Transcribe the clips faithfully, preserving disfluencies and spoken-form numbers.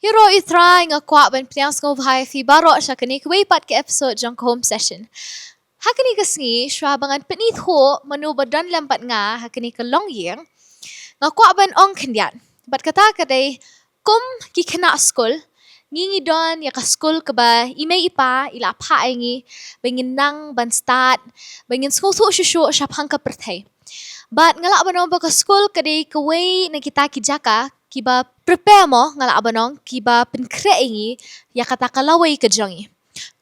Ïaroh ïa U Trai, nga kwah ban pdiang sngewbha ïa phi baroh sha kane kawei pat ka episode jong ka home session. Ha kane ka sngi, shuwa ba ngan pyni thuh mano ba don lem bad nga ha kane ka longïing, nga kwah ban ong khyndiat. Bad kata ka dei, kum ki khynnah skul, ngi ngi don ïa ka skul kaba i mei i pa i la phah ïa ngi ba ngin nang ban stad, ba ngin sngewthuh shuh shuh shaphang ka pyrthei. Bad nga lah ban ong ba ka skul ka dei kawei na kita ki jaka kiba prepare mo, nga lah ban ong, kiba pynkhreh ïa ngi ïa kata ka lawei ka jong ngi.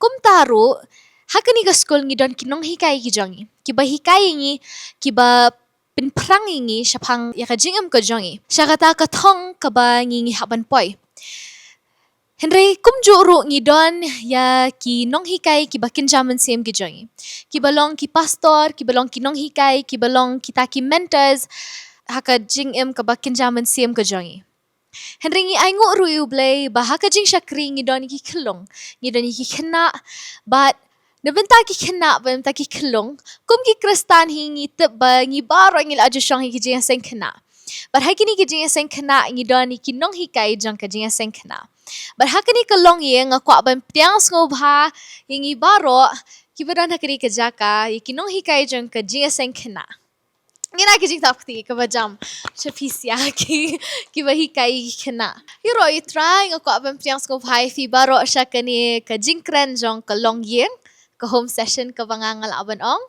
Kumta ruh, ha kane ka skul ngi don ki nonghikai ki jong ngi, kiba hikai ïa ngi, kiba pynphrang ïa ngi shaphang ïa ka jingim ka jong ngi, sha kata ka thong kaba ngi ngi hap ban poi. Hynrei kumjuh ruh ngi don ïa ki nonghikai kiba kynja mynsiem ki jong ngi, kiba long ki pastor, kiba long ki nonghikai, kiba long kita ki mentors ha ka jingim kaba kynja mynsiem ka jong ngi. Hynrei ngi ainguh ruh ïa U Blei ba ha ka jingshakri ngi don ïa ki khyllung, ngi don ïa ki khynnah, bad na bynta ki khynnah bad na bynta ki khyllung, kum ki Khristan hi ngi tip ba ngi baroh ngi la ju shong ha ki jingïaseng khynnah. Bad ha kine ki jingïaseng khynnah ngi don ïa ki nonghikai jong ka jingïaseng khynnah. Bad ha kane ka longïing nga kwah ban pdiang sngewbha ïa ngi baroh kiba don ha kane ka jaka, ïa ki nonghikai jong ka jingïaseng khynnah. Ngin ai ka jingtap kti kaba jam sha phi sha ki, kiba hikai ïa ki khynnah. Ïaroh ïa U Trai, nga kwah ban pdiang sngewbha ïa phi baroh sha kane ka jingkren jong ka longïing, ka home session kaba nga nga lah ban ong.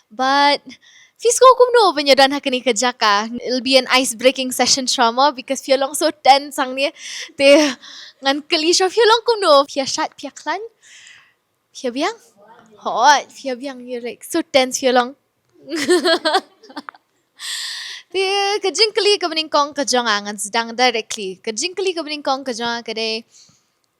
Bad phi sngew kumno ban ïadon ha kane ka jaka? It'll be an ice breaking session shuwa mo, because phi long so tense hangne. Te ngan kylli shuwa, phi long kumno? Phi ïa shait, phi ïa khlaiñ? Phi ïa biang? Hooid, phi ïa biang, ïa, like, so tense phi long. Te ka jingkylli kaba nyngkong ka jong nga, ngan sdang directly. Ka jingkylli kaba nyngkong ka jong nga ka dei,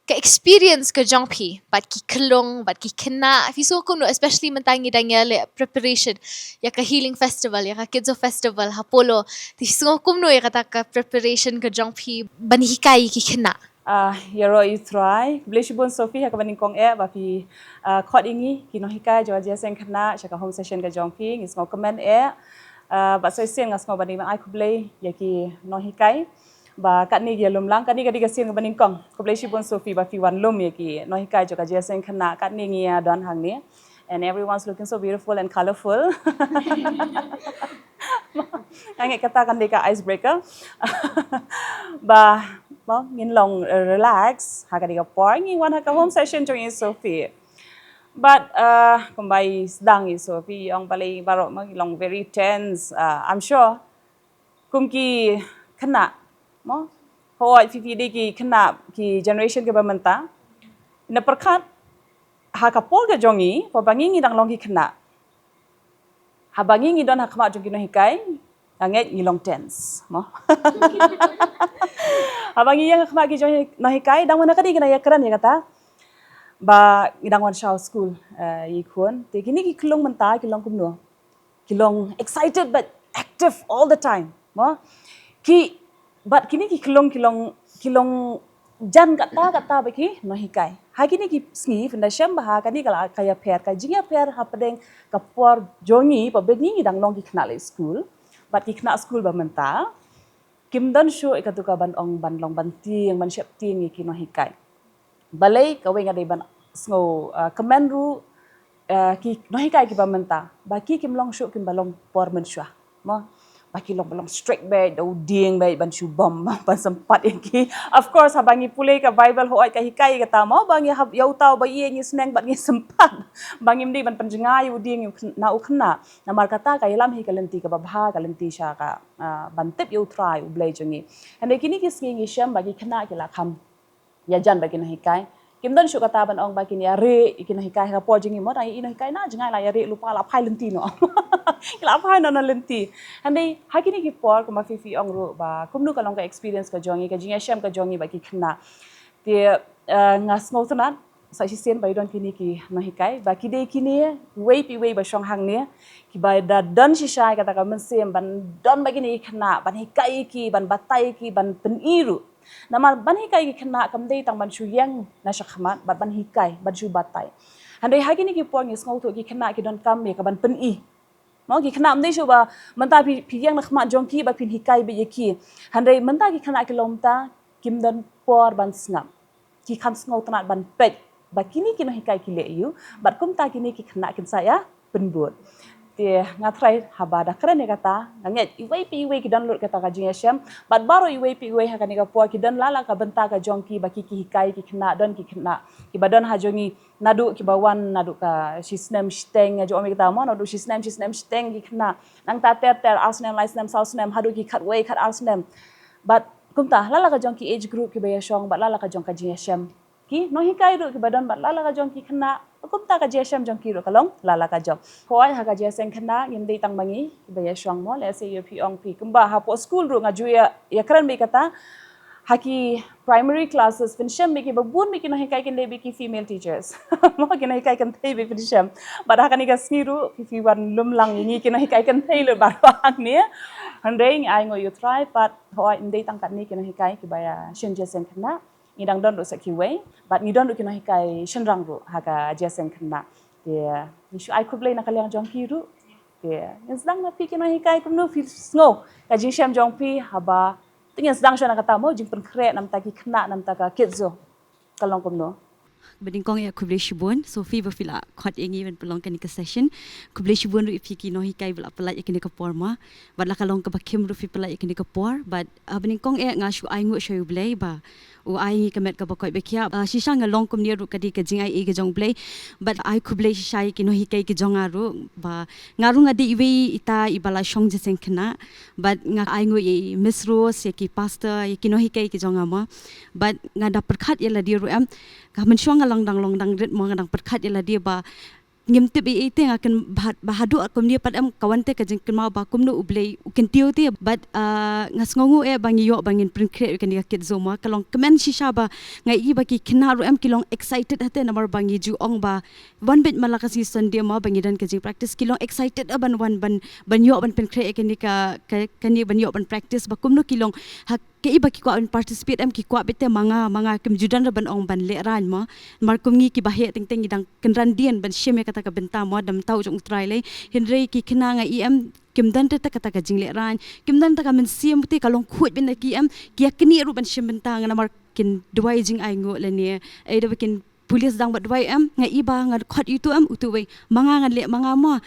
ka experience ka jong phi bad ki khyllung, bad ki khynnah, phi sngew kumno, especially mynta ngi dang ïaleh preparation ïa ka Healing Festival, ïa ka Kids Festival ha Polo? Te phi sngew kumno ïa kata ka preparation ka jong phi ban hikai ïa ki khynnah? Ah, ïaroh ïa U Trai. Khublei shibun Sophie ha kaba nyngkong eh ba phi, ah, khot ïa ngi ki nonghikai jong ka jingïaseng khynnah sha ka home session ka jong phi, ngi sngewkmen eh. Ah, bad sa shisien nga sngew ba dei ban ai khublei ïa ki nonghikai ba katne ki ïalum lang, katne ka dei ka sien kaba nyngkong. Khublei shibun Sophie ba phi wan lum ïa ki nonghikai jong ka jingïaseng khynnah, katne ngi ïa don hangne. And everyone's looking so beautiful and colorful. Nga ngeit kata kan dei ka icebreaker. Ba, ba ngin long, uh, relax ha ka dei ka por ngi wan ha ka home session jong i Sophie. But, uh, kumba i sdang i Sophie ong balei baroh ma ngi long very tense. Uh, I'm sure kum ki khynnah mo, hooid, phi phi dei ki khynnah ki generation kiba mynta. Na pyrkhat ha ka por ka jong i, haba ngi ngi dang long ki khynnah, haba ngi ngi don ha khmat jong ki nonghikai, nga ngeit ngi long tense mo. Haba ngi ïeng ha khmat ki jong nonghikai, dang mynta ka dei ngi nang ïakren ïa kata ba ngi dang wan shaw skul, eh, i khun. Te kine ki khyllung mynta ki long kumno? Ki long excited but active all the time mo. Ki, bad kine ki khyllung ki long, ki long jan kata kata ba ki nonghikai. Ha kine ki sngi phin da shem ba ha kane ka la ka ïapher, ka jingïapher hapdeng ka por jong ngi ba ngi ngi dang long ki khynnah leit skul bad ki khynnah skul ba mynta. Kim don shuh ïa katu ka ban ong ban long ban tieng, ban sheptieng ïa ki nonghikai. Balei? Kawei nga dei ban sngew, uh, kmen ruh, uh, ki nonghikai kiba mynta ba ki kim long shuh, kim ba long por mynshuwa mo. Ba ki long ba long strict beit, da u dieng beit ban shu bom ban sympat ïa ki. Of course haba ngi pule ka Bible, hooid ka hikai ïa kata mo, ba ngi hap ïa uta uba ïeit ngi sneng bad ngi sympat, ba ngim dei ban pynjngai ïa u dieng na u khynnah. Namar kata ka ïalam hi ka lynti kaba bha, ka lynti sha ka, ah, ban tip ïa U Trai U Blei jong ngi. Hynrei kine ki sngi ngi shem ba ki khynnah ki la kham ïajan bad ki nonghikai. Kim don shuh kata ban ong ba kin ïareh ïa ki nonghikai ha ka por jong ngi mo, tang i nonghikai na jngai la ïareh lypa, la phai lynti noh. Ki la phai noh na lynti. Hynrei ha kine ki por kumba phi phi ong ruh ba kumno ka long ka experience ka jong ngi, ka jingïashem ka jong ngi bad ki khynnah. Te, eh, nga sngewtynnat sa shisien ba i don kine ki nonghikai, ba ki dei kine wei pi wei ba shong hangne, kiba da don shisha ïa kata ka mynsiem ban don bad kine ki khynnah, ban hikai ïa ki, ban batai ïa ki, ban pyni ruh. Namar ban hikai ïa ki khynnah kam dei tang ban shu ïeng na shakhmat, bad ban hikai, ban shu batai. Hynrei ha kine ki por ngi sngewthuh ki khynnah ki donkam ïa ka ban pyni. Mo, ki khynnah ym dei shuh ba mynta phi, phi ïeng na khmat jong ki ba phin hikai beit ïa ki. Hynrei mynta ki khynnah ki long mynta, kim don por ban sngap. Ki kham sngewtynnat ban peit ba kine ki nonghikai ki leh aiu, bad kumta kine ki khynnah kin sa ïa pynbud. Te nga tharai haba da kren ïa kata, nga ngeit iwei pa iwei ki don lut kata ka jingïashem, bad baroh iwei pa iwei ha kane ka por ki don la la ka bynta ka jong ki ba ki, ki hikai ki khynnah, don ki khynnah kiba don ha jong ngi naduh kiba wan naduh ka shi snem shiteng, nga ju ong ïa kata mo, naduh shi snem, shi snem shiteng ki khynnah, nangta ter ter, ar snem, lai snem, saw snem, haduh ki khatwei, khatar snem. Bad kumta la la ka jong ki age group kiba ïashong, bad la la ka jong ka jingïashem. Ki nonghikai ruh kiba don bad la la ka jong ki khynnah, kumta ka jingïashem jong ki ruh ka long la la ka jong. Hooid, ha ka jingïaseng khynnah ngim dei tang ma ngi kiba ïashong mo, lehse ïa phi ong phi. Kumba hapoh skul ruh nga ju ïa, ïakren beit kata, ha ki primary classes pynshem beit kiba bun beit ki nonghikai kin dei beit ki female teachers. Mo, ki nonghikai kynthei beit pynshem. Bad ha kane ka sngi ruh phi, phi wan lum lang ïa ngi ki nonghikai kynthei lut baroh hangne. Hynrei ngi ainguh ïa U Trai pat, hooid, ym dei tang katne ki nonghikai kiba ïashim jingïaseng khynnah. Ngi dang don ruh sa kiwei, bad ngi don ruh ki nonghikai shynrang ruh ha ka jingïaseng khynnah. Te ngi shu ai khublei na ka liang jong ki ruh. Te ngin sdang na phi ki nonghikai kumno phi sngew ka jingshem jong phi haba, te ngin sdang shuwa na kata mo, jingpynkhreh namar ki khynnah, namar ka Kidzoo. Ka long kumno? Ba nyngkong ïa khublei shibun, Sophie, ba phi la khot ïa ngi ban pynlong kane ka session. Khublei shibun ruh ïa phi ki nonghikai ba la pynlait ïa kane ka por mo. Bad la ka long kaba khim ruh phi pynlait ïa kane ka por. Bad, ah, ba nyngkong eh nga shu ainguh sha U Blei ba u ai ngi ka met kaba koit ba khiah. Ah, shisha nga long kumne ruh ka dei ka jingaiei ka jong U Blei. Bad ai khublei shisha ïa ki nonghikai ki jong nga ruh ba nga ruh nga dei iwei ita iba la shong jingïaseng khynnah. Bad nga ainguh ïa i Miss Rose, ïa ki pastor, ïa ki nonghikai ki jong nga mo. Bad nga da pyrkhat ïa lade ruh em. Ka mynshuwa nga long dang, long dang rit mo, nga dang pyrkhat ïa lade ba ngim tip ei ei te, nga kynmaw ba haduh kumne pat em ka wan te ka jingkynmaw ba kumno U Blei u kyntiew te. Bad, ah, nga sngewnguh eh ba ngi ïoh ba ngin pynkhreh ïa kane ka Kidzoo mo. Ka long kmen shisha ba nga i ba ki khynnah ruh em ki long excited hate namar ba ngi ju ong ba wan beit man la ka sngi Sunday mo ba ngi don ka jingpractice, ki long excited eh ban wan ban, ban ïoh ban pynkhreh ïa kane ka, ka, kane ban ïoh ban practice ba kumno ki long ha Ki, iba ki kwah ban participate em, ki kwah beit te ma nga, ma nga kim ju don re ban ong ban lehraiñ mo. Namar kum ngi kiba heh teng teng ngi dang kynran dien ban shim ïa kata ka bynta mo, da mynta u jong U Trai lei. Hynrei ki khynnah nga i em kim don te kata ka jinglehraiñ, kim don te ka mynsiem te, ka long khuid beit na ki em, ki ïa knieh ruh ban shim bynta nga namar kin duwai jingainguh lane, eh, da ba kin pule sdang bad duwai em, nga i ba ngan khot ïa utu em, utu wei. Ma nga ngan leh ma nga mo.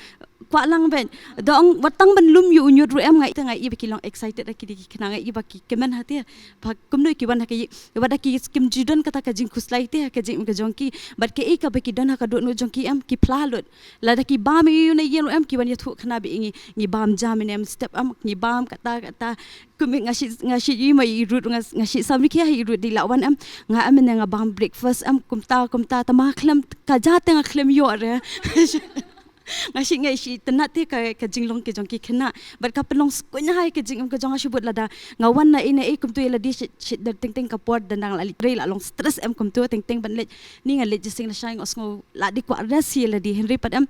Kwah lang beit. Da ong wat tang ban lum ïa u ñiut ruh em, nga i te, nga i ba ki long excited ha ki dei ki khynnah, nga i ba ki kmen ha te. Ba kumno ki wan ha ka ïing, wat da ki kim ju don kata ka jingkhuslai te ha ka jingim ka jong ki. Bad kaei kaba ki don ha ka dohnud jong ki em, ki phla lut. Lada ki bam ïa u na ïing ruh em, ki wan ïathuh khana beit ïa ngi, ngi bam jam ïa ne em step em, ngi bam kata kata. Kumne nga shu, nga shu ïohi ma i Ruth, nga, nga shu samrkhie ha i Ruth, dei la wan em, nga em ne nga bam breakfast em, kumta kumta, tangba khlem, ka ja te nga khlem ïoh re. Nga shu, nga shu tynnat te ka, ka jinglong ka jong ki khynnah. Bad ka pynlong skhem ha ka jingim ka jong nga shibun lada nga wan na ei na ei kumtu ïa lade shi, shi da teng teng ka por dang dang la leit, re la long stress em kumtu teng teng ban leit. Ni nga leit jingïaseng lashai nga sngew la dei kwah rest ïa lade, hynrei pat em,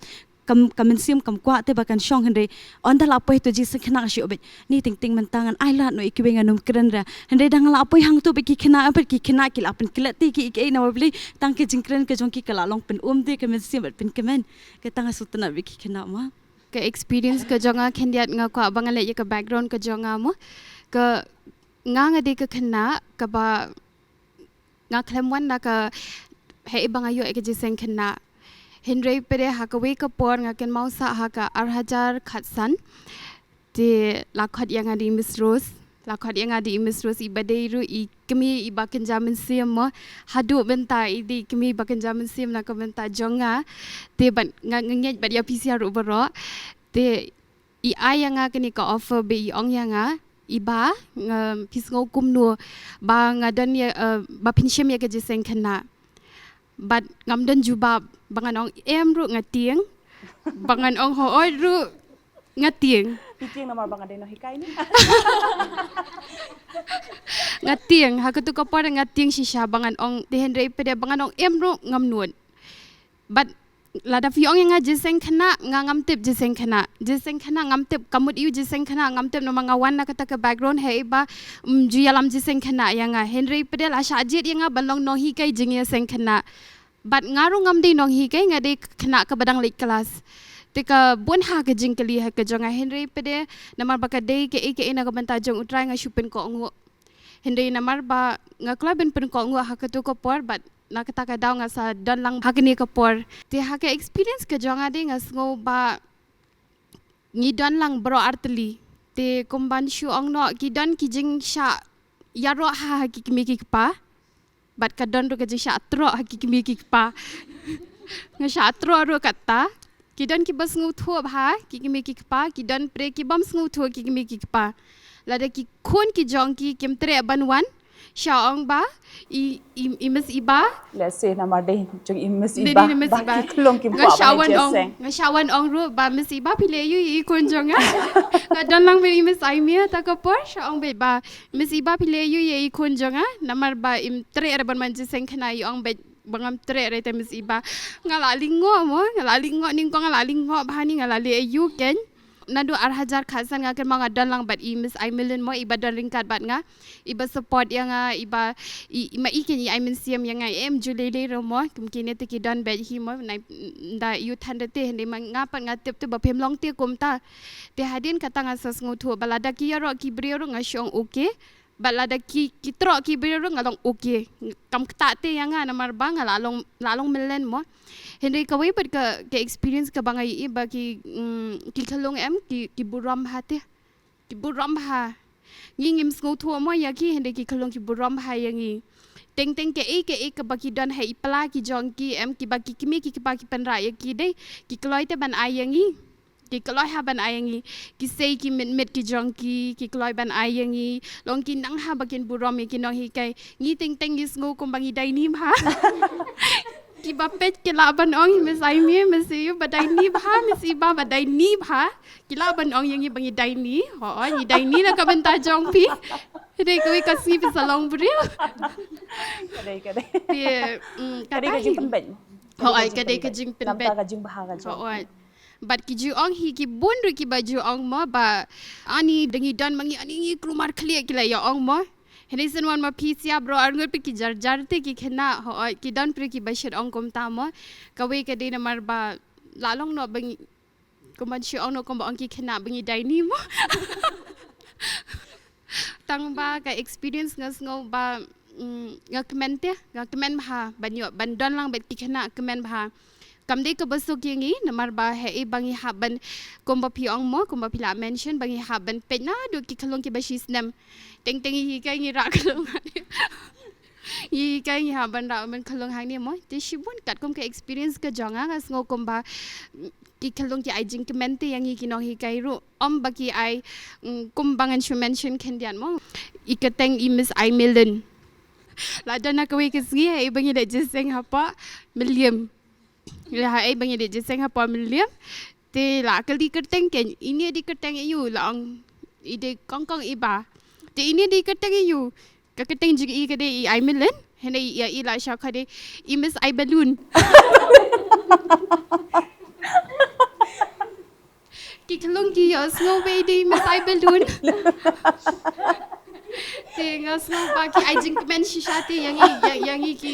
kam, ka mynsiem kam kwah te ba kan shong, hynrei ynda la poi ha tu jingïaseng khynnah nga shu beit. Ni teng teng mynta ngan ai lad noh ïa kiwei, ngan ym kren re. Hynrei da nga la poi hangtu bad ki khynnah, bad ki khynnah ki la pynklet te ki, ki, namar balei, tang ka jingkren ka jong ki ka la long pynum te ka mynsiem bad pynkmen. Kata nga sngewtynnat bad ki khynnah mo. Ka experience ka jong nga khyndiat nga kwah ba ngan leit ïa ka background ka jong nga mo. Ka, nga nga dei ka khynnah kaba nga khlem wan na ka, hei ba nga ïoh ïa ka jingïaseng khynnah. Hynrei pat de ha kawei ka por nga kynmaw sa ha ka ar hajar khatsan. Te la khot ïa nga da i Miss Rose. La khot ïa nga da i Miss Rose, iba dei ruh i kmie iba kynja mynsiem mo. Haduh mynta i dei i kmie iba kynja mynsiem na ka bynta jong nga. Te bad nga, nga ngeit bad ïa phi sha ruh baroh. Te i ai ïa nga kane ka offer, ba i ong ïa nga, iba, nga, phi sngew kumno ba nga don ïa, eh, ba phin shim ïa ka jingïaseng khynnah. Bad ngam don jubab, ba ngan ong em ruh nga tieng, ba ngan ong hooid ruh nga tieng. Phi tieng namar ba nga dei nonghikai ne? Nga tieng, ha katu ka por nga tieng shisha, ba ngan ong, te hynrei pat de ba ngan ong em ruh ngam nud. Bad lada phi ong ïa nga jingïaseng khynnah, nga ngam tip jingïaseng khynnah. Jingïaseng khynnah ngam tip, ka mut ïa u jingïaseng khynnah ngam tip namar nga wan na kata ka background, hei ba, mm, ju ïalam jingïaseng khynnah ïa nga. Hynrei pat de la shah jied ïa nga ban long nonghikai jingïaseng khynnah. Bad nga ruh ngam dei nonghikai, nga dei khynnah kaba dang leit klas. Te ka bun ha ka jingkylli ha ka jong nga, hynrei pat de namar ba ka dei kaei kaei na ka bynta jong U Trai nga shu pynkohnguh. Hynrei namar ba nga kloi ban pynkohnguh ha katu ka por, bad na kata ka daw nga sa don lang ha kane ka por. Te ha ka experience ka jong nga de nga sngew ba ngi don lang baroh artylli. Te kumban shu ong noh, ki don ki jingshah ïaroh ha, ha ki kmie ki kpa. Bad ka don ruh ka jingshah troh ha ki kmie ki kpa. Nga shah troh ruh kata. Ki don kiba sngewthuh bha ki kmie ki kpa, ki don pre ki bym sngewthuh ki kmie ki kpa. Lada ki khun ki jong ki kim treh ban wan, shah ong ba i, i, i Miss Iba. Let's say namar dei jong i Miss Dei Iba, ni Miss ba Iba. Ki khlong kim Nga kwah shah ban wan ong, jesseng. Nga shah wan ong ruh ba Miss Iba phi leh ïa i khun jong nga. Nga don lang bad i Miss Aimee ha kata ka por, shah ong bad ba Miss Iba phi leh ïa i khun jong nga, namar ba im treh re ban man jesseng khynnah, i ong bad ba ngam treh re te Miss Iba. Nga la lyngngoh mo, nga la lyngngoh, nyngkong nga la lyngngoh bha ni, nga la leh aïu keiñ. Naduh ar hajar khatsan nga kynmaw nga don lang bad i Miss Aimelin mo, iba don ryngkat bad nga, iba support ïa nga, iba i, i ma i keiñ i ai mynsiem ïa nga, em ju lei lei ruh mo, kum kine te ki don bad hi mo, nai da ïu than da te, hynrei ma nga pat nga tip te ba phim long te kumta. Te hadien kata nga sa sngewthuh ba lada ki ïaroh ki briew ruh nga shu ong okay. Bad lada ki, ki troh ki briew ruh nga long okay. Kam ktah te ïa nga namar ba nga la long, la long mlien mo. Hynrei kawei pat ka, ka experience kaba nga ïohi ba ki, mm, ki khyllung em, ki, ki burom bha te. Ki burom bha. Ngi ngim sngewthuh mo ïa ki, hynrei ki khyllung ki burom bha ïa ngi. Teng teng kaei kaei kaba ki don ha i pla ki jong ki em, kiba ki kmie ki kpa ki pynrah ïa ki dei, ki kloi te ban ai ïa ngi. Ki kloi ha ban ai ïa ngi. Ki sei ki mit mit ki jong ki, ki kloi ban ai ïa ngi. Long ki nang ha ba kin burom ïa ki nonghikai. Ngi teng teng ngi sngew kumba ngi daini bha. Kiba peit ki lah ban ong, Miss Aimee, Miss Iba daini bha, Miss Iba ba daini bha. Ki lah ban ong ïa ngi ba ngi daini. Hooid, ngi daini na ka bynta jong phi. Hynrei kawei ka sngi phi sa long briew. Ka dei, ka dei. Te, mm, Ka dei kata ka hi. jingpynbeit. Hooid, ka dei ka jingpynbeit. Namar ka jingbha ka jong. Hooid. Bad ki ju ong hi ki bun ruh kiba ju ong mo ba ani da ngi don ma ngi ani ngi kulmar khlieh ki la ïa ong mo. Hynrei shen wan ma phi sia bro ar ngut phi ki jar jar te ki khynnah, hooid, ki don pre kiba shit ong kumta mo. Kawei ka dei namar ba la long noh ba ngi, kumban shu ong noh kumba ong ki khynnah ba ngi daini mo. Tang ba ka experience nga sngew ba, mm, nga kmen te, nga kmen bha ban ïoh ban don lang bad ki khynnah, kmen bha. Kam dei kaba suk ïa ngi namar ba haei ba ngi hap ban, kumba phi ong mo, kumba phi la mention ba ngi hap ban peit naduh ki khyllung kiba shisnem. Teng teng ngi hikai ngi rah khyllung hangne. Ngi hikai ngi hap ban rah ban khyllung hangne mo. Te shibun katkum ka experience ka jong nga, nga sngew kumba, mm, ki khyllung ki ai jingkmen te ïa ngi ki nonghikai ruh. Ym ba ki ai, mm, kumba ngan shu mention khyndiat mo. I kyrteng i Miss Aimelin. La don na kawei ka sngi haei ba ngi leit jingïaseng hapoh Mylliem. Haei ba ngi leit jingïaseng hapoh Mylliem. Te la kylli kyrteng keiñ, ine dei kyrteng aiu, la ong i dei kong kong Iba. Te ine dei kyrteng aiu. Ka kyrteng jong i ka dei i Aimelin. Hynrei ïa i la sha ka dei i Miss Aibalun. Ki khlong ki ïohsngew ba i dei Miss Aibalun. Te nga sngew ba ki ai jingkmen shisha te ïa ngi, ïa, ïa ngi ki,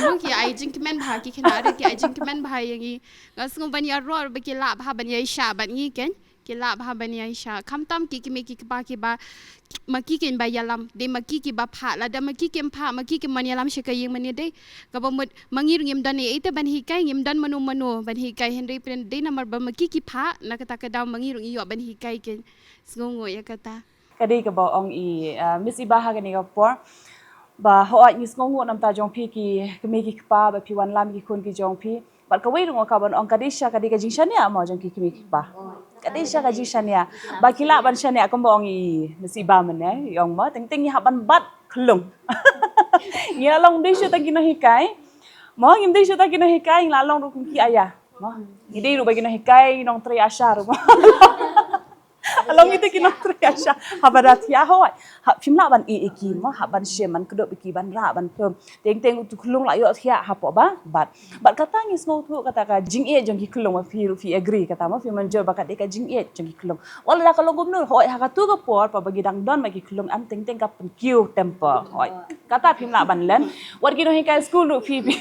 mo, ki ai jingkmen bha, ki khynnah ruh ki ai jingkmen bha ïa ngi. Nga sngew ban ïaroh ba ki lah bha ban ïaishah bad ngi keiñ. Ki lah bha ban ïaishah. Khamtam ki kmie ki kpa kiba, ma ki keiñ ba ïalam. Dei ma ki kiba phah, lada ma ki kim phah, ma ki kim ban ïalam sha ka ïing mane dei. Kaba mut ma ngi ruh ngim don ei ei te ban hikai, ngim don mano mano ban hikai, hynrei phin dei namar ba ma ki ki phah, na kata ka daw ma ngi ruh ngi ïoh ban hikai keiñ. Sngewnguh ïa kata. Ka dei kaba ong i, ah, Miss Iba ha kane ka por. Ba hooid ngi sngewnguh namar jong phi ki kmie ki kpa ba phi wanlam ki khun ki jong phi. Bad kawei ruh nga kwah ban ong ka dei sha ka dei ka jingshaniah mo jong ki kmie ki kpa. Ka dei sha ka jingshaniah. Ba ki lah ban shaniah kumba ong i Miss Iba mynne, i ong mo, teng teng ngi hap ban bat khlung. Ngi la long dei shuh tang ki nonghikai. Mo, ngim dei shuh tang ki nonghikai, ngi la long ruh kum ki aya. Mo, ngi dei ruh ba ki nonghikai, nongtrei ASHA ruh mo. Long ite ki nongtrei ASHA. Haba da thiah hooid. Ha, phim lah ban ïeh ïa ki mo, hap ban shem, ban kdup ïa ki, ban rah, ban pom. Teng teng utu khlung la ïoh thiah hapoh ba bat. Bad kata ngi sngewthuh kata ka jingïeit jong ki khlung, ma phi ruh phi agree kata mo, phi mynjur ba ka dei ka jingïeit jong ki khlung. Wat la ka long kumno hooid, ha katu ka por, pa ba ki dang don ma ki khlung, em, teng teng ka pynkiew temper hooid. Kata phim lah ban len. Wat ki nonghikai skul ruh phi, phi,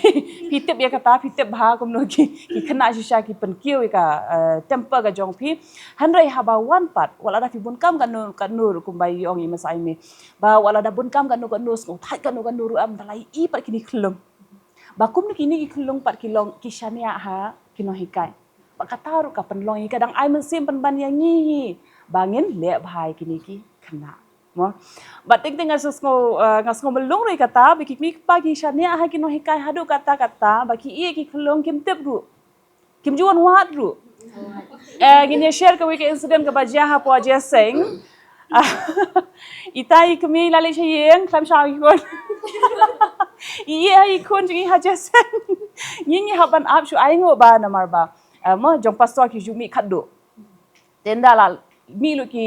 phi tip ïa kata, phi tip bha kumno ki, ki khynnah shisha ki pynkiew ïa ka, eh, temper ka jong phi. Hynrei haba wan pat, Wat lada phi bun kam kano kano ruh kumba i ong i masa i me. Ba wat lada bun kam kano kano sngewthait kano kano ruh em da la i pat kini khyllung. Ba kumno kini ki khyllung pat ki long ki shaniah ha ki nonghikai. Ba kata ruh ka pynlong i ka dang ai mynsiem pynban ïa ngi hi ba ngin leh bha ïa kini ki khynnah. Mo. Ba teng teng nga sngew, eh, nga sngew mlung ruh ïa kata ba ki kmie ki kpa ki shaniah ha ki nonghikai haduh katta katta ba ki ïeh ki khyllung kim tip ruh. Kim ju wan wad ruh. Eh, ngin ïa share kawei ka incident kaba jia hapoh Jaiñtia. Ah, ita i kmie i la leit sha ïing, khlem shah i khun. I ïeh i khun jong i ha Jaiñtia. Ngi ngi hap ban ap shuh ai nguh ba namar ba. Eh, mo jong pastor ki ju mih khatduh. Te ynda la mih lut ki,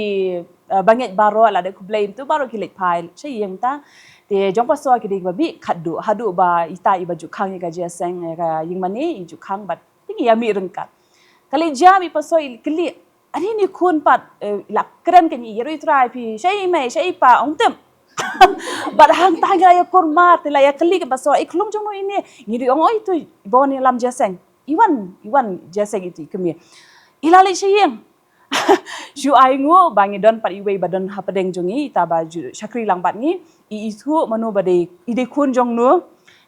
eh, bangeit baroh la da khublei mynta baroh ki leit phai sha ïing mynta. Te jong pastor ki dei ba mih khatduh haduh ba ita i ba ju khang ïa ka Jaiñtia ïa ka ïing mane i ju khang bad Te ngi ïa mih ryngkat. Ka leit jam i pastor i kylli, "Ani ni khun pat, eh, la kren kane ïa ruh i trai phi, shaei mei, shaei pa, ong tip." Bad hangta ngi la ïa kur mar, te la ïa kylli ka pastor, "I khlung jong no ine?" Ngi ruh ong, "Oi tu, i ba wan ïalam Jaiñtia." "I wan, i wan Jaiñtia itu i kmie." "I la leit sha ïing." Shu ai nguh ba ngi don pat iwei ba don hapdeng jong ngi, ita ba ju shakri lang bad ngi, i ithuh mano ba dei, i dei khun jong no.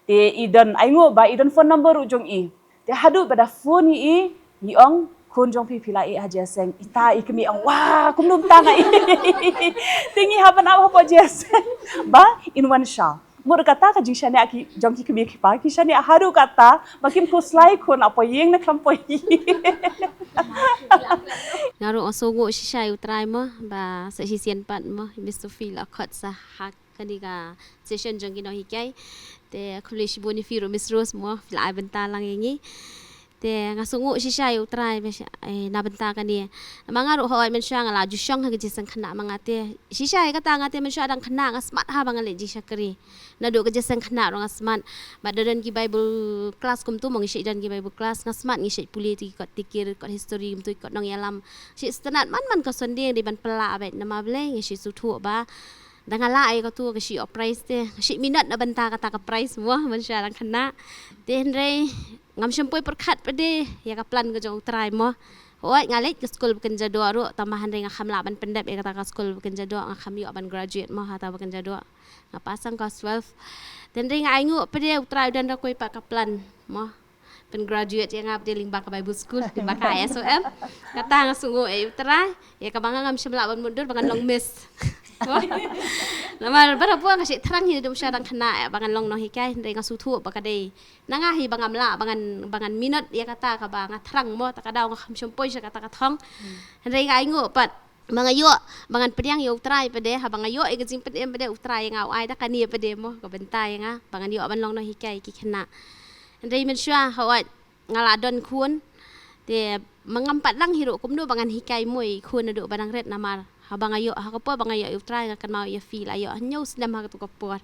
Te i don ai nguh ba i don phone number ruh jong i. Te haduh ba da phone ïa i, i ong, "Khun jong phi phi la ïeh ha Jaiñtia." Ita i kmie ong, "Wah, kumno mynta nga ïeh." Te ngi hap ban ap hapoh Jaiñtia. Ba in wan sha. Mut kata ka jingshaniah ki jong ki kmie ki kpa ki shaniah haduh kata ba kim khuslai khun ap ïing ne khlem ap ïing. Nga ruh nga sngewnguh shisha ïa u Trai mo ba sa shisien pat mo Mister Phil la khot sa ha kane ka session jong ki nonghikai. Te khublei shibun ïa phi ruh Miss Rose mo phi la ai bynta lang ïa ngi. Te nga sngewnguh shisha ïa u Trai ba sha, eh, na bynta kane. Namar nga ruh hooid mynshuwa nga la ju shong ha ka jingïaseng khynnah ma nga te. Shisha ïa kata nga te mynshuwa dang khynnah nga smat ha ba nga leit jingshakri. Naduh ka jingïaseng khynnah ruh nga smat. Bad da don ki Bible class kumtu mo ngi shait don ki Bible class nga smat ngi shait pule tu ki kot tikir kot history kumtu ki kot nongïalam. Shait sngewtynnat man man ka Sunday dei ban pynlah bad namar balei ngi shait sngewthuh ba da nga lah ïa katu ka shait ïoh prize te. Shait minot na bynta kata ka prize mo mynshuwa dang khynnah. Te hynrei ngam shym poi pyrkhat pat de ïa ka plan ka jong u Trai mo. Hooid nga leit ka skul ba kynja doh ruh tang ba hynrei nga kham lah ban pyndep ïa kata ka skul ba kynja doh nga kham ïoh ban graduate mo ha kata ba kynja doh. Nga pass tang class twelve. Te hynrei nga ai nguh pat de u Trai u don da kawei pat ka plan mo. Pyn graduate ïa nga pat de lyngba ka Bible school lyngba ka I S O M. Kata nga sngewnguh ïa u Trai ïa kaba nga ngam shym lah ban mutdur ba ngan long miss. Namar ba da pua nga shait thrang hi da mynshuwa dang khynnah ïa ba ngan long nonghikai hynrei nga sngewthuh ba ka dei na nga hi ba ngam lah ba ngan ba ngan minot ïa kata kaba nga thrang mo ta ka daw nga kham shym poi sha kata ka thong. Hynrei nga ai nguh pat ba nga ïoh ba ngan pdiang ïa u Trai pat de haba nga ïoh ïa ka jingpynim pat de u Trai ïa nga u ai da kane pat de mo ka bynta ïa nga ba ngan ïoh ban long nonghikai ki khynnah. Hynrei mynshuwa hooid nga la don khun te ma ngam pat lang hi ruh kumno ba ngan hikai mo ïa i khun naduh ba dang rit namar haba nga ïoh ha ka por ba nga ïoh ïa u Trai nga kynmaw ïa phi la ïoh hynñiew snem ha katu ka por.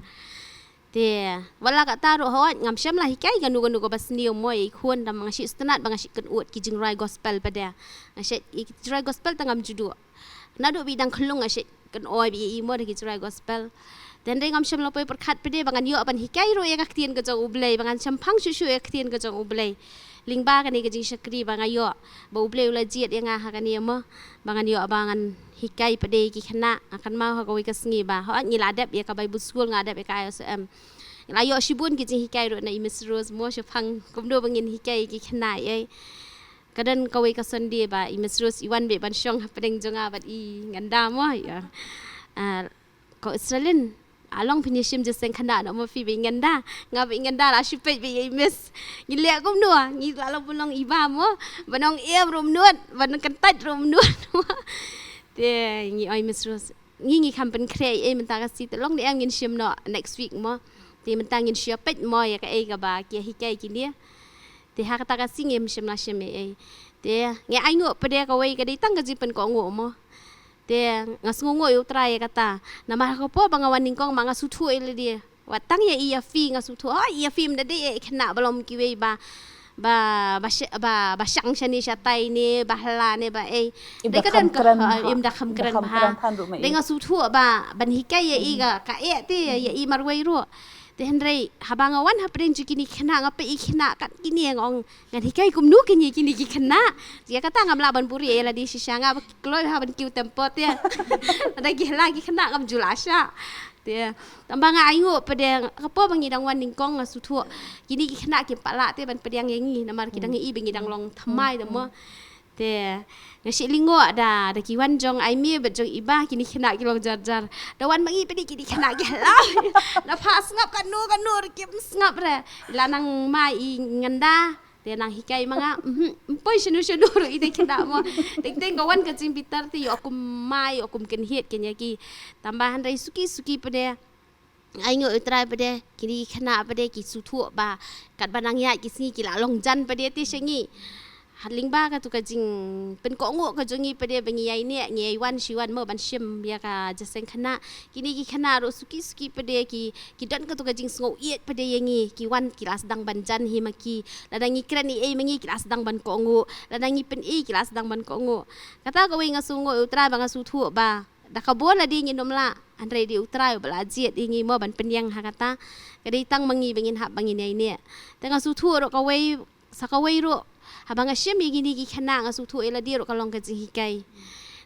Te wat la kata ruh hooid ngam shym la hikai kano kano kaba sniew mo ïa i khun tang ba nga shait sngewtynnat ba nga shait kynud ki jingrwai gospel pat de. Nga shait ïa ki jingrwai gospel tang ngam ju duh. Naduh ba i dang khyllung nga shait kynoi ba ïa i mo da ki jingrwai gospel. Te hynrei ngam shym la poi pyrkhat pat de ba ngan ïoh ban hikai ruh ïa ka ktien ka jong U Blei ba ngan shemphang shuh shuh ïa ka ktien ka jong U Blei. Lyngba kane ka jingshakri ba nga ïoh ba U Blei u la jied ïa nga ha kane mo ba ngan ïoh ba ngan hikai pat de ïa ki khynnah nga kynmaw ha kawei ka sngi ba hooid ngi la dep ïa ka Bible school nga dep ïa ka I S O M. Ngi la ïoh shibun ki jinghikai ruh na i Miss Rose mo shemphang kumno ba ngin hikai ïa ki khynnah ïa. Ka don kawei ka Sunday ba i Miss Rose i wan beit ban shong hapdeng jong nga bad i Nganda mo ïa. Ah, ko Australian, along phin ïa shim jingïaseng khynnah noh mo phi bad i Nganda. Nga bad i Nganda la shu peit beit ïa i Miss. Ngi leh kumno ngi la long pynlong i ba mo. Ban ong em ruh mynta, ban kyntait ruh mynta mo. Te ngi oi Miss Rose ngi ngi kham pynkhreh ei mynta ka sngi te long dei em ngin shim noh next week mo. Te mynta ngin shu ïa peit mo ïa kaei kaba ki ïa hikai kine. Te ha kata ka sngi ngim shym la shim ei ei. Te ngi ainguh pat de kawei ka dei tang ka jingpynkohnguh mo. Te nga sngewnguh ïa U Trai ïa kata. Namar ha ka por ba nga wan nyngkong ma nga sngewthuh ei lade. Wat tang ïa i ïa phi nga sngewthuh. Oh, ïa phi mynta dei ei khynnah ba long kiwei ba ba ba sh- ba ba shang shane shatai ne ba hla ne ba ei. Im da kham kren bha. Im da kham kren bha. Dei nga sngewthuh ba ban hikai ïa i ka ka eh te ïa i marwei ruh. Te hynrei haba nga wan hapdeng jong kine ki khynnah, nga peit ïa ki khynnah kat kine, nga ong ngan hikai kumno kine, kine ki khynnah. Ïa kata ngam lah ban buhrieh ïa lade shisha, nga ba ki kloi ha ban kiew tempo te. Lada ki la ki khynnah ngam ju lah shah. Te tang ba nga ainguh pat de, ka por ba ngi dang wan nyngkong nga sngewthuh kine ki khynnah kim pat lah te ban pdiang ïa ngi namar ki dang ïohi ba ngi dang long thymmai te mo. Te nga shu lyngngoh da, da ki wan jong Aimee bad jong i Bah, kine ki khynnah ki long jar jar. Da wan ma ngi pat de kine ki khynnah ki hlaw. Da phah sngap katno katno ruh kim sngap re. La nang mai i Nganda, te nang hikai ma nga. Mhm, ym poi shano shano ruh ite ki khynnah mo. Teng teng ka wan ka jingbitar te ïoh kum mai, ïoh kum kynhied kane ki. Tang ba hynrei suki suki pat de, ai nguh ïa U Trai pat de, kine ki khynnah pat de ki sngewthuh ba katba nang ïaid ki sngi ki la long jan pat de te sha ngi. Ha lyngba katu ka jingpynkohnguh ka jong ngi pat de ba ngi ïai neh, ngi ïai wan shi wan mo ban shim ïa ka jingïaseng khynnah. Kine ki khynnah ruh suki suki pat de ki, ki don katu ka jingsngewieit pat de ïa ngi, ki wan ki la sdang ban jan hi ma ki. Lada ngi kren ei ei ma ngi ki la sdang ban kohnguh. Lada ngi pyni ki la sdang ban kohnguh. Kata kawei nga sngewnguh ïa U Trai ba nga sngewthuh ba da ka bor lade ngin ym lah, hynrei dei U Trai uba la jied ïa ngi mo ban pynïeng ha kata. Ka dei tang ma ngi ba ngin hap ba ngin ïai neh. Te nga sngewthuh ruh kawei, sa kawei ruh, haba nga shim ïa kine ki khynnah nga sngewthuh ïa lade ruh ka long ka jinghikai.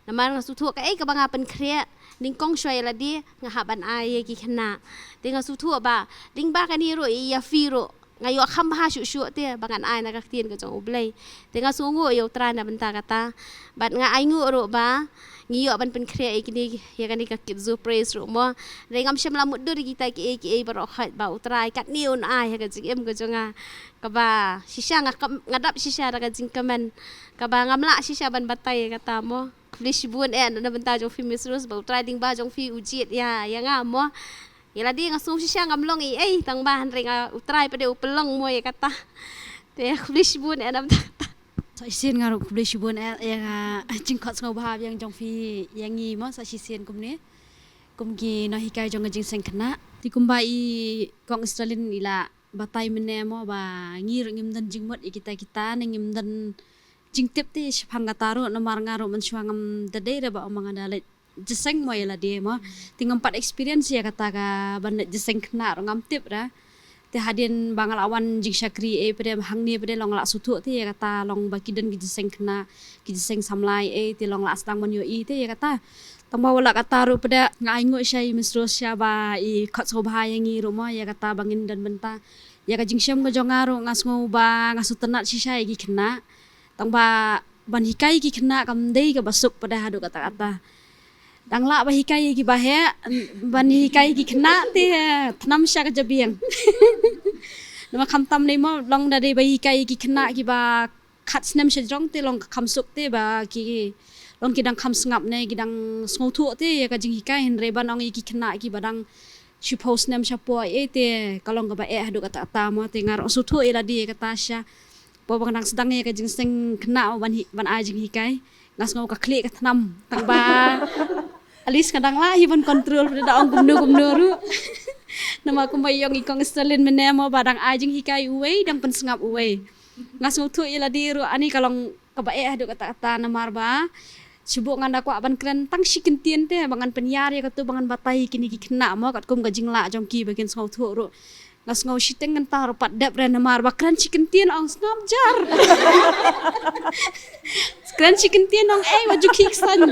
Namar nga sngewthuh kaei kaba nga pynkhreh nyngkong shuwa ïa lade nga hap ban ai ïa ki khynnah. Te nga sngewthuh ba lyngba kane ruh ïa phi ruh nga ïoh kham bha shuh shuh te ba ngan ai na ka ktien ka jong U Blei. Te nga sngewnguh ïa U Trai na bynta kata. Bad nga ainguh ruh ba ngi ïoh ban pynkhreh ïa kine, ïa kane ka Kidzoo Praise ruh mo. Hynrei ngam shym la mutdur ïa kita kiei kiei baroh khoit ba U Trai katne un ai ha ka jingim ka jong nga. Kaba shisha nga kam, nga dap shisha da ka jingkmen. Kaba ngam lah shisha ban batai ïa kata mo. Khublei shibun eh na bynta jong phi Miss Rose ba U Trai lyngba jong phi u jied ïa, ïa nga mo. Ïa lade nga sngew shisha ngam long ei ei tang ba hynrei nga U Trai pat de u pynlong mo ïa kata. Te khublei shibun eh na bynta kata. Sa shisien nga ruh khublei shibun eh ïa ka jingkhot sngewbha biang jong phi ïa ngi mo sa shisien kumne. Kum ki nonghikai jong ka jingïaseng khynnah. Te kumba i Kong Esterlin i la batai mynne mo ba ngi ruh ngim don jingmut ïa kita kita ne ngim don jingtip te shaphang kata ruh namar nga ruh mynshuwa ngam da dei re ba ong ma nga da leit jingïaseng mo ïa lade mo. Te ngam pat experience ïa kata ka ban leit jingïaseng khynnah ruh ngam tip re. Te hadien ba nga la wan jingshakri eh pat de hangne pat de long la sngewthuh te ïa kata long ba ki don ki jingïaseng khynnah, ki jingïaseng samla eh te long la sdang ban ïohi te ïa kata. Tang ba wat la kata ruh pat de nga ainguh sha i Miss Rose sha ba i khot sngewbha ïa ngi ruh mo ïa kata ba ngin don bynta. Ïa ka jingshem ka jong nga ruh nga sngew ba nga sngewtynnat shisha ïa ki khynnah. Tang ba ban hikai ïa ki khynnah kam dei kaba suk pat de haduh katta katta. Dang lah ba hikai ïa ki baheh, ban hikai ïa ki khynnah te thnam sha ka jabieng. Namar khamtam ne mo long da dei ba hikai ïa ki khynnah kiba khat snem sha jrong te long ka kham suk te ba ki long ki dang kham sngap ne ki dang sngewthuh te ïa ka jinghikai hynrei ban ong ïa ki khynnah kiba dang shiphew snem shapoh eh te ka long kaba eh haduh katta katta mo te nga ruh sngewthuh ïa lade ïa kata sha. Ba ba nga dang sdang ïa ka jingïaseng khynnah ban hi, ban ai jinghikai. Nga sngew ka khlieh ka thnam tang ba at least nga dang lah hi ban control pat de da ong kumno kumno ruh. Namar kumba i ong i Kong Esterlin mynne mo ba dang ai jinghikai uwei dang pynsngap uwei. Nga sngewthuh ïa lade ruh ani ka long kaba eh haduh katta katta namar ba shu buh ngan da kwah ban kren tang shi kyntien te ba ngan pynïar ïa katu ba ngan batai ïa kine ki khynnah mo katkum ka jinglah jong ki ba kin sngewthuh ruh. Nga sngew shiteng ngan ta ruh pat dep re namar ba kren shi kyntien ong sngap jar. Kren shi kyntien ong ei wat ju khih ksan.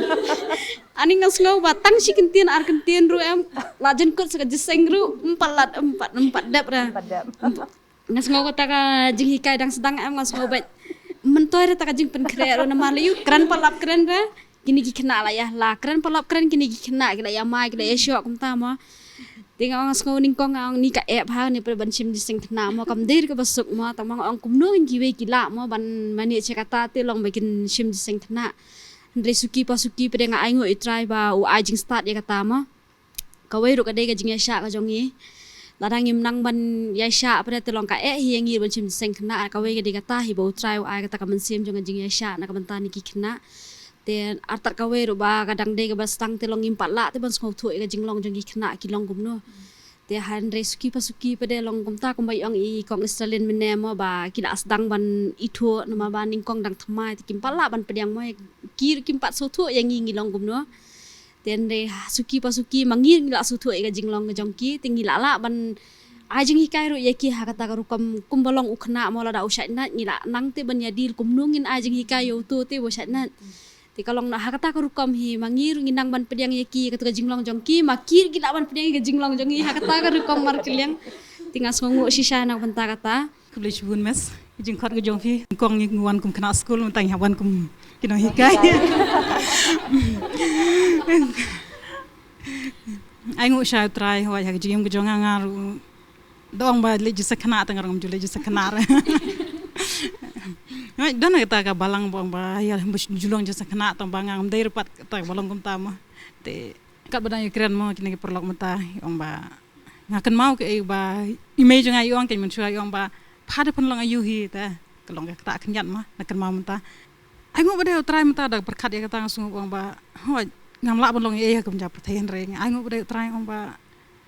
Ani nga sngew ba tang shi kyntien ar kyntien ruh em la jan kut sa ka jingïaseng ruh ym pat lad ym pat ym pat dep re. Pat dep. Nga sngew kata ka jinghikai dang sdang em nga sngew bad myntoi re ta ka jingpynkhreh ruh namar lei u kren pat lap kren re. Kine ki khynnah la ïa la kren pat lap kren kine ki khynnah ki la ïa mai ki la ïa shoh kumta mo. Te nga ong nga sngew nyngkong nga ong ni ka eh bha ne pat ban shim jingïaseng khynnah mo kam dei re kaba suk mo tang ba nga ong kumno ngi kiwei ki lah mo ban mane sha kata te long ba kin shim jingïaseng khynnah. Hynrei suki pa suki pat de nga ainguh ïa U Trai ba u ai jingstad ïa kata mo. Kawei ruh ka dei ka jingïaishah ka jong ngi. Lada ngim nang ban ïaishah pat de te long ka eh hi ïa ngi ban shim jingïaseng khynnah kawei ka dei kata hi ba U Trai u ai kata ka mynsiem jong ka jingïaishah na ka bynta ne ki khynnah. Te artat kawei ruh ba ka dang dei kaba sdang te long ngim pat lah te ban sngewthuh ïa ka jinglong jong ki khynnah ki long kumno. Te hynrei suki pa suki pat de long kumta kumba i ong i Kong Esterlin mynne mo ba ki la sdang ban ithuh namar ba nyngkong dang thymmai te kim pat lah ban pdiang mo ki ruh kim pat sngewthuh ïa ngi ngi long kumno. Te hynrei suki pa suki ma ngi ngi la sngewthuh ïa ka jinglong ka jong ki te ngi la lah ban Ai jinghikai ruh ïa ki ha kata ka rukom kumba long u khynnah mo, lada u shaitnat ngi la nang te ban ïa deal kumno ngin ai jinghikai ïa uto te ba u shaitnat. Te ka long na ha kata ka rukom hi ma ngi ruh ngi nang ban pdiang ïa ki kato ka jinglong jong ki, ma ki ruh ki lah ban pdiang ïa ka jinglong jong ngi ha kata ka rukom markylliang. Te nga sngewnguh shisha na ka bynta kata. Khublei shibun Miss, jingkhot ka jong phi. Kong ngi wan kum khynnah skul, mynta ngi hap wan kum ki nonghikai. Ai nguh shai U Trai, hooid, ha ka jingim ka jong nga nga ruh da ong ba leit jingshakna, tang ruh ngam ju leit jingshakna re. Hooid, don kata ka balang ba ong ba ïa ba ju long jingshakna, tang ba nga ngam dei re pat kata ka balang kumta mo. Te katba dang ïakren mo kine ki paralok mynta, ong ba nga kynmaw kaei ba i mei jong nga i ong, kein mynshuwa i ong ba pha da pynlong aïu hi, te ka long kata khyndiat mo, nga kynmaw mynta. Ai nguh ba dei U Trai mynta da pyrkhat ïa kata, nga sngew ong ba hooid ngam lah ban long ei ei ha ka bynta pyrthei, hynrei ai nguh ba dei U Trai ong ba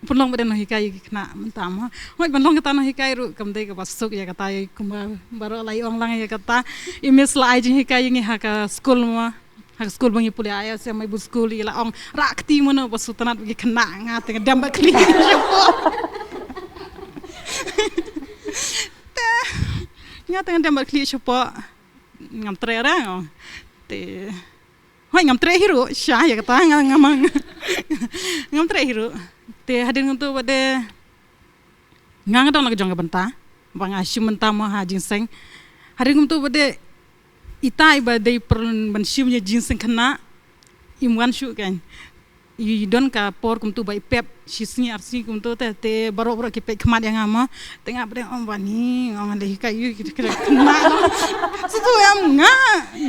pynlong ba dei nonghikai ïa ki khynnah mynta mo. Hooid ban long kata nonghikai ruh kam dei kaba suk ïa kata, ïa kumba baroh la ïa ong lang ïa kata. I Miss la ai jinghikai ïa ngi ha ka skul mo. Ha ka skul ba ngi pule, ai sa mai bun skul ïa la ong rah kti mano ba sngewtynnat ba ki khynnah, nga te nga dem bad khlieh shapoh. Te nga te nga dem bad khlieh shapoh. Ngam treh re. Te hooid ngam treh hi ruh, sha ïa kata nga nga mang. Ngam treh hi ruh. Te hadien kumto ba dei nga nga don la ka jong ka bynta ba nga shim bynta mo ha jingseng. Hadien kumto ba dei ita iba dei pyrshah ban shim ïa jingseng khynnah im wan shuh, kein i don ka por kumto ba i pep shi sngi ar sngi kumto te, te baroh baroh ki peit khmat ïa nga mo. Te nga ba dei ong ba ni ong lei ka ïu ki khynnah. Shuh em nga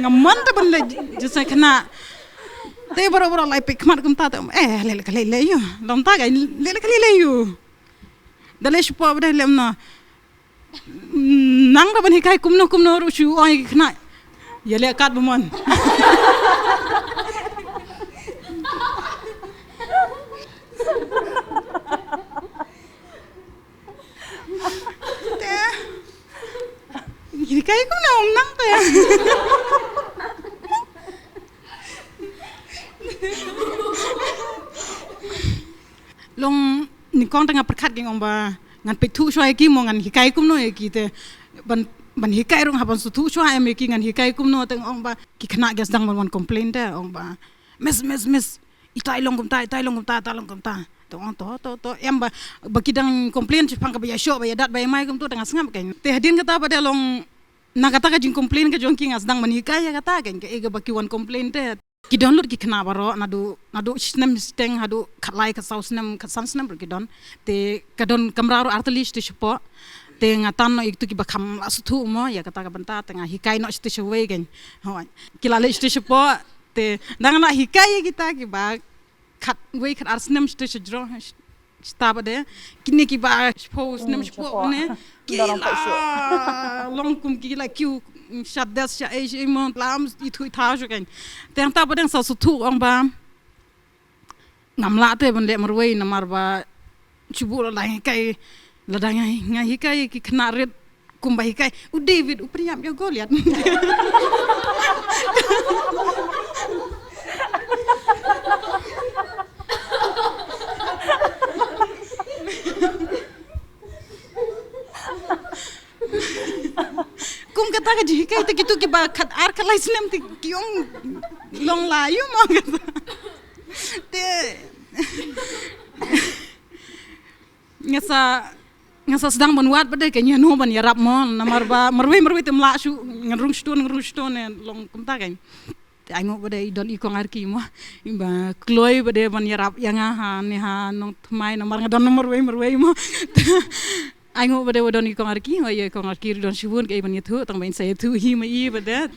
ngam mon te ban leh jingseng khynnah. Te baroh baroh la i peit khmat kumta te eh lei lei ka lei lei ïu. Long ta ka lei lei ka lei lei ïu. Da leh shuh ba dei lem no. Nang da ban hikai kumno kumno ruh shu ong ïa ki khynnah ïa leh kat ba mon. Te hikai kumno nang te. Long nyngkong te nga pyrkhat, kein ong ba ngan peit thuh shuwa ïa ki mo, ngan hikai kumno ïa ki te. Ban ban hikai ruh hap ban sngewthuh shuwa em ïa ki, ngan hikai kumno, te ong ba ki khynnah ki sdang ban wan complain te ong ba miss miss miss, itai long kumta, itai long kumta, itai long kumta. Te ong to to to em ba ba ki dang complain shaphang kaba ïashoh ba ïadat ba ïamai kumto, te nga sngap, kein. Te hadien kata ba dei long na kata ka jingcomplain ka jong ki nga sdang ban hikai ïa kata, kein, kaei kaba ki wan complain te. Ki don lut ki khynnah baroh naduh naduh snem shiteng haduh khatlai khatsaw snem khatsan snem ruh ki don. Te ka don kamra ruh artylli shatei shapoh. Te nga tan noh ïa kitu kiba kham la sngewthuh mo ïa kata ka bynta, te nga hikai noh shatei shawei, kein. Hooid ki la leit shatei shapoh. Te dang nga la hikai ïa kita kiba khatwei khatar snem shatei shajrong. Shata ba dei kine kiba shiphew snem shiphew ne ki la long kum ki la kiew sha desk sha ei sha ei mo, lam ithuh ithaw shuh, kein. Te hangta ba dei nga sa sngewthuh ong ba ngam lah te ban leh marwei namar ba shu buh la hikai, lada nga hikai ki khynnah rit kumba hikai u David u pynïap ïa u Goliath. Kum kata ka jinghikai te kitu kiba khatar khatlai snem te ki ong long la ïu mo kata. Te nga sa nga sa sdang ban wad ba dei, kein, ïano ban ïarap mo namar ba marwei marwei te ym lah shuh, ngan rung shatei ngan rung shatei ne long kumta, kein. Te ai nguh ba dei i don i kong Arki mo, iba kloi ba dei ban ïarap ïa nga ha ne ha nongthymmai namar nga don marwei marwei mo. Ai nguh ba dei ba don i kong Arki, nga ïa i kong Arki ruh don shibun kaei ban ïathuh, tang ba in sa ïathuh hi ma i ba dei.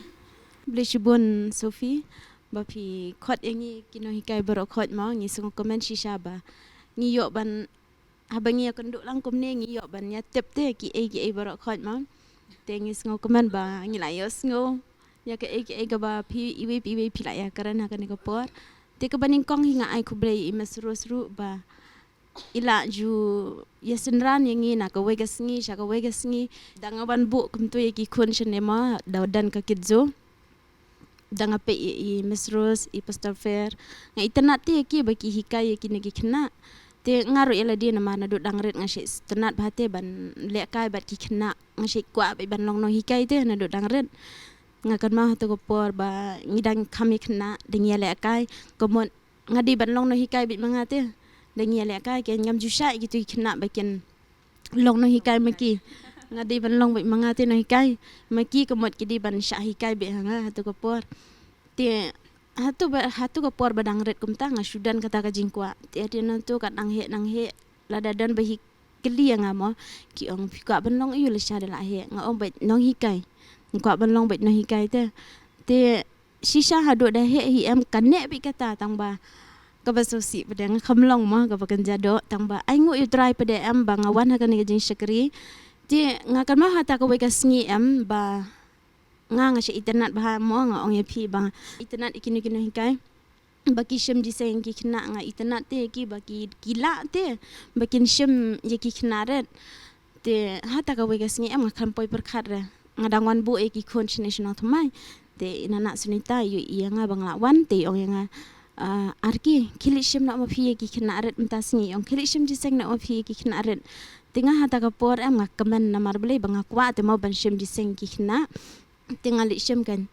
Khublei shibun Sophie ba phi khot ïa ngi ki nonghikai baroh khoit mo, ngi sngewkmen shisha ba ngi ïoh ban haba ngi ïakynduh lang kumne ngi ïoh ban ïatip te kiei kiei baroh khoit mo. Te ngi sngewkmen ba ngi la ïohsngew ïa kaei kaei kaba phi iwei pa iwei phi la ïakren ha kane ka por. Te kaba nyngkong hi nga ai khublei ïa i Miss Rose ruh ba i la ju ïasynran ïa ngi na kawei ka sngi sha kawei ka sngi. Da nga ban buh kumto ïa ki khun shane mo, da u Dan ka kit zoo. Da nga peit ïa i Miss Rose, i Pastor Fair, nga itynnad te ïa ki ba ki hikai ïa kine ki khynnah. Te nga ruh ïa lade namar naduh dang rit nga shait sngewtynnat bha te ban lehkai bad ki khynnah, nga shait kwah beit ban long nonghikai te naduh dang rit. Nga kynmaw hato ka por ba ngi dang kham ïa khynnah, dang ïalehkai, ka mut nga dei ban long nonghikai beit ma nga te. Dang ïalehkai, ke ngam ju shah ïa kito ki khynnah ba kin long nonghikai ma ki. Nga dei ban long beit ma nga te nonghikai ma ki, ka mut ki dei ban shah hikai beit ha nga hato ka por. Te hato ba, hato ka por ba dang rit kumta nga shu don kata ka jingkwah. Te hadien nangto kat nang heh nang heh, lada don ba hi kylli ïa nga mo, ki ong, phi kwah ban long aïu lashai da la heh? Nga ong, beit nonghikai. Nga kwah ban long beit nonghikai te. Te shisha haduh da heh hi em, ka neh beit kata, tang ba kaba sngewsih pat de nga kham long mo, kaba kynja doh, tang ba ainguh ïa U Trai pat de em ba nga wan ha kane ka jingshakri. Te nga kynmaw hata kawei ka sngi em ba nga, nga shait itynnat bha mo, nga ong ïa phi ba nga itynnat ïa kino kino hikai ba ki shim jingïaseng ki khynnah, nga itynnat te ïa ki ba ki, ki lah te ba kin shim ïa ki khynnah rit. Te hata kawei ka sngi em nga khlem poi pyrkhat re, nga dang wan buh ïa ki khun shane sha Nongthymmai. Te i Nana Sunita i ïohi ïa nga ba nga la wan, te i ong ïa nga, "Ah, Arki, khie leit shim noh ma phi ïa ki khynnah rit mynta sngi." I ong, "Khie leit shim jingïaseng noh ma phi ïa ki khynnah rit." Te nga hata ka por em nga kmen namar Blei ba nga kwah te mo ban shim jingïaseng ki khynnah. Te nga leit shim kan.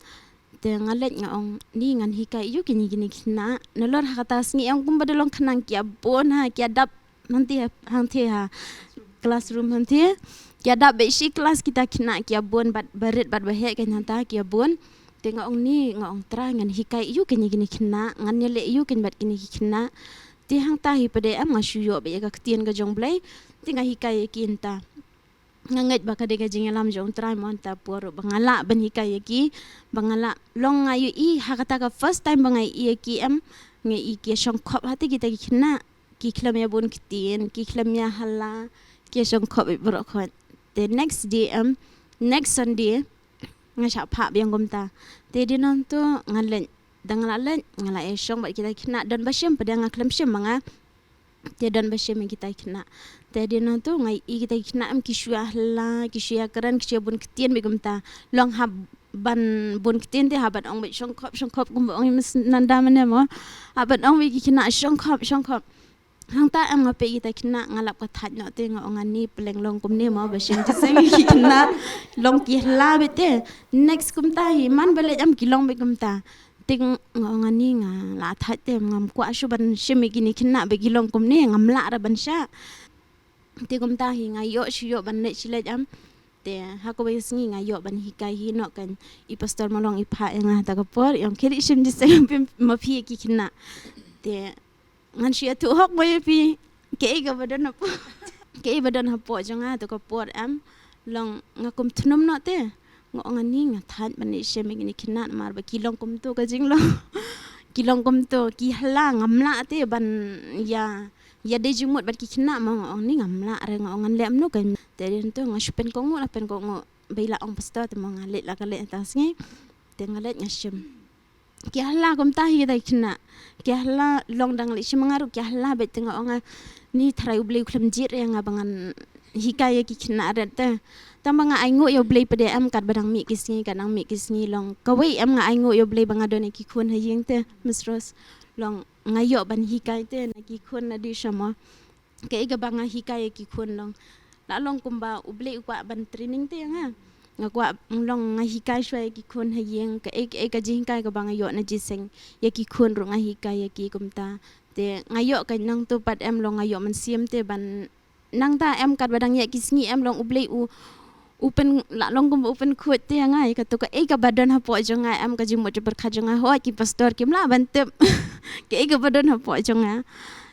Te nga leit nga ong, "Ni, ngan hikai aïu kine, kine ki khynnah?" Nalor ha kata sngi em kumba da long khnang ki ïa bun ha, ki ïa dap hangtei ha, hangtei ha classroom hangtei. Ki ïa dap beit shi klas kita ki khynnah, ki ïa bun bad barit bad baheh kan hangta ki ïa bun. Te nga ong, "Ni," nga ong, "Trai, ngan hikai aïu kine, kine ki khynnah? Ngan ïaleh aïu kan bad kine ki khynnah?" Te hangta hi pat de em nga shu ïoh beit ïa ka ktien ka jong Blei. Te nga hikai ïa ki hangta. Nga ngeit ba ka dei ka jingïalam jong U Trai mo, hangta por ba nga lah ban hikai ïa ki, ba nga lah long, nga ïohi ha kata ka first time ba nga ïohi ïa ki em, nga ïohi ki ïa shongkhop hangtei kita ki khynnah, ki khlem ïa bun ktien, ki khlem ïa hala, ki ïa shongkhop beit baroh khoit. Te next day em, next Sunday, nga shah phah biang kumta. Te hadien nangto nga leit, da nga la leit, nga la ïa shong bad kita ki khynnah, don ba shim pat de, nga khlem shim ma nga. Te don ba shim ïa kita ki khynnah. Te hadien nangto nga ïohi kita ki khynnah em ki shu ïa hala, ki shu ïa kren, ki shu ïa bun ktien beit kumta. Long hap ban bun ktien te hap ban ong beit shongkhop, shongkhop kumba ong ïa Miss Nanda mynne mo. Hap ban ong beit ki khynnah shongkhop, shongkhop. Hangta em nga peit kita ki khynnah nga lap ka thait noh te nga ong ani pleng long kumne mo ba shim jingïaseng ïa ki khynnah. Long ki hala beit te. Next kumta hi man ba leit em ki long beit kumta. Te nga ong ani nga la thait te ngam kwah shuh ban shim ïa kine ki khynnah ba ki long kumne, ngam lah re ban shah. Te kumta hi nga ïoh shu ïoh ban leit shi leit em. Te ha kawei ka sngi nga ïoh ban hikai hi noh kan, i Pastor Mawlong i phah ïa nga hata ka por, i ong khie leit shim jingïaseng ma phi ïa ki khynnah. Te ngan shu ïathuh hok mo ïa phi, kaei kaba don hapoh, kaei ba don hapoh jong nga hata ka por em. Long nga kum thnum noh te. Nga ong ani nga thait ban leit shim ïa kine ki khynnah namar ba ki long kumto ka jinglong. Ki long kumto, ki hala, ngam lah te ban ïa, ïa dei jingmut bad ki khynnah mo. Nga ong ni ngam lah re, nga ong ngan leh kumno kan. Te hadien to nga shu pynkohnguh la pynkohnguh ba i la ong Pastor te mo, nga leit la ka leit hangta sngi. Te nga leit nga shim. Ki hala kumta hi kita ki khynnah. Ki hala long dang leit shim ma nga ruh ki hala beit, te nga ong ani tharai U Blei u khlem jied ïa nga ba ngan hikai ïa ki khynnah rit te. Tang ba nga ainguh ïa U Blei pat de em katba dang mih ki sngi, kat dang mih ki sngi long kawei em nga ainguh ïa U Blei ba nga don ïa ki khun ha ïing te, Miss Rose. Long nga ïoh ban hikai te na ki khun na dei sha mo. Kaei kaba nga hikai ïa ki khun long, la long kumba U Blei u kwah ban training te ïa nga. Nga kwah long nga hikai shuwa ïa ki khun ha ïing, kaei kaei ka jinghikai kaba nga ïoh na jingïaseng ïa ki khun ruh nga hikai ïa ki kumta. Te nga ïoh ka nangto pat em long nga ïoh mynsiem te ban nangta em katba dang ïaid ki sngi em long U Blei u, u pyn, la long kumba u pynkhuid te ïa nga ïa kato kaei kaba don hapoh jong nga em, ka jingmut jingpyrkhat jong nga, hooid ki pastor kim lah ban tip kaei kaba don hapoh jong nga.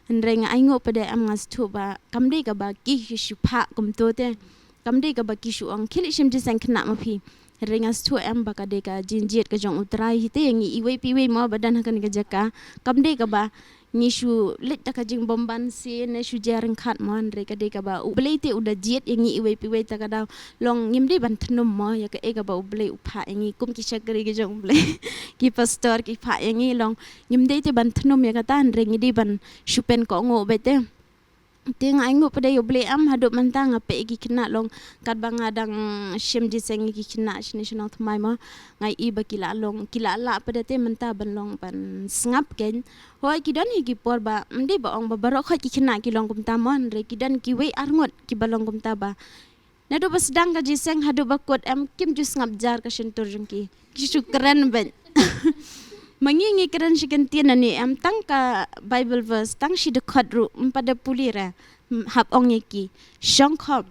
Hynrei nga ainguh pat de em, nga sngewthuh ba kam dei kaba ki shu phah kumto te. Kam dei kaba ki shu ong khie leit shim jingïaseng khynnah ma phi. Hynrei nga sngewthuh em ba ka dei ka jingjied ka jong U Trai hi te ïa ngi iwei pa iwei mo ba don ha kane ka jaka. Kam dei kaba ngi shu leit da ka jingbymman sien ne shu jia ryngkat mo, hynrei ka dei kaba U Blei te u da jied ïa ngi iwei pa iwei. Ta ka daw long ngim dei ban thnum mo ïa kaei kaba U Blei u phah ïa ngi kum ki shakri ki jong U Blei. Ki pastor ki phah ïa ngi long ngim dei te ban thnum ïa kata, hynrei ngi dei ban shu pynkohnguh beit te. Te nga ainguh pat ïa U Blei em, haduh mynta nga peit ïa ki khynnah long, katba nga dang shim jingïaseng ïa ki khynnah shane sha Nongthymmai mo, nga i ba ki la long, ki la lah pat te mynta ban long ban sngap kein. Hooid, ki don hi ki por ba ym dei ba ong ba baroh khoit ki khynnah ki long kumta mo, hynrei ki don kiwei arngut kiba long kumta ba naduh ba sdang ka jingïaseng haduh ba kut em, kim ju sngap jar ka shyntur jong ki. Ki shu kren beit. Ma ngi ngi kren shi kyntien hangne em, tang ka Bible verse, tang shi dkhot ruh ym pat da pule re. Hap ong ïa ki, shong khop.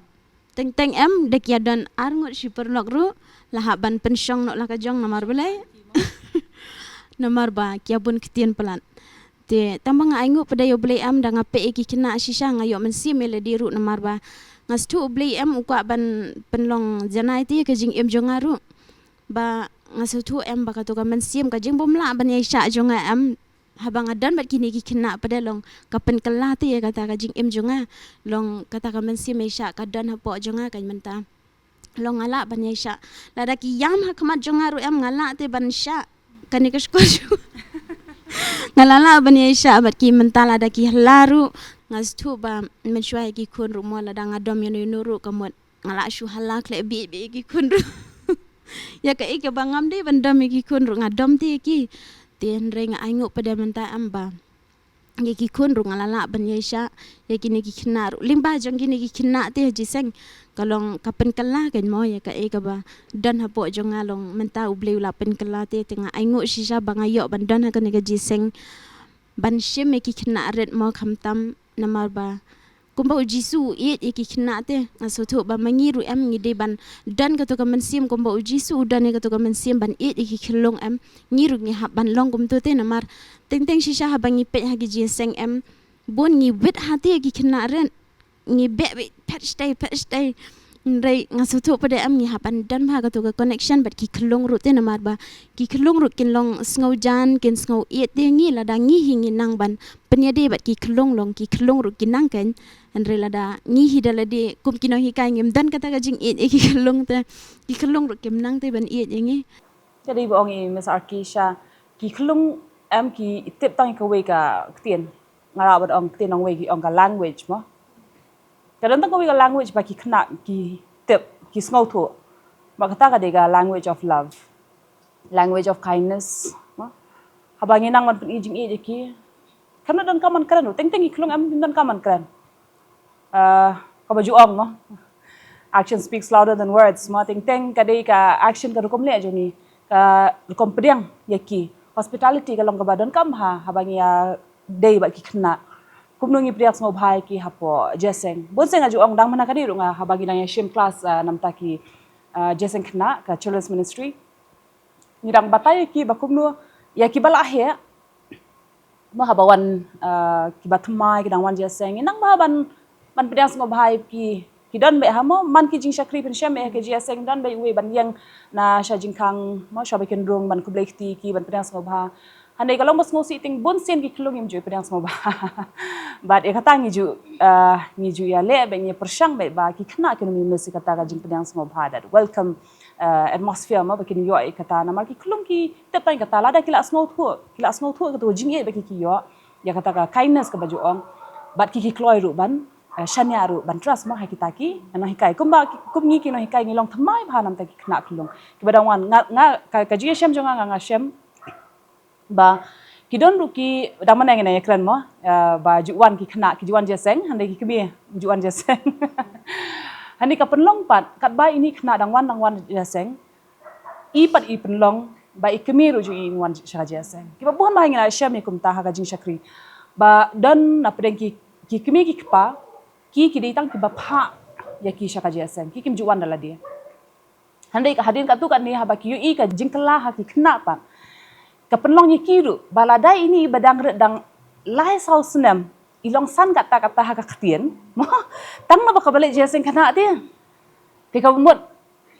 Teng teng em, da ki ïa don arngut shi paralok ruh la hap ban pynshong noh la ka jong, namar balei? Namar ba ki ïa bun ktien palat. Te tang ba nga ainguh pat ïa U Blei em, da nga peit ïa ki khynnah shisha nga ïoh mynsiem ïa lade ruh, namar ba nga sngewthuh U Blei em u kwah ban pynlong janai te ïa ka jingim jong nga ruh. Ba nga sngewthuh em ba kato ka mynsiem, ka jingbymlah ban ïaishah jong nga em, haba nga don bad kine ki khynnah pat, long ka pynkylla te ïa kata ka jingim jong nga. Long kata ka mynsiem ïaishah ka don hapoh jong nga kein mynta. Long nga lah ban ïaishah. Lada ki ïam ha khmat jong nga ruh em, nga lah te ban shah. Kane ka shkor shu. Nga lah lah ban ïaishah bad ki mynta, lada ki hla ruh. Nga sngewthuh ba mynshuwa ïa ki khun ruh mo, lada nga dom ïano ïano ruh ka mut nga lah shu hla khleh bit bit ïa ki khun ruh. Ïa kaei kaba ngam dei ban dom ïa ki khun ruh nga dom te ïa ki. Te hynrei nga ainguh pat mynta em ba ïa ki khun ruh nga lah lah ban ïaishah, ïa kine ki khynnah ruh. Lyngba jong kine ki khynnah te ha jingïaseng ka long ka pynkylla kein mo ïa kaei kaba don hapoh jong nga, long mynta U Blei u la pynkylla te, te nga ainguh shisha ba nga ïoh ban don ha kane ka jingïaseng ban shim ïa ki khynnah rit mo, khamtam namar ba kumba U Jisu u ïeit ïa ki khynnah te, nga sngewthuh ba ma ngi ruh em ngi dei ban don kato ka mynsiem kumba U Jisu u don ïa kato ka mynsiem ban ïeit ïa ki khyllung em. Ngi ruh ngi hap ban long kumto te, namar teng teng shisha haba ngi peit ha ki jingïaseng em, bun ngi wit ha te ïa ki khynnah rit, ngi beh beh phet shtei phet shtei. Hynrei nga sngewthuh pat em ngi hap ban don bha kato ka connection bad ki khyllung ruh te, namar ba ki khyllung ruh kin long sngewjan, kin sngew ïeit te ïa ngi. Lada ngi hi ngi nang ban pynïadei bad ki khyllung, long ki khyllung ruh ki nang kein. Hynrei lada ngi hi da lade kum ki nonghikai ngim don kata ka jingïeit ïa ki khyllung te, ki khyllung ruh kim nang te ban ïeit ïa ngi. Ka dei ba ong i Miss Arkisha, ki khyllung em ki tip tang ïa kawei ka ktien. Nga lah ban ong ktien nongwei, ki ong ka language mo. Ka don tang kawei ka language ba ki khynnah ki tip, ki sngewthuh. Ba kata ka dei ka language of love, language of kindness mo. Haba ngi nang ban pyni jingïeit ïa ki, kam donkam ban kren ruh. Teng teng ki khyllung em kim donkam ban kren. Ah, kaba ju ong mo, action speaks louder than words mo. Teng teng ka dei ka action, ka rukom leh jong ngi, ka rukom pdiang ïa ki. Hospitality ka long kaba donkam bha haba ngi ïadei bad ki khynnah. Kumno ngi pdiang sngewbha ïa ki hapoh jingïaseng. Bun sien nga ju ong, dang mynta ka dei ruh nga haba ngi dang ïashim class, ah, namar ki, ah, jingïaseng khynnah ka Children's Ministry, ngi dang batai ïa ki ba kumno, ïa ki ba la heh mo, haba wan, ah, ki ba thymmai ki dang wan jingïaseng, ngi nang bha ban, ban pdiang sngewbha ïa ki. Ki don beit ha mo, man ki jingshakri pynshem beit ha ki jingïaseng, don beit uwei ban ïeng na sha jingkhang mo, sha ba kin rung, ban khublei kti ïa ki, ban pdiang sngewbha. Hynrei ka long ba sngewsih teng bun sien ki khyllung ngim ju pdiang sngewbha. Bad ïa kata ngi ju, ah, ngi ju ïaleh beit, ngi pyrshang beit ba ki khynnah kin ym miss ïa kata ka jingpdiang sngewbha, that welcome, ah, atmosphere mo, ba kin ïoh ïa kata. Namar ki khyllung ki tip tang ïa kata, lada ki la sngewthuh, ki la sngewthuh ïa kato ka jingïeit ba ki, ki ïoh ïa kata ka kindness kaba ju ong, bad ki, ki kloi ruh ban, ah, shaniah ruh ban trust mo ha kita ki nonghikai. Kumba ki, kum ngi ki nonghikai ngi long thymmai bha namar ki khynnah khyllung kiba dang wan. Nga, nga ka, ka jingïashem jong nga, nga, nga shem ba ki don ruh ki, dang mynne ngi nang ïakren mo, ah, ba ju wan ki khynnah, ki ju wan jingïaseng, hynrei ki kmie ju wan jingïaseng. Hynrei ka pynlong pat katba ine i khynnah dang wan, dang wan jingïaseng, i pat i pynlong ba i kmie ruh ju i wan sha ka jingïaseng. Kiba bun bha ngi la shem ïa kumta ha ka jingshakri, ba don na pdeng ki, ki kmie ki kpa, ki, ki dei tang kiba phah ïa ki sha ka jingïaseng, ki kim ju wan da lade. Hynrei ka hadien katto katne haba ki ïohi ka jingkylla ha ki khynnah pat, ka pynlong ïa ki ruh ba lada ine i ba dang rit dang lai saw snem, i long san katta katta ha ka ktien mo, tang naba kaba leit jingïaseng khynnah te. Te kaba mut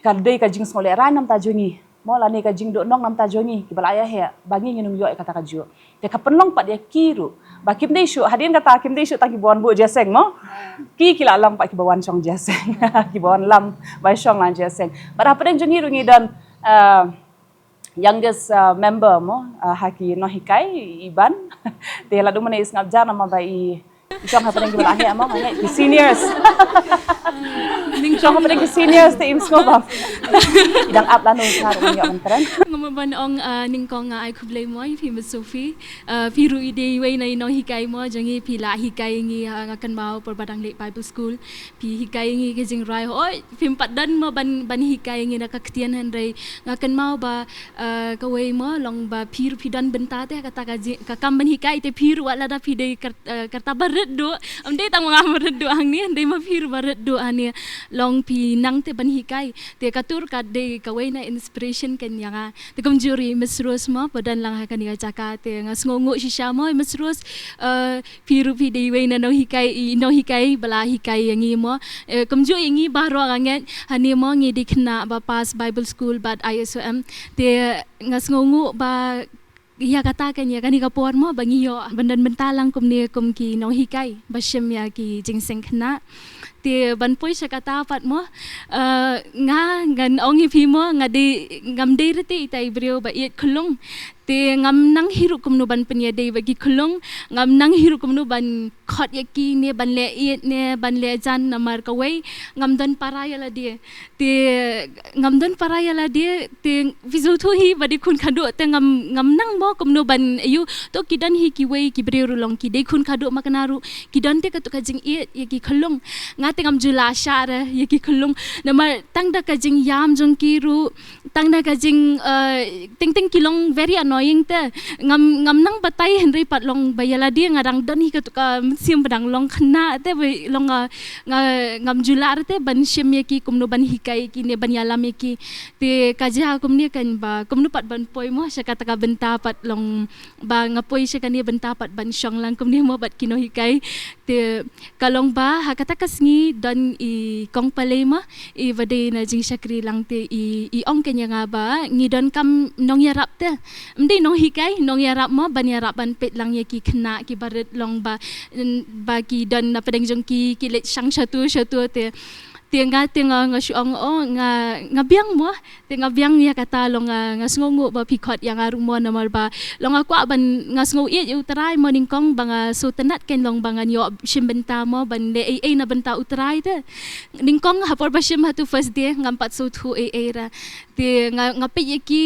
ka dei ka jingsngewlehrain namar jong ngi mo, lane ka jingduhnong namar jong ngi kiba la ïa heh ba ngi ngin ym ïoh ïa kata kajuh. Te ka pynlong pat ïa ki ruh ba kim dei shuh, hadien kata kim dei shuh tang kiba wan buh jingïaseng mo. Ki, ki la long pat kiba wan shong jingïaseng, kiba wan lam, ba shong lang jingïaseng. Bad hapdeng jong ngi ruh ngi don, ah, youngest, ah, member mo, ah, ha ki nonghikai, i Ban. Te la dei mynne i sngap jar namar ba i Jong hapdeng ki ba la heh mo, hangei ki seniors. Jong hapdeng ki seniors te im sngewbha. Ki dang ap lano sa ruh ïa ban kren. Nga mo ban ong, ah, nyngkong nga ai khublei mo ïa phi Miss Sophie. Ah, phi ruh i dei iwei na i nonghikai mo jong ngi, phi la hikai ngi, ah, nga kynmaw por ba dang leit Bible school. Phi hikai ngi ka jingrwai, hooid phim pat don mo ban, ban hikai ngi na ka ktien, hynrei nga kynmaw ba, eh, kawei mo long ba phi ruh phi don bynta te kata ka ji-, ka kam ban hikai te phi ruh wat lada phi dei kar-, eh, kata ba rit duh, ym dei tang ma nga ba rit duh hangne, hynrei ma phi ruh ba rit duh hangne, long phi nang te ban hikai. Te kato ruh ka dei kawei na inspiration kan ïa nga. Te kumjuh ruh i Miss Rose mo ba don lang ha kane ka jaka, te nga sngewnguh shisha mo i Miss Rose, eh, phi ruh phi dei iwei na nonghikai, i nonghikai ba la hikai ïa ngi mo. Eh, kumjuh ïa ngi baroh nga ngeit hangne mo ngi dei khynnah ba pass Bible school bad I S O M. Te nga sngewnguh ba ïa kata kan ïa kane ka por mo ba ngi ïoh ban don bynta lang kumne kum ki nonghikai ba shim ïa ki jingseng khynnah. Te ban poi sha kata pat mo, eh, nga ngan ong ïa phi mo, nga dei, ngam dei rete itai i briew ba ïeit khyllung. Te ngam nang hi ruh kumno ban pynïadei bad ki khyllung, ngam nang hi ruh kumno ban khot ïa ki ne ban leh ïeit ne ban leh jan, namar kawei ngam don para ïa lade. Te ngam don para ïa lade, te phi sngewthuh hi ba dei khun khadduh te ngam, ngam nang mo kumno ban ïoh. To ki don hi kiwei ki briew ruh long ki dei khun khadduh ma kane ruh ki don te kato ka jingïeit ïa ki khyllung. Nga te ngam ju lah shah re ïa ki khyllung, namar tang da ka jingïam jong ki ruh, tang da ka jing, eh, teng teng ki long very annoying te. Ngam, ngam nang batai hynrei pat long ba ïa lade nga dang don hi kato ka mynsiem ba dang long khynnah te ba long nga, nga, ngam ju lah re te ban shim ïa ki kumno ban hikai ïa ki ne ban ïalam ïa ki. Te ka jia kumne kan ba kumno pat ban poi mo sha kata ka bynta pat long ba nga poi sha kane bynta pat ban shong lang kumne mo bad ki nonghikai. Te ka long ba ha kata ka sngi don i kong Palei mo, i ba dei na jingshakri lang te i, i ong kane ïa nga ba ngi don kam nongïarap te. Ym dei nonghikai, nongïarap mo, ban ïarap ban peit lang ïa ki khynnah ki barit long ba, ba ki don na pdeng jong ki, ki leit shang shatu shatu te. Te nga te nga, nga shu ong, oh, nga, nga biang mo. Te nga biang ïa kata long nga, nga sngewnguh ba phi khot ïa nga ruh mo namar ba long nga kwah ban, nga sngew ïeit ïa U Trai mo nyngkong ba nga sngewtynnat kan long ba ngan ïoh shim bynta mo ban leh ei ei na bynta U Trai te. Nyngkong ha por ba shim ha tu first day ngam pat sngewthuh ei ei re. Te nga, nga peit ïa ki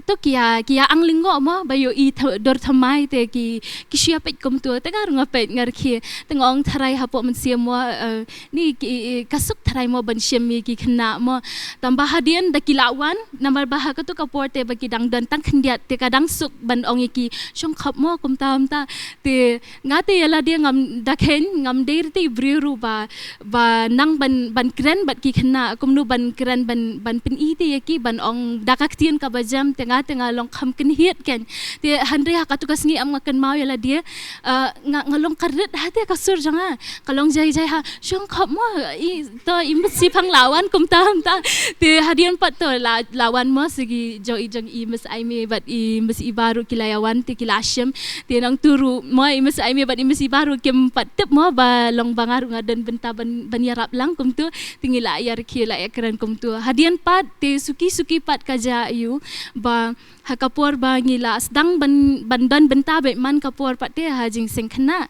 to ki ïa, ki ïa ang lyngngoh mo ba ïohi dor thymmai te ki, ki shu ïa peit kumtu te nga ruh nga peit nga rkhie. Te nga ong Trai hapoh mynsiem mo, eh, ni ki, ka suk Trai mo ban shim ïa ki khynnah mo. Tang ba hadien da ki la wan namar ba ha katu ka por te ba ki dang don tang khyndiat te ka dang suk ban ong ïa ki shong khop mo kumta kumta. Te nga te ïa lade ngam da khein ngam dei rete i briew ruh ba, ba nang ban, ban kren bad ki khynnah kumno ban kren ban, ban pyni te ïa ki ban ong da ka ktien kaba jem te nga te nga long kham kynhied kan. Te hynrei ha katu ka sngi em nga kynmaw ïa lade, eh, nga, nga long ka rit ha te ka sur jong nga. Ka long jai jai ha shong khop mo i to i masi phang la wan kumta kumta. Te hadien pat to la, la wan mo sigi jong i jong i Miss Aimee bad i Miss Iba ruh ki la ïa wan te ki la shim. Te nangtu ruh mo i Miss Aimee bad i Miss Iba ruh kim pat tip mo ba long ba nga ruh nga don bynta ban, ban ïarap lang kumtu. Te ngi la ïa rkhie la ïa kren kumtu. Hadien pat te suki suki pat ka jia ïa u ba ha ka por ba ngi la sdang ban, ban don bynta bad man ka por pat te ha jingseng khynnah.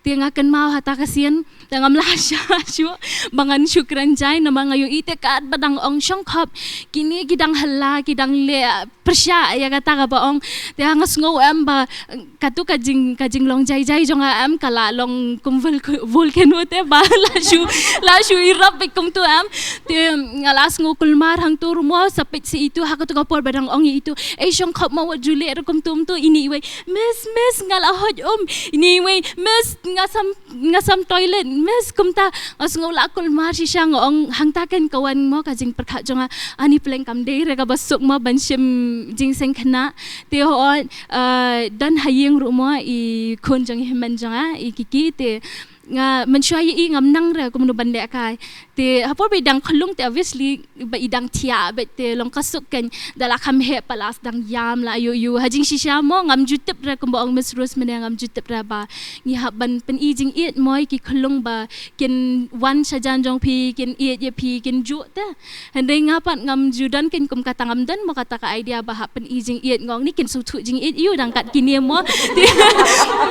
Te nga kynmaw ha ta ka sien te ngam lah shah shuh ba ngan shu kren jai namar nga ïohi te kat ba dang ong shong khop. Kine ki dang hela ki dang leh pyrshah ïa kata kaba ong. Te nga sngew em ba katu ka jing, ka jinglong jai jai jong nga em ka la long kum vol-, volcano te ba la shu, la shu erupt beit kumtu em. Te nga la sngew kulmar hangtu ruh mo sa peit sa itu ha katu ka por ba dang ong ïa itu. Ei shong khop mo wat ju leh ruh kumtu kumtu ini iwei. Miss, miss nga la hoi um. Ini iwei. Miss nga sam, nga sam toilet. Miss kumta nga sngew la kulmar shisha nga ong hangta kan ka wan mo ka jingpyrkhat jong nga. Ani pleng kam dei re kaba suk mo ban shim jingseng khynnah. Te hooid, eh, don ha ïing ruh mo i khun jong i hynmen jong nga i Kiki te Nga mynshuwa ïa i ngam nang re kumno ban lehkai. Te hapor ba i dang khyllung te obviously ba i dang thiah bad te long ka suk kan da la kham heh palas dang ïam la ïoh ïoh. Ha jingshisha mo ngam ju tip re kumba ong Miss Rose mynne ngam ju tip re ba ngi hap ban pyni jingïeit mo ïa ki khyllung ba kin wan sha jan jong phi kin ïeit ïa phi kin ju te. Hynrei nga pat ngam ju don ken kum kata ngam don mo kata ka idea ba hap pyni jingïeit ngong ni kin sngewthuh jingïeit ïa u dang kat kine mo. Te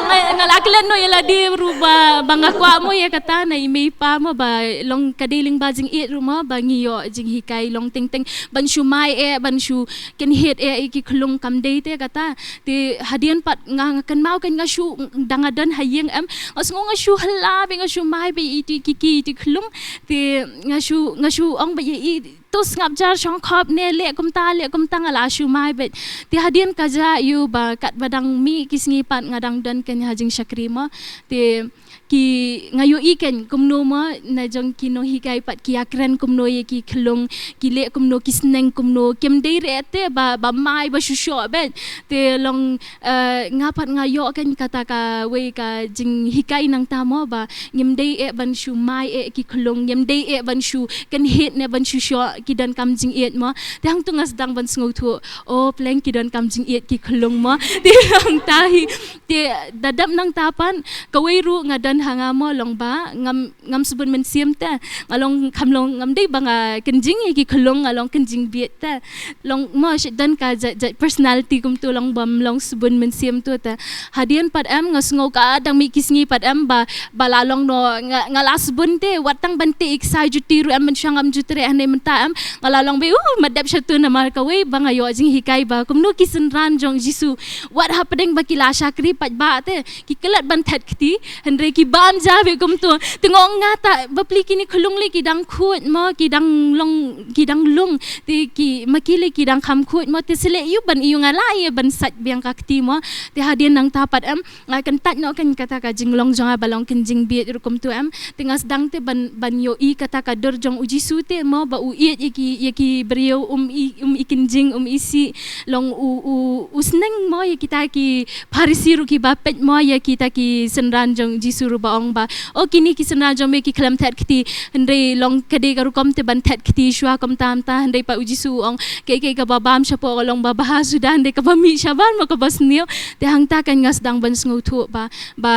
nga, nga la klet noh ïa lade ruh ba, ba nga kwah mo ïa kata na i mei pa mo ba long ka dei lyngba jingïeit ruh mo ba ngi ïoh jinghikai long teng teng ban shu mai eh ban shu kynhied eh ïa ki khyllung kam dei te kata. Te hadien pat nga, nga kynmaw kan nga shu da nga don ha ïing em nga sngew nga shu hela bad nga shu mai bad ïa i tu i ki ki i tu i khyllung. Te nga shu, nga shu ong bad ïa i to sngap jar shong khop ne leh kumta leh kumta nga la shu mai bad. Te hadien ka jia ïa u ba katba dang mih ki sngi pat nga dang don kan ha jingshakri mo. Te ki nga ïohi kan kumno mo na jong ki nonghikai pat ki ïakren kumno ïa ki khyllung ki leh kumno ki sneng kumno kim dei re te ba, ba mai ba shu shoh bad. Te long, eh, nga pat nga ïoh kan kata kawei ka jinghikai nangta mo ba ngim dei eh ban shu mai eh ki khyllung ngim dei eh ban shu kynhied ne ban shu shoh ki donkam jingïeit mo. Te hangtu nga sdang ban sngewthuh o pleng ki donkam jingïeit ki khyllung mo. Te hangta hi te da dep nangta pat kawei ruh nga don ha nga mo long ba ngam, ngam sbun mynsiem te. Nga long kham long ngam dei ba nga kynjing ïa ki khyllung nga long kynjing bieit te. Long mo shi don ka jait, jait personality kumtu long bym long sbun mynsiem tu te. Hadien pat em nga sngew ka dang mih ki sngi pat em ba, ba la long noh nga, nga la sbun te wat tang ban te excited ruh em mynshuwa ngam ju treh hangne mynta em nga la long beit u ma dep shatu namar kawei ba nga ïoh jinghikai ba kumno ki synran jong Jisu wat hapdeng ba ki la shakri pat ba te ki klet ban thet kti. Hynrei ki bam ja beit kumtu. Te nga ong nga ta bapli kine khyllung lei ki dang khuid mo ki dang long ki dang lung. Te ki ma ki lei ki dang kham khuid mo te shu leh ïa u ban ïa u nga la ïa ban sait biang ka kti mo. Te hadien nangta pat em nga kyntait noh kan kata ka jinglong jong nga ba long kynjing bieit ruh kumtu em. Te nga sdang te ban, ban ïohi kata ka dur jong u Jisu te mo ba u ïeit ïa ki, ïa ki briew um i, um i kynjing um i sih. Long u, u, u sneng mo ïa kita ki Pharisi ruh kiba peit mo ïa kita ki synran jong Jisu ruh ba ong ba o kine ki synran jong me ki khlem thet kti. Hynrei long ka dei ka rukom te ban thet kti shuwa kumta mynta hynrei pat u Jisu u ong kaei kaei kaba bam shapoh ka long ba bha suda hynrei kaba mih shabar mo kaba sniew. Te hangta kan nga sdang ban sngewthuh ba, ba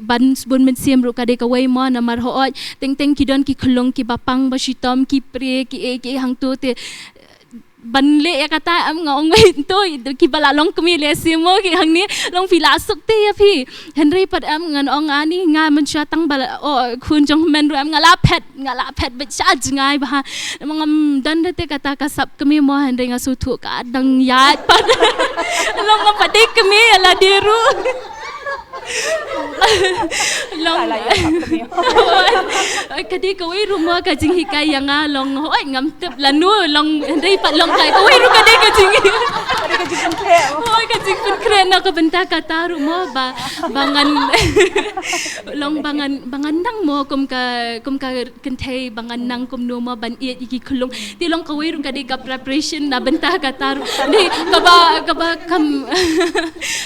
ban sbun mynsiem ruh ka dei kawei mo namar hooid teng teng ki don ki khyllung kiba pang ba shitom ki prie kiei kiei hangtu te ban leh ïa kata em nga ong wei to kiba la long kmie leh simo ki hangne long phi la suk te ïa phi. Hynrei pat em ngan ong ani nga mynshuwa tang ba la o khun jong men ruh em nga la phet nga la phet beit sha jngai ba ha. Ngam don da te kata ka sap kmie mo hynrei nga sngewthuh ka dang ïaid pat. Long ngam pat dei kmie ïa lade ruh. Long ka dei kawei ruh mo ka jinghikai ïa nga long hooid ngam tip lano long hynrei pat long ka kawei ruh ka dei ka jing hooid ka jingpynkhreh na ka bynta kata ruh mo ba ba ngan long ba ngan ba ngan nang mo kum ka kum ka kynthei ba ngan nang kumno mo ban ïeit ïa ki khyllung. Te long kawei ruh ka dei ka preparation na bynta kata ruh. Dei kaba kaba kam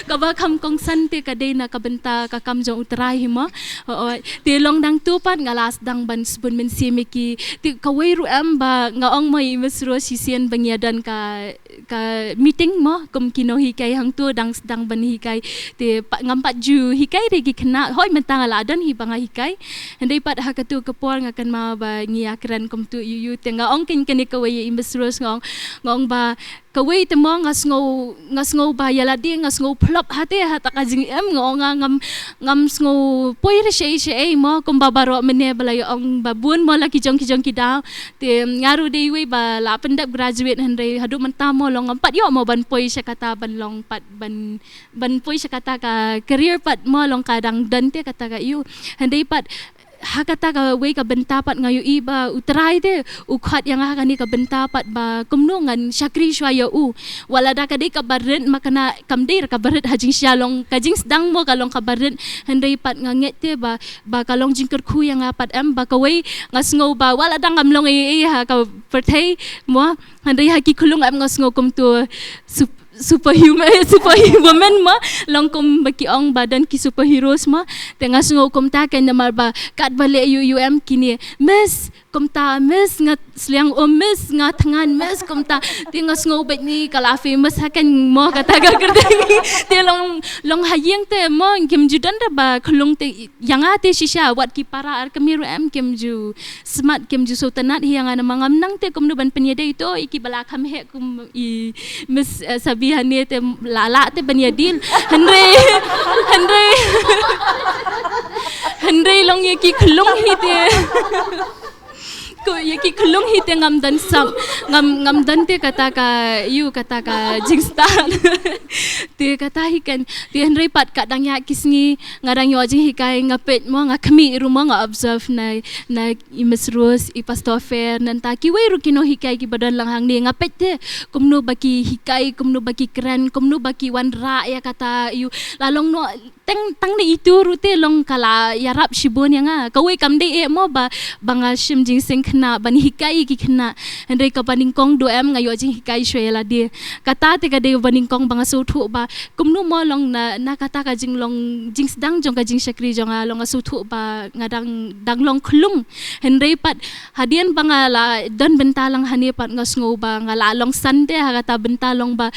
kaba kam kongsan te ka dei na ka bynta ka kam jong U Trai hi mo. Hooid. Te long dang tu pat nga la sdang ban sbun mynsiem ïa ki. Te kawei ruh em ba nga ong mo i Miss Rose shisien ba ngi ïa don ka ka meeting mo kum ki nonghikai hangtu dang sdang ban hikai. Te pat ngam pat ju hikai re ki khynnah hooid mynta nga la don hi ba nga hikai. Hynrei pat ha katu ka por nga kynmaw ba ngi ïa kren kumtu ïu ïu te nga ong kane kane kawei ïa i Miss Rose nga ong nga ong ba kawei te mo nga sngew nga sngew ba ïa lade nga sngew phlop ha te ha ta ka jingim nga ong nga ngam ngam sngew poi re shaei shaei mo kumba baroh mynne ba la ïa ong ba bun mo la ki jong ki jong ki daw. Te nga ruh dei iwei ba la pyndep graduate hynrei haduh mynta mo long ngam pat ïoh mo ban poi sha kata ban long pat ban ban poi sha kata ka career pat mo long ka dang don te kata ka ïu. Hynrei pat ha kata kawei ka bynta pat nga ïohi ba U Trai te u khot ïa nga ha kane ka bynta pat ba kumno ngan shakri shuwa ïa u. Wat lada ka dei kaba rit ma kane kam dei re kaba rit ha jingshisha long ka jingsdang mo ka long kaba rit hynrei pat nga ngeit te ba ba ka long jingkyrkhu ïa nga pat em ba kawei nga sngew ba wat lada ngam long ei ei ha ka pyrthei mo hynrei ha ki khyllung em nga sngew kumtu sup- superhuman, superwoman mo, long kum ba ki ong ba don ki superheroes mo. Te nga sngew kumta kein namar ba katba leh ïu ïu em kine, Miss, kumta, Miss, nga sliang um, Miss, nga thngan, Miss, kumta. Te nga sngew beit ni ka la famous ha kein mo kata ka kyrteng. Te long, long ha ïing te mo, kim ju don da ba khlung te, ïa nga te shisha, wat ki para ar kmie ruh em kim ju smat, kim ju sngewtynnat hi ïa nga namar ngam nang te kumno ban pynïadei to ïa ki ba la kham heh kum i Miss, eh, Sabi hane te la lah te ban ïa deal. Hynrei, hynrei, hynrei long ïa ki khlung hi te. Ko ïa ki khlung hi te ngam don sam, ngam, ngam don te kata ka, ïu, kata ka jingstad. Te kata hi kein, te hynrei pat ka dang ïa ki sngi nga dang ïoh jinghikai, nga peit mo, nga khmih ruh mo, nga observe na, na i Miss Rose, i Pastor Fair, nangta kiwei ruh ki nonghikai ki ba don lang hangne, nga peit te kumno ba ki hikai, kumno ba ki kren, kumno ba ki wanrah ïa kata, ïu, la long noh, tang, tang na itu ruh te long ka la ïarap shibun ïa nga. Kawei kam dei eh mo ba, ba nga shim jingseng khynnah ban hikai ïa ki khynnah. Hynrei kaba nyngkong duh em nga ïoh jinghikai shuwa ïa lade. Kata te ka dei ba nyngkong ba nga sngewthuh ba kumno mo long na, na kata ka jinglong jingsdang jong ka jingshakri jong nga, long nga sngewthuh ba nga dang, dang long khlung. Hynrei pat hadien ba nga la don bynta lang hane pat nga sngew ba nga la long san te ha kata bynta long ba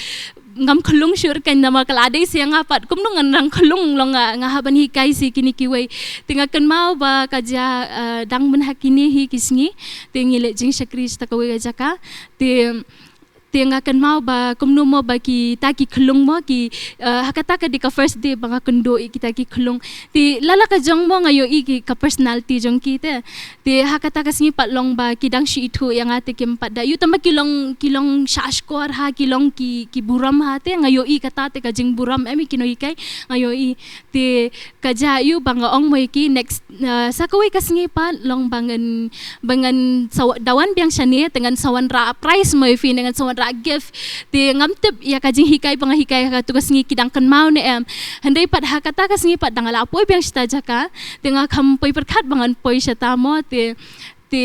ngam khlung shuh kein namar ka la dei sha nga pat kumno ngan dang khlung long nga, nga hap ban hikai sha kine kiwei. Te nga kynmaw ba ka jia, eh, dang mynta ha kine hi ki sngi te ngi leit jingshakri sha kawei ka jaka. Te, te nga kynmaw ba kumno mo ba kita ki khlung mo ki, eh, ha kata ka dei ka first day ba nga kynduh ïa kita ki khlung. Te lada ka jong mo nga ïohi ki ka personality jong ki te. Te ha kata ka sngi pat long ba ki dang shu ithuh ïa nga te kim pat da ïu tang ba ki long, ki long shahshkor ha, ki long ki, ki burom ha te, nga ïohi kata te ka jingburom em ïa ki nonghikai, nga ïohi. Te ka jia ïu ba nga ong mo ïa ki next, uh, sa kawei ka sngi pat long ba ngan, ba ngan sa wa-, da wan biang shane te ngan sa wanrah prize mo ïa phi ne ngan sa wanrah gift. Te ngam tip ïa ka jinghikai ba nga hikai ha katu ka sngi ki dang kynmaw ne em. Hynrei pat ha kata ka sngi pat da nga la poi biang shata jaka. Te nga kham poi pyrkhat ba ngan poi shata mo te, te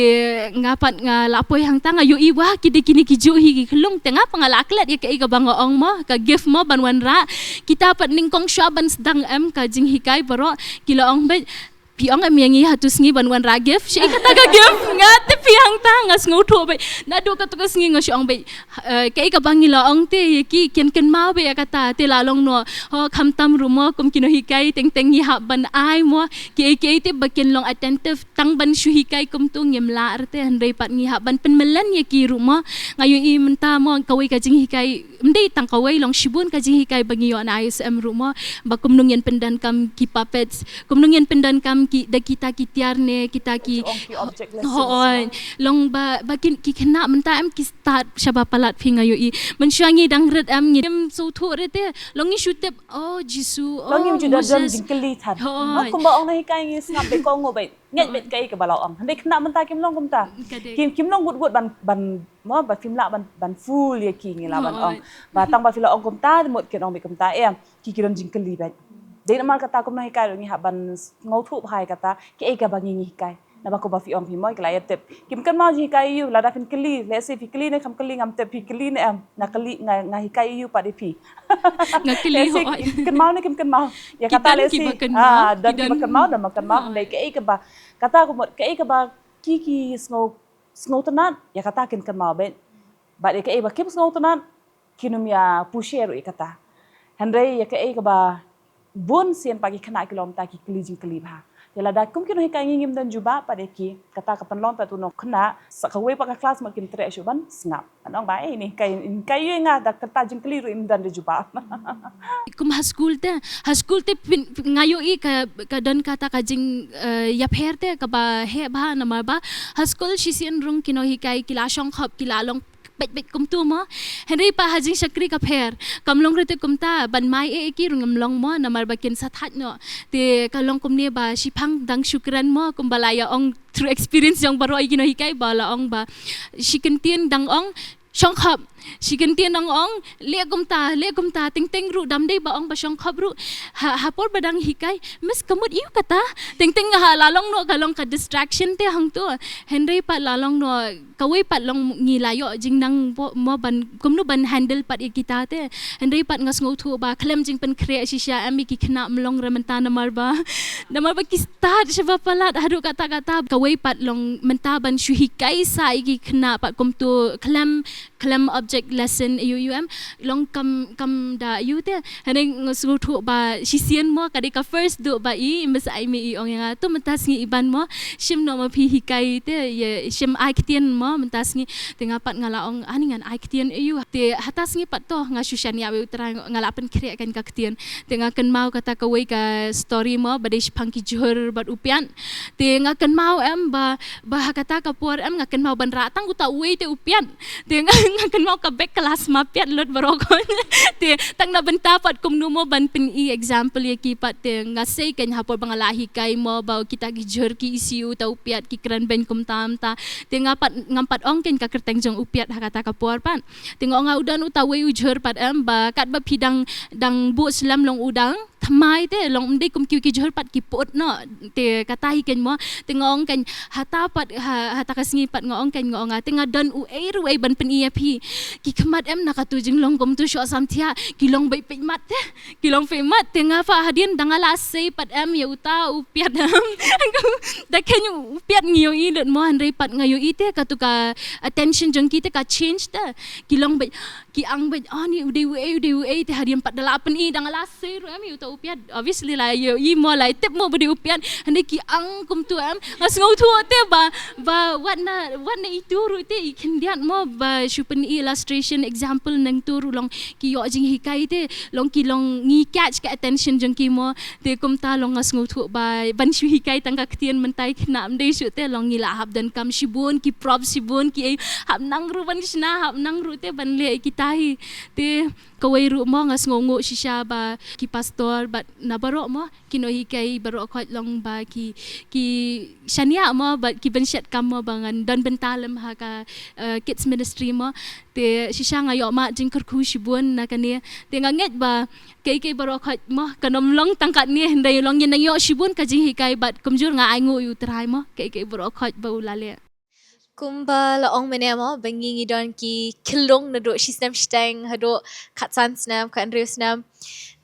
nga pat nga la poi hangta nga ïohi ba ki dei kine ki juh hi ki khlung te nga pat nga la klet ïa kaei kaba nga ong mo ka gift mo ban wanrah. Kita pat nyngkong shuwa ban sdang em ka jinghikai baroh ki la ong beit phi ong em ïa ngi hatu sngi ban wanrah gift. Shi kata ka gift nga tip phi hangta nga sngewthuh beit. Naduh katu ka sngi nga shu ong beit, eh, kaei kaba ngi la ong te ïa ki kin kynmaw beit ïa kata te la long noh. Ho khamtam ruh mo kum ki nonghikai teng teng ngi hap ban ai mo kiei kiei te ba kin long attentive tang ban shu hikai kumtu ngim lah re te hynrei pat ngi hap ban pynmlien ïa ki ruh mo. Nga ïohi mynta mo kawei ka jinghikai ym dei tang kawei long shibun ka jinghikai ba ngi ïoh na I S M ruh mo ba kumno ngin pyndonkam ki puppets, kumno ngin pyndonkam ki da kita ki tiar ne kita ki, ki ong ki object lessons, hooid, long ba, ba kin, ki khynnah mynta em ki start shaba palat phi nga ïohi. Mynshuwa ngi dang rit em ngim sngewthuh re te long ngi shu tip, oh Jisu, long ngi, oh, ju da don Moses, jingkylli than. Hooid. Kumba ong na hikai ngi sngap beit ko ngo beit. Ngeit beit kaei kaba la ong. Hynrei khynnah mynta kim long kumta. Ka dei. Kim, kim long wut wut ban, ban, mo, ba phim lah ban, ban fool ïa ki ngi lah ban ong. Hooid. Ba tang ba phi la ong kumta, mut kin ong beit kumta em. Ki, ki don jingkylli beit. Dei namar kata kumno hikai ruh ngi hap ban sngewthuh bha ïa kata, kaei kaba ngi, ngi hikai. Naba kumba phi ong phi mo, ki la ïa tip. Kim kynmaw jinghikai ïa u, lada phin kylli, lehse phi kylli ne kham kylli ngam tip, phi kylli ne em. Nga kylli, nga, nga hikai ïa u pat ïa phi. Nga kylli, hooid. Lehse kynmaw ne kim kynmaw. Ïa kata lehse. Ki don kiba kynmaw, ah, don kiba kynmaw, don ba kynmaw. Hooid. Hynrei kaei kaba, kata ka mut, kaei kaba ki, ki sngew, sngewtynnat, ïa kata kin kynmaw beit. Bad ïa kaei ba kim sngewtynnat, kin ym ïa push ruh ïa kata. Hynrei ïa kaei kaba bun sien pat ki khynnah ki long mynta ki kylli jingkylli bha. Te lada kum ki nonghikai ngi ngim don jubab pat ïa ki, kata ka pynlong pat u nongkhynnah sa kawei pat ka klas mut kim treh shuh ban sngap. Ban ong ba, eh, ini hikai, hikai ïa nga da kata jingkylli ruh im don da jubab. Kum ha skul te, ha skul te phin, phin, nga ïohi ka, ka don kata ka jing, eh, ïapher te kaba heh bha namar ba ha skul shisien rung ki nonghikai ki la shongkhop ki la long beit beit kumtu mo. Hynrei pat ha jingshakri ka pher. Kam long re te kumta ban mai eh ki rung em long mo namar ba kin sa thait noh. Te ka long kumne ba shiphang dang shu kren mo kumba la ïa ong through experience jong baroh ïa ki nonghikai ba la ong ba shi kyntien dang ong Shongkhop. Shi kyntien nang ong, leh kumta, leh kumta, teng teng ruh dam dei ba ong ba shongkhop ruh. Ha, ha por ba dang hikai, miss ka mut ïu kata. Teng teng ha la long noh ka long ka distraction te hangto. Hynrei pat la long noh, kawei pat long ngi la ïoh jingnang mo ban, kumno ban handle pat ïa kita te. Hynrei pat nga sngewthuh ba khlem jingpynkhreh shisha em ïa ki khynnah, ym long re mynta namar ba, namar ba ki stad shaba palat haduh katta katta. Kawei pat long mynta ban shu hikai sa ïa ki khynnah pat kumto khlem, khlem object lesson ïa u em. Long kam, kam da ïa u te. Hynrei nga sngewthuh ba shisien mo ka dei ka first duh ba i, i masa i mei i ong ïa nga, to mynta sngi i ban mo, shim noh ma phi hikai te, ïa shim ai ktien mo mynta sngi. Te nga pat nga la ong, ani ngan ai ktien ïa u. Te hata sngi pat to nga shu shaniah ïa u Trai, nga la pynkhreh kan ka ktien. Te nga kynmaw kata kawei ka story mo ba dei shaphang ki jhur bad u piat. Te nga kynmaw em ba, ba ha kata ka por em nga kynmaw ban rah tang uta uwei te u piat. Te nga, nga kynmaw ka bek klas ma piat lut baroh khoit. Te tang na bynta pat kumno mo ban pyni example ïa ki pat, te nga sei kan ha por ba nga la hikai mo ba kita ki jhur ki isi uta u piat, ki kren beiñ kumta kumta. Te nga pat, ngam pat ong kan ka kyrteng jong u piat ha kata ka por pat. Te nga ong, nga u don uta uwei u jhur pat em ba katba phi dang, dang buh slem long u dang thymmai te, long ym dei kum ki, ki jhur pat ki put noh. Te kata hi kan mo. Te nga ong kan hata pat, ha, hata ka sngi pat nga ong kan, nga ong nga, te nga don uei ruh uei ban pyni ïa phi. Ki khmat em na katu jinglong kumtu shoh samthiah, ki long beit peit mat te. Ki long peit mat. Te nga pat hadien dang la sei pat em ïa uta u piat em. Da kan u piat ngi ïohi lut mo, hynrei pat nga ïohi te katu ka attention jong ki te ka change te. Ki long beit, ki ang beit, ani u dei uei, u dei uei, te hadien pat da la pyni, dang la sei ruh em ïa uta u piat. Obviously la ïohi mo, la tip mo ba dei u piat. Hynrei ki ang kumtu em. Nga sngewthuh te ba, ba wat na, wat na itu ruh te i khyndiat mo ba shu pyni illustration, example nangtu ruh long ki ïoh jinghikai te, long ki long ngi catch ka attention jong ki mo. Te kumta long nga sngewthuh ba ban shu hikai tang ka ktien mynta i khynnah ym dei shuh te, long ngi la hap donkam shibun ki prop, shibun ki ei, hap nang ruh ban shna, hap nang ruh te ban leh kita hi. Te kawei ruh mo nga sngewnguh shisha ba ki pastor bad na baroh mo ki nonghikai baroh khoit long ba ki, ki shaniah mo bad ki bynshet kam mo ba ngan don bynta lem ha ka, eh, kids ministry mo. Te shisha nga ïoh mad jingkyrkhu shibun na kane. Te nga ngeit ba kaei kaei baroh khoit mo kan ym long tang katne, hynrei long ngin nang ïoh shibun ka jinghikai bad kumjuh nga ainguh ïa u Trai mo kaei kaei baroh khoit ba u la leh. Kumba la ong mynne mo ba ngi ngi don ki khyllung naduh shisnem shiteng haduh khatsan snem, khathynriew snem.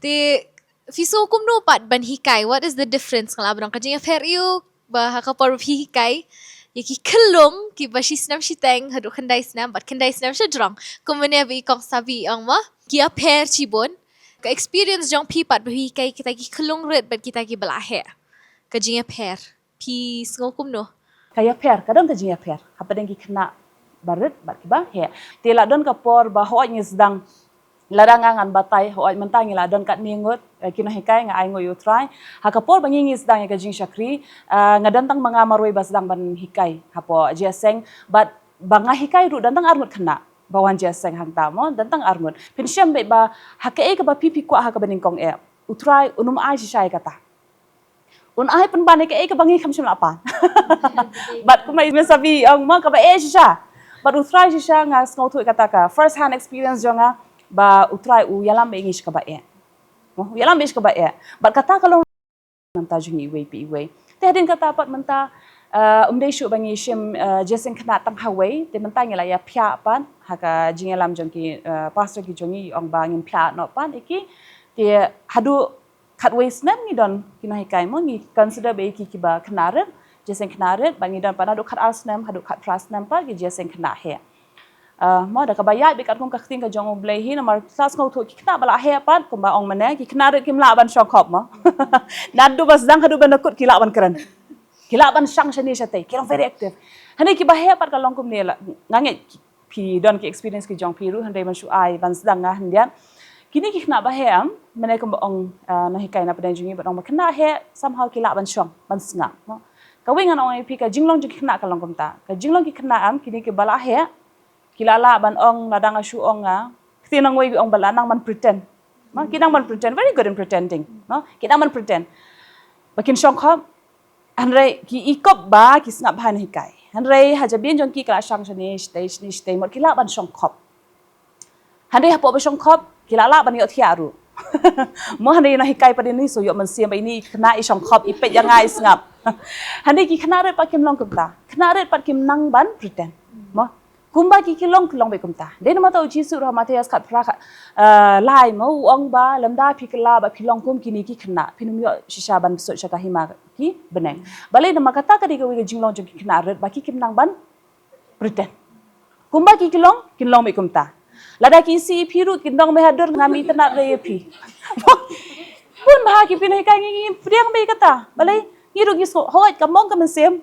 Te phi sngew kumno pat ban hikai? What is the difference? Nga lah ban ong ka jingïapher ïa u ba ha ka por ba phi hikai ïa ki khyllung kiba shisnem shiteng haduh khyndai snem bad khyndai snem shajrong. Kumne ba i Kong Sabi i ong mo, ki ïapher shibun. Ka experience jong phi pat ba phi hikai kita ki khyllung rit bad kita kiba la heh, ka jingïapher, phi sngew kumno? Ka ïapher, ka don ka jingïapher hapdeng ki khynnah barit bad kiba heh. Te la don ka por ba hooid ngi sdang, lada nga ngan batai, hooid mynta ngi la don katne ngut, eh, ki nonghikai, nga ainguh ïa u Trai. Ha ka por ba ngi ngi sdang ïa ka jingshakri, eh, nga don tang ma nga marwei ba sdang ban hikai hapoh jingïaseng, bad ba nga hikai ruh don tang arngut khynnah ba wan jingïaseng hangta mo, don tang arngut. Phin shem beit ba ha kaei kaba phi phi kwah ha kaba nyngkong eh, u Trai un ym ai shisha ïa kata. Un ai pynban ïa kaei kaba ngi kham shym lah pan. Bad kumba i Miss Sabi i ong mo, kaba eh shisha. Bad u Trai shisha, nga sngewthuh ïa kata ka first hand experience jong nga ba u Trai u ïalam bad ngi sha kaba eh. Mo, u ïalam bad ngi sha kaba eh. Bad kata ka long namar jong ngi iwei pa iwei. Te hadien kata pat mynta, eh, ym dei shuh ba ngi shim, eh, jingïaseng khynnah tang ha wei, te mynta ngi la ïa phiah pat ha ka jingïalam jong ki, eh, pastor ki jong ngi, i ong ba ngin phiah noh pat ïa ki. Te haduh khatwei snem ngi don ki nonghikai mo, ngi consider ba ïa ki kiba khynnah rit, jingïaseng khynnah rit, bad ngi don pat naduh khatar snem haduh khatphra snem pat ki jingïaseng khynnah heh. Ah, mo, da kaba ïaid beit katkum ka ktien ka jong U Blei hi, namar sa sngewthuh ki khynnah ba la heh pat, kumba ong mynne, ki khynnah rit kim lah ban shongkhop mo. Naduh ba sdang haduh ba na kut ki lah ban kren. Ki lah ban shang shane shatei, ki long very active. Hangne kiba heh pat ka long kumne la, nga ngeit phi don ki experience ki jong phi ruh, hynrei ban shu ai ban sdang nga khyndiat. Kine ki khynnah ba heh em, mynne kumba ong, ah, nonghikai na pdeng jong ngi, ba ong ba khynnah heh somehow ki lah ban shong, ban sngap mo. Kawei ngan ong ïa phi ka jinglong jong ki khynnah ka long kumta. Ka jinglong ki khynnah em, kine kiba la heh, ki la lah ban ong, lada nga shu ong nga, ktien nongwei ki ong ba la nang ban pretend. Ma, ki nang ban pretend, very good in pretending, no? Ki nang ban pretend ba kin shongkhop, hynrei ki i kop ba ki sngap bha nonghikai. Hynrei ha jabieng jong ki ka la shang shane shatei shane shatei, mut ki lah ban shong khop. Hynrei hapoh ba shong khop ki la lah ban ïoh thiah ruh. Mo hynrei na hikai pat ïa ni so ïoh mynsiem ba ini i khynnah i shong khop, i peit ïa nga i sngap. Hynrei ki khynnah rit pat kim long kumta. Khynnah rit pat kim nang ban pretend. Mo kumba ki ki long ki long beit kumta. Dei namar ta u Jisu ruh ha Mathaios khatphra khat, eh, lai mo u ong ba lymda phi kylla ba phi long kum kine ki khynnah phin ym ïoh shisha ban bsut sha ka hima ki bneng. Balei? Namar kata ka dei kawei ka jinglong jong ki khynnah rit ba ki kim nang ban pretend. Kumba ki ki long kin long beit kumta. Lada ki isih ïa phi ruh kin ong, me hadur ngam itynnad re ïa phi. Bun bha ki pynhikai ngi, ngi pdiang beit kata. Balei? Ngi ruh ngi sngew hooid kam ong ka mynsiem.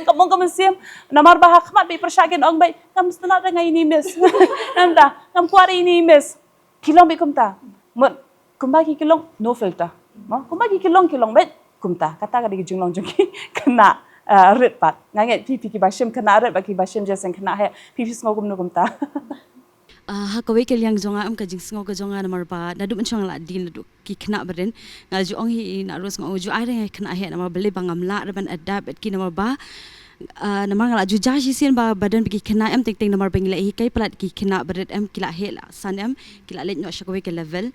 Kam ong ka mynsiem. Namar ba ha khmat beit pyrshah kin ong beit ngam itynnad re, nga ini miss. Nangta ngam kwah re ini miss. Ki long beit kumta. Mut kumba ki ki long, no filter. Mo kumba ki ki long ki long beit kumta. Kata ka dei ka jinglong jong ki khynnah, eh, rit pat. Nga ngeit phi phi kiba shim khynnah rit bad kiba shim jingïaseng khynnah heh, phi phi sngew kumno kumta? Ah, ha kawei ka liang jong nga, em, ka jingsngew ka jong nga namar ba naduh mynshwa nga la dien naduh ki khynnah barit. Nga la ju ong hi na ruh, nga ong ju ai re nga khynnah heh namar balei ba ngam lah re ban adapt bad ki namar ba, ah, namar nga la ju jia shisien ba ba don bad ki khynnah, em, teng teng namar ba ngi la hikai palat ki khynnah barit, em, ki la heh la san, em, ki la leit noh sha kawei ka level.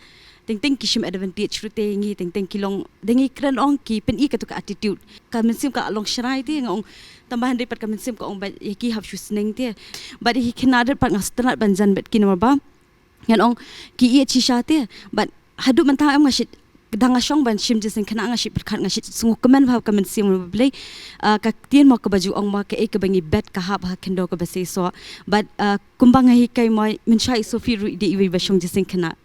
Teng teng ki shim advantage ruh te ngi, teng teng ki long, dei ngi kren ong ki pyni kato ka attitude. Ka mynsiem ka long shrai te, nga ong tang ba hynrei pat ka mynsiem ka ong ba ïa ki hap shu sneng te. Bad ïa ki khynnah rit pat nga sngewtynnat ban jan bad ki namar ba ngan ong ki ïeit shisha te. Bad haduh mynta em nga shait, da nga shong ban shim jingïaseng khynnah nga shait pyrkhat, nga shait sngewkmen bha ka mynsiem, balei, ah, ka ktien mo kaba ju ong mo kaei kaba ngi bet ka hap ha khyndew kaba seisoh. Bad, ah, kumba nga hikai mo mynshwa i Sophie ruh i dei iwei ba shong jingïaseng khynnah.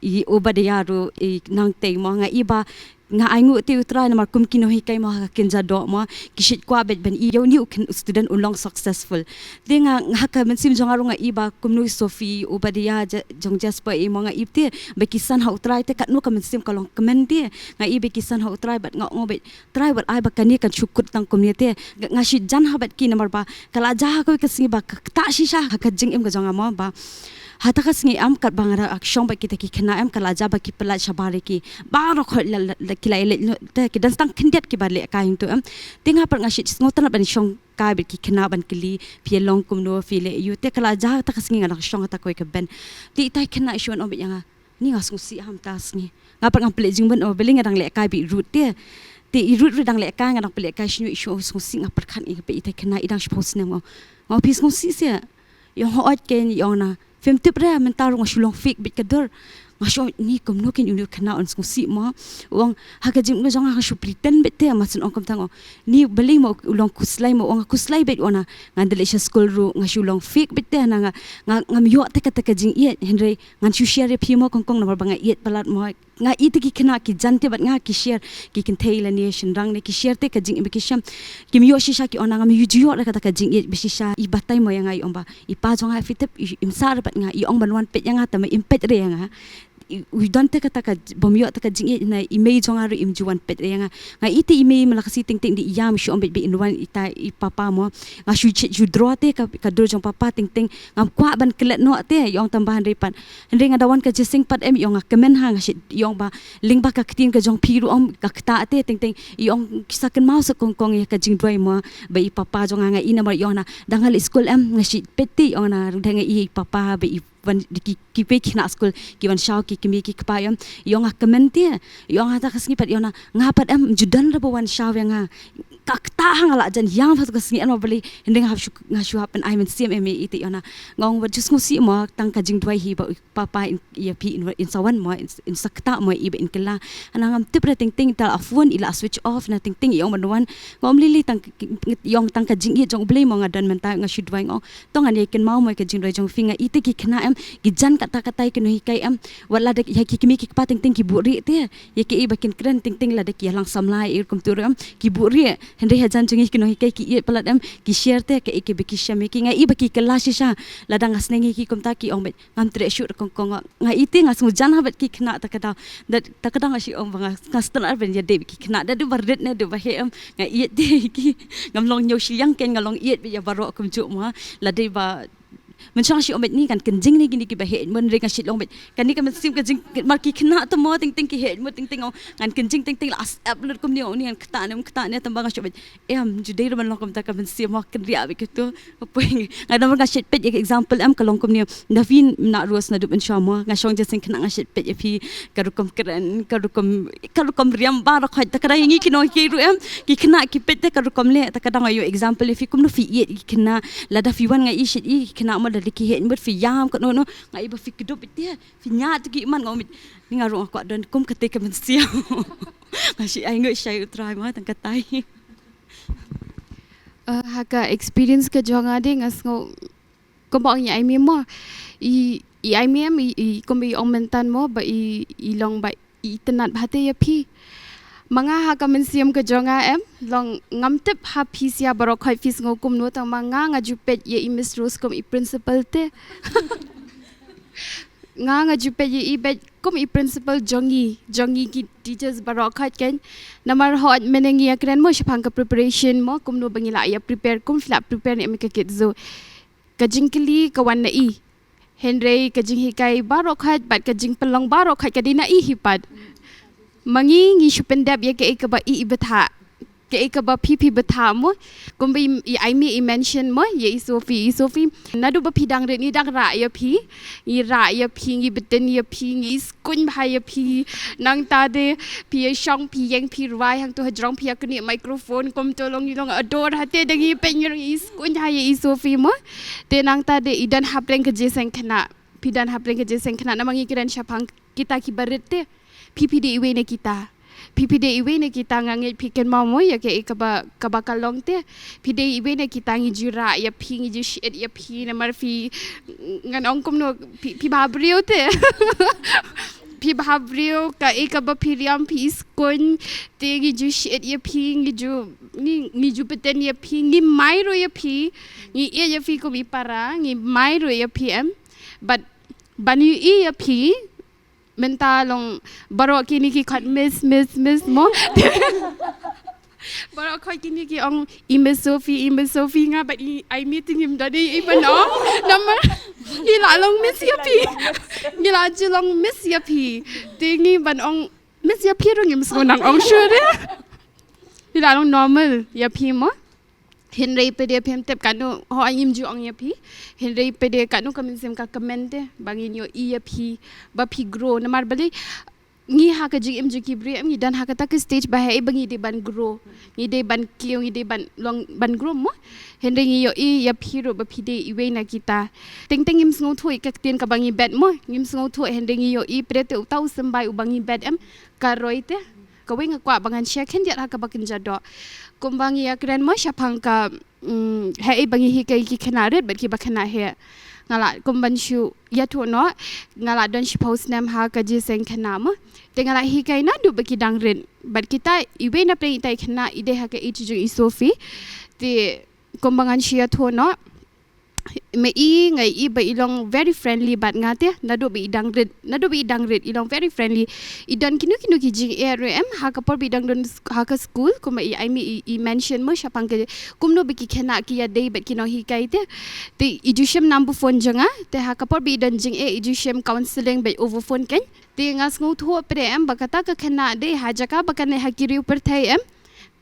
I Obadiah ruh i nangtei mo, nga i ba nga ainguh te u Trai namar kum ki nonghikai mo ha ka kynja doh mo, ki shait kwah beit ban i ïa une u khynnah student u long successful. Te nga, nga ha ka mynsiem jong nga ruh nga i ba kumno i Sophie, Obadiah, Ja-, jong Jasper i mo, nga i te ba ki san ha u Trai te katno ka mynsiem ka long kmen te. Nga i ba ki san ha u Trai bad nga ong beit Trai wat ai ba kane kan shu kut tang kumne te. Nga, nga shu jan ha bad ki namar ba ka la jia ha kawei ka sngi ba ka ktah shisha ha ka jingim ka jong nga mo ba ha ta ka sngi em katba nga da shong bad kita ki khynnah em ka la jia ba ki pyllait shabar ïa ki. Baroh khoit la, la, la, ki la ïaleit noh te, ki don tang khyndiat kiba lehkai hangto em. Te nga pat nga shu sngewtynnat ban shong kai bad ki khynnah ban kylli, phi ïa long kumno, phi leh aiu. Te ka la jia ha ta ka sngi nga dang shong ha ta kawei ka bench. Te itai khynnah i shu wan ong beit ïa nga, ni nga sngewsih ha mynta ka sngi. Nga pat ngam pynleit jingmut, oh, balei nga dang lehkai bad i Ruth te. Te i Ruth ruh dang lehkai, nga dang pynlehkai shñiuh, i shu ong sngewsih, nga pyrkhat ïa nga beit itai khynnah i dang shiphew snem, oh. Nga ong phi sngewsih seh. I ong hooid keiñ, i ong na phim tip re mynta ruh nga shu long fake beit ka dur. Nga shu ong ni kumno keiñ une u khynnah un sngewsih mo. U ong ha ka jingmut jong nga nga shu pretend beit te, nga shu ong kumta, nga ong ni balei mo u long khuslai mo, u ong nga khuslai beit, u ong na ngan da leit sha skul ruh nga shu long fake beit te, na nga, nga, ngam ïoh te kata ka jingïeit, hynrei ngan shu share ïa phi mo kong kong namar ba nga ïeit palat mo. Nga i te ki khynnah ki jan te bad nga ki share, ki kynthei lane shynrang ne ki share te ka jingim ba ki shem. Kim ïoh shisha ki ong na ngam ju ïoh re kata ka jingïeit ba shisha. I batai mo ïa nga i ong ba i pa jong nga phi tip i, im sah re bad nga, i ong ban wan peit ïa nga tangba im peit re ïa nga. I, u don te kata ka j-, bym ïoh te ka jingïeit, na i mei jong nga ruh im ju wan peit re ïa nga. Nga i te i mei ma la ka sngi teng teng dei i ïam, i shu ong beit ba in wan ita i papa mo. Nga shu check, shu draw te ka, ka dur jong papa teng teng. Ngam kwah ban klet noh te, i ong tangba hynrei pat. Hynrei nga da wan ka jingïaseng pat em, i ong nga kmen ha, nga shu, i ong ba lyngba ka ktien ka jong phi ruh em ka ktah te teng teng. I ong ki sa kynmaw sa kong kong ïa ka jingduwai mo ba i papa jong nga, nga i namar i ong na da nga leit skul em nga shu peit te, i ong na da nga i papa ba i wan, ki, ki, ki khynnah skul ki wan shaw ki kmie ki kpa, i ong, i ong nga kmen te, i ong ha ta ka sngi pat, i ong na nga pat em ju don re ba wan shaw ïa nga. Ka ktah ha nga la jan ïam ha ta ka sngi, em mo balei hynrei nga hap shu, nga shu hap pyn-ai mynsiem em, i te i ong na nga ong wat ju sngewsih mo, tang ka jingduwai hi ba papa in, ïa phi in, in sa wan mo, in, in sa ktah mo i ba in kylla. Hana ngam tip re teng teng, ta la phone i la switch off na teng teng, i ong ban wan. Nga ong lei lei tang, i ong tang ka jingïeit jong U Blei mo nga don mynta, nga shu duwai, nga ong to ngan ïai kynmaw mo ïa ka jingduwai jong phi. Nga i te ki khynnah em ki jan katta katta ïa ki nonghikai em. Wat la da ïa ki kmie ki kpa teng teng ki buhrieh te ïa kaei ba kin kren, teng teng lada ki ïalang samla ïa i rukom tu ruh em ki buhrieh. Hynrei hajan jong ngi ki nonghikai ki ïeit palat em, ki share te kaei kaba ki shem ïa ki. Nga i ba ki kylla shisha lada nga sneng ïa ki kumta, ki ong beit ngam treh shuh re kong kong. Nga i te nga sngewjan ha bad ki khynnah ta ka daw. Da ta ka daw nga shu ong ba nga, nga sngewtynnat ban ïadei bad ki khynnah, da dei ba rit ne dei ba heh em, nga ïeit te ïa ki. Ngam long ñiew shiliang keiñ, nga long ïeit beit ïa baroh kumjuh mo. La dei ba Mynshwa nga shu ong beit ni ngan kynjing ne kine kiba heh mut, hynrei nga shu ong beit kane ka mynsiem ka jing, mar ki khynnah te mo teng teng ki heh mut teng teng, ngan kynjing teng teng la as ap lut kumne, ong ni ngan ktah ne ym ktah ne, tang ba nga shu ong beit em, ju dei ruh ban long kumta ka mynsiem mo, kynriah beit kito. Nga namar nga shu peit ïa ka example em, ka long kumne, na phi na Rose naduh mynshwa mo, nga shong jingïaseng khynnah nga shu peit ïa phi, ka rukom kren, ka rukom, ka rukom riam baroh khoit, te ka dang ïa ngi ki nonghikai ruh em, ki khynnah ki peit te ka rukom leh, te ka dang ïa example ïa phi kumno phi ïeit ïa ki khynnah, lada phi wan nga i shit ïa ki khynnah mo, lada ki heh mut phi ïam katno no, nga i ba phi kdup ïa te, phi ñiah te ki man, nga ong beit ni nga ruh nga kwah don kum kata ka mynsiem. Nga shu ai nguh shai U Trai mo tang katai. Eh, ha ka experience ka jong nga de nga sngew kumba ong i Aimee mo. I, i Aimee em, i, i kumba i ong mynta mo, ba i, i long ba i itynnad bha te ïa phi. Ma nga ha ka mynsiem ka jong nga em, long ngam tip ha phi sha baroh khoit phi sngew kumno, tang ma nga, nga ju peit ïa i Miss Rose kum i principal te. Nga, nga ju peit ïa i beit kum i principal jong ngi, jong ngi ki teachers baroh khoit kan. Namar hooid mynne ngi ïakren mo shaphang ka preparation mo, kumno ba ngi la ïa prepare, kum phi la prepare ne em ïa ka kit zoo. Ka jingkylli ka wan na i. Hynrei ka jinghikai baroh khoit bad ka jingpynlong baroh khoit ka dei na i hi pat. Ma ngi, ngi shu pyndep ïa kaei kaba i, i bthah. Kaei kaba phi, phi bthah mo. Kumba i, i Aimee i mention mo ïa i Sophie, i Sophie. Naduh ba phi dang rit ngi dang rah ïa phi. Ngi rah ïa phi, ngi bteng ïa phi, ngi iskuin bha ïa phi. Nangta de phi ïashong, phi ïeng, phi rwai hangto hajrong, phi ïaknieh microphone kumto, long ngi long ador, hate da ngi peit ngi long iskuin bha ïa i Sophie mo. Te nangta de i don hapdeng ka jingïaseng khynnah. Phi don hapdeng ka jingïaseng khynnah, namar ngi kren shaphang kita kiba rit te. Phi, phi dei iwei na kita. Phi, phi dei iwei na kita, nga ngeit phi kynmaw mo ïa kaei kaba, kaba ka long te. Phi dei iwei na kita, ngi ju rah ïa phi, ngi ju shit ïa phi, namar phi, ngan ong kumno, phi, phi bhabriew te. Phi bhabriew, kaei kaba phi riam phi iskuin, te ngi ju shit ïa phi, ngi ju, ngi, ngi ju bteng ïa phi, ngi mai ruh ïa phi, ngi ïeit ïa phi kum i para, ngi mai ruh ïa phi em. But ban ïohi ïa phi, mynta long baroh kine ki khot Miss, Miss, Miss mo. Baroh khoit kine ki ong i Miss Sophie, i Miss Sophie, nga bad i Aimee te ngim don ei ei ban ong. Namar ngi la long Miss ïa phi. Ngi la ju long Miss ïa phi. Te ngi ban ong Miss ïa phi ruh ngim sngewbha nang ong shuh re. Ngi la long normal ïa phi mo. Hynrei pat de phim tip katno, hooid ngim ju ong ïa phi. Hynrei pat de katno ka mynsiem ka kmen te ba ngin ïohi ïa phi ba phi grow, namar balei ngi ha ka jingim jong ki briew em ngi don ha kata ka stage ba haei ba ngi dei ban grow, ngi dei ban kiew, ngi dei ban long ban grow mo. Hynrei ngi ïohi ïa phi ruh ba phi dei iwei na kita. Teng teng ngim sngewthuh ïa ka ktien kaba ngi bet mo, ngim sngewthuh, hynrei ngi ïohi pat de te uta u symbai uba ngi bet em ka roi te. Kawei nga kwah ba ngan share khyndiat ha kaba kynja doh. Kumba ngi ïakren mo shaphang ka, mm, haei ba ngi hikai ki khynnah rit bad kiba khynnah heh. Nga la kum ban shu ïathuh noh, nga la don shiphew snem ha ka jingïaseng khynnah mo. Te nga la hikai naduh ba ki dang rit. Bad kita iwei na pdeng ita i khynnah i dei ha ka age jong i Sophie. Te kumba ngan shu ïathuh noh, ma i, nga i ba i long very friendly bad nga te, naduh ba i dang rit, naduh ba i dang rit i long very friendly. I don kino kino ki jingeh ruh em ha ka por ba i dang don s-, ha ka school, kumba i Aimee i, i mention mo shaphang ka kumno ba ki khynnah ki ïadei bad ki nonghikai te. Te i ju shim number phone jong nga, te ha ka por ba i don jingeh i ju shim counselling bad over phone kan. Te nga sngewthuh pat de em ba kata ka khynnah dei ha jaka ba kane ha ki riew pyrthei em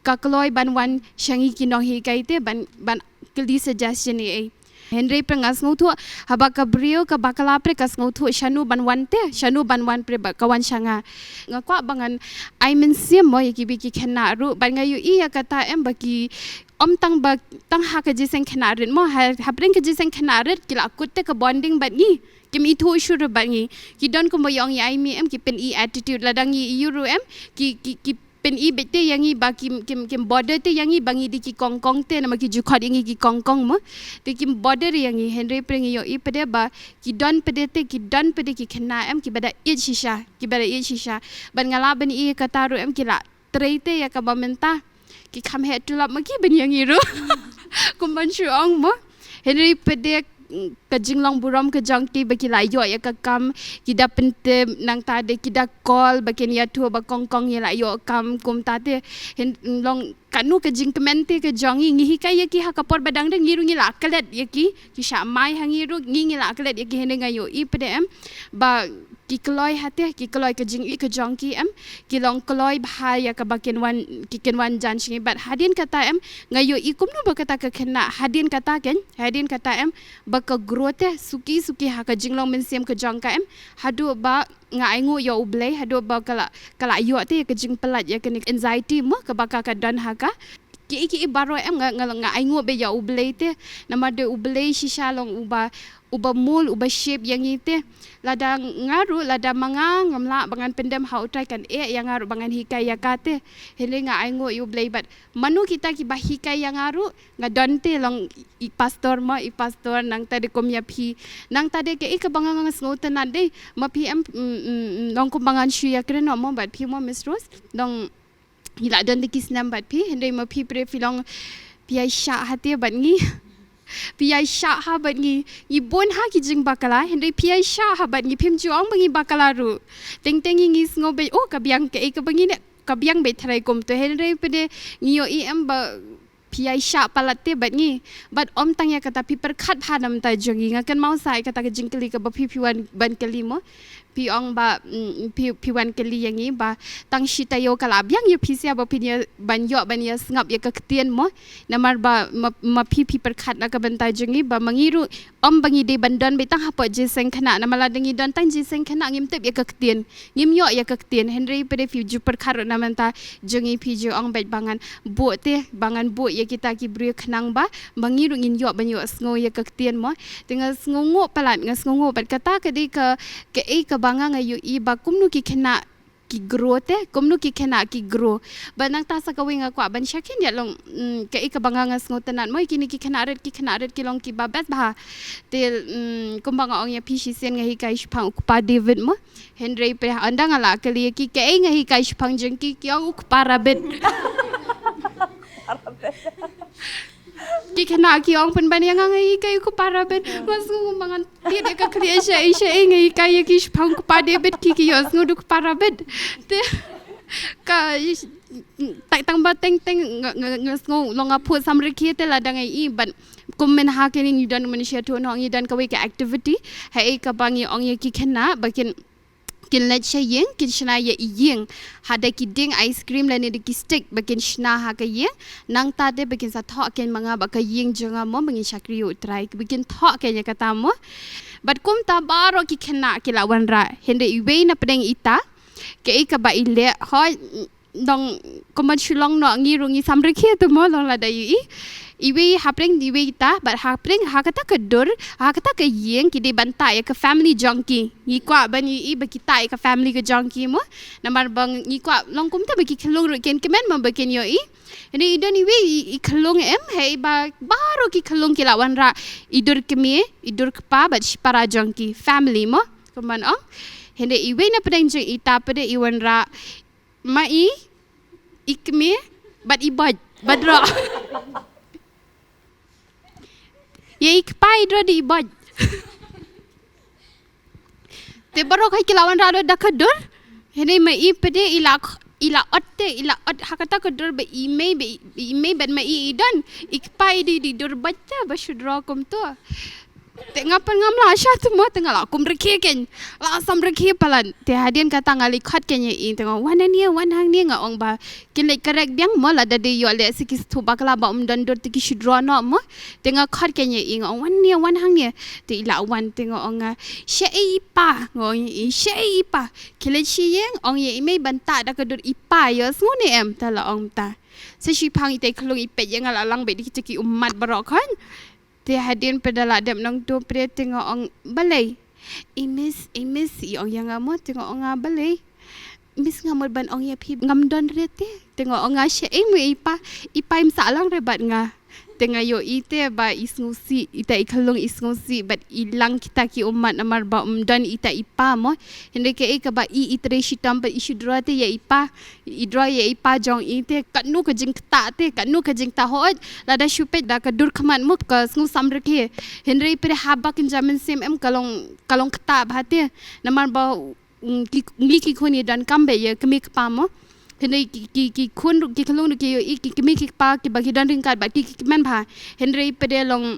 ka kloi ban wan sha ngi ki nonghikai te ban, ban kylli suggestion ei ei. Hynrei pat nga sngewthuh haba ka briew kaba khlaiñ pat ka sngewthuh shano ban wan te, shano ban wan pat ba ka wan sha nga. Nga kwah ba ngan ai mynsiem mo ïa kiwei ki khynnah ruh, ban nga ïohi ïa kata em ba ki, ym tang ba, tang ha ka jingïaseng khynnah rit mo, ha, hapdeng ka jingïaseng khynnah rit ki la kut te ka bonding bad ngi. Kim ithuh shuh ruh bad ngi. Ki don kumba ong i Aimee em ki pyni attitude, lada ngi ïohi ruh em ki, ki, ki pyni beit te ïa ngi ba kim, kim, kim bother te ïa ngi ba ngi dei ki kongkong te, namar ki ju khot ïa ngi ki kongkong mo. Te kim bother ïa ngi, hynrei pat ngi ïohi pat de ba ki don pat de te, ki don pat de ki khynnah em kiba da ïeit shisha, kiba da ïeit shisha. Bad nga lah ban ïohi kata ruh em ki la trei te ïa kaba mynta ki kham heh tulop ma ki ban ïa ngi ruh. Kum ban shu ong mo. Hynrei pat de, mm, ka jinglong burom ka jong ki ba ki la ïoh ïa ka kam, ki da pyntip, nangta de ki da call ba kin ïathuh ba kongkong ïa la ïoh kam, kumta te. Hynrei long katno ka jingkmen te ka jong ngi, ngi hikai ïa ki ha ka por ba dang dang, ngi ruh ngi la klet ïa ki, ki shah mai ha ngi ruh, ngi ngi la klet ïa ki. Hynrei nga ïohi pat em ba ki kloi hate, ki kloi ka jingïeit ka jong ki em, ki long kloi bha ïa kaba kin wan, ki kin wan jan sha ngi. Bad hadien kata em, nga ïohi kumno ba kata ka khynnah, hadien kata ken, hadien kata em, ba ka grow te suki suki ha ka jinglong mynsiem ka jong ka em, haduh ba nga ainguh ïa U Blei, haduh ba ka la, ka la ïoh te ïa ka jingpyllait ïa kane anxiety mo kaba ka ka don ha ka. Kiei kiei baroh em nga, nga, nga ainguh beit ïa U Blei te, namar dei U Blei shisha long uba, uba mul, uba shape ïa ngi te. Lada nga ruh, lada ma nga ngam lah ba ngan pyndem ha U Trai, kan eh ïa nga ruh ba ngan hikai ïa ka te. Hynrei nga ainguh ïa U Blei bad mano kita kiba hikai ïa nga ruh, nga don te long i pastor mo, i pastor, nangta dei kum ïa phi, nangta dei kaei kaba nga, nga sngewtynnat dei ma phi em, mm, mm, mm, long kumba ngan shu ïakren noh mo bad phi mo Miss Rose, long ngi la don da ki snem bad phi, hynrei ma phi pre phi long, phi ïaishah hate bad ngi. Phi ïaishah ha bad ngi. Ngi bun ha ki jingbakla, hynrei phi ïaishah ha bad ngi, phim ju ong ba ngi bakla ruh. Teng teng ngi, ngi sngew beit, oh, ka biang kaei kaba ngi ne, ka biang beit tharai kumto, hynrei pat de ngi ïohi em ba phi ïaishah palat te bad ngi. Bad ym tang ïa kata, phi pyrkhat bha na bynta jong ngi. Nga kynmaw sa ïa kata ka jingkylli kaba phi, phi wan ban kylli mo. Phi ong ba, mm, phi, phi wan kylli ïa ngi ba tang shi taïew ka la biang ïa phi sha ba phin ïa, ban ïoh, ban ïa sngap ïa ka ktien mo. Namar ba ma, ma phi, phi pyrkhat na ka bynta jong ngi ba ma ngi ruh ym ba ngi dei ban don beit tang hapoh jingïaseng khynnah, namar lada ngi don tang jingïaseng khynnah ngim tip ïa ka ktien, ngim ïoh ïa ka ktien. Hynrei pat de phi ju pyrkhat ruh na bynta jong ngi, phi ju ong beit ba ngan buh te, ba ngan buh ïa kita ki briew khnang ba ma ngi ruh ngin ïoh ban ïohsngew ïa ka ktien mo. Te nga sngewnguh palat, nga sngewnguh bad kata ka dei ka, kaei kaba nga, nga ïohi ba kumno ki khynnah ki grow te, kumno ki khynnah ki grow. Bad nangta sa kawei nga kwah ban shakri ïa long, mm, kaei kaba nga, nga sngewtynnat mo, kine ki khynnah rit, ki khynnah rit ki long kiba best bha. Te, mm, kumba nga ong ïa phi shisien nga hikai shaphang u Kpa David mo. Hynrei pat ynda nga la kylli ïa ki kaei nga hikai shaphang jong ki, ki ong u Kpa Rabbit. Ki khynnah ki ong pynban ïa nga nga hikai u Kpa Rabbit. Nga sngew ba ngan tied ïa ka khlieh shaei shaei, nga hikai ïa ki shaphang u Kpa David, ki, ki ïohsngew da u Kpa Rabbit. Te ka, tang, tang ba teng teng nga, nga, nga sngew long nga phuh samrkhie te lada nga ïohi bad kum mynta ha kane ngi don mynshwa tu noh ngi don kawei ka activity haei kaba ngi ong ïa ki khynnah ba kin, kin leit sha ïing, kin shna ïa i ïing ha da ki dieng ice cream lane da ki stick ba kin shna ha ka ïing. Nangta te ba kin sa thoh kein ma nga bad ka ïing jong nga mo, ba ngin shakri ïa u Trai, ba kin thoh kein ïa kata mo. Bad kumta baroh ki khynnah ki la wanrah, hynrei iwei na pdeng ita, kaei kaba i leh, hooid, dang kumban shu long noh, ngi ruh ngi samrkhie te mo, long lada ïohi. Iwei hapdeng iwei ita, bad hapdeng ha kata ka dur, ha kata ka ïing ki dei ban tah ïa ka family jong ki. Ngi kwah ban ïohi ba ki tah ïa ka family ka jong ki mo. Namar ba ngi kwah long kumta ba ki khyllung ruh kin kmen mo ba kin ïohi. Hynrei i don iwei i, i khyllung em, haei ba baroh ki khyllung ki la wanrah i dur kmie, i dur kpa bad shipara jong ki, family mo, kumban ong. Hynrei iwei na pdeng jong ita pat de i wanrah ma i, i kmie bad i boit, bad ro. Ïa i kpa i dur da i boit. Te baroh hi ki la wanrah da ka dur. Hynrei ma i pat de i la, i la ot te, i la ot ha kata ka dur ba i mei, ba i, i mei bad ma i i don. I kpa i dei da i dur boit te ba shu dur kumto. Te nga pat ngam lah shah te mo, te nga la kum rkhie kein, la samrkhie palat. Te hadien kata nga leit khot kein ïa i, te nga ong, wan hangne, wan hangne, nga ong ba kin leit kyrek biang mo, lada dei ïoh leh sa ki sngewthuh bakla ba ym don dur te ki shu dur noh mo. Te nga khot kein ïa i, nga ong, wan hangne, wan hangne. Te i la wan, te nga ong, ah, shaei i pa, nga ong ïa i, shaei i pa. Khie leit sha ïing, ong ïa i mei ban tah da ka dur i pa, ïohsngew ne em, te la ong ta. Sa shiphang ita i khyllung i peit ïa nga, la lang beit da kita ki ummat baroh khun. Te hadien pat da la dep nangto pat te nga ong, balei? I miss, i miss, i ong ïa nga mo, te nga ong nga, balei? Miss, nga mut ban ong ïa phi ngam don re te. Te nga ong nga, shaei mo i pa, i pa im sah lang re bad nga. Te nga ïohi te ba i sngewsih, ita i khyllung i sngewsih bad i lang kita ki ummat namar ba ym don ita i pa mo. Hynrei kaei kaba i, i trei shitom bad i shu dur te ïa i pa. I dur ïa i pa jong i te, katno ka jingktah te, katno ka jingktah, hooid, lada shu peit da ka dur khmat mo ka sngew samrkhie. Hynrei pat haba kynja mynsiem em ka long, ka long ktah bha te. Namar ba, mm, ki, ngi ki khun ngi donkam beit ïa kmie kpa mo. Hynrei ki, ki, ki khun ruh, ki khyllung ruh ki ïohi, ki kmie ki kpa kiba ki don ryngkat bad ki, ki kmen bha. Hynrei pat de long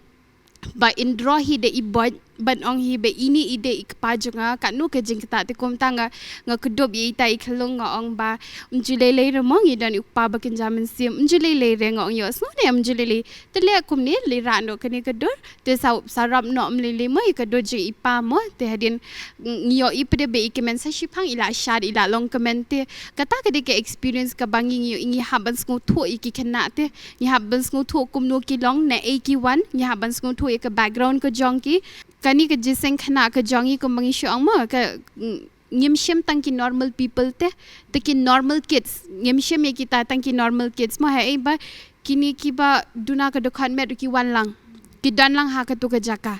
ba in draw hi de i bot, ban ong hi ba ine i de i kpa jong nga, katno ka jingktah. Te kumta nga, nga kdup ïa ita i khyllung, nga ong ba, ym ju lei lei re mo, ngi don u kpa ba kynja mynsiem, ym ju lei lei re, nga ong, ïohsngew ne ym ju lei lei. Te leh kumne, leh rah noh kane ka dur. Te sa, sa rap noh ym lei lei mo ïa ka dur jong i pa mo. Te hadien ngi ïohi pat de ba i kmen, sa shiphang i la shad, i la long kmen. Te kata ka dei ka experience kaba ngi, ngi, ngi hap ban sngewthuh ïa ki khynnah te. Ngi hap ban sngewthuh kumno ki long, naei ki wan, ngi hap ban sngewthuh ïa ka background ka jong ki. Kane ka jingïaseng khynnah ka jong ngi kumba ngi shu ong mo, ka, mm, ngim shim tang ki normal people te, te ki normal kids. Ngim shim ïa kita tang ki normal kids mo, haei ba kine kiba duna ka dkhot met ruh ki wan lang. Ki don lang ha katu ka jaka.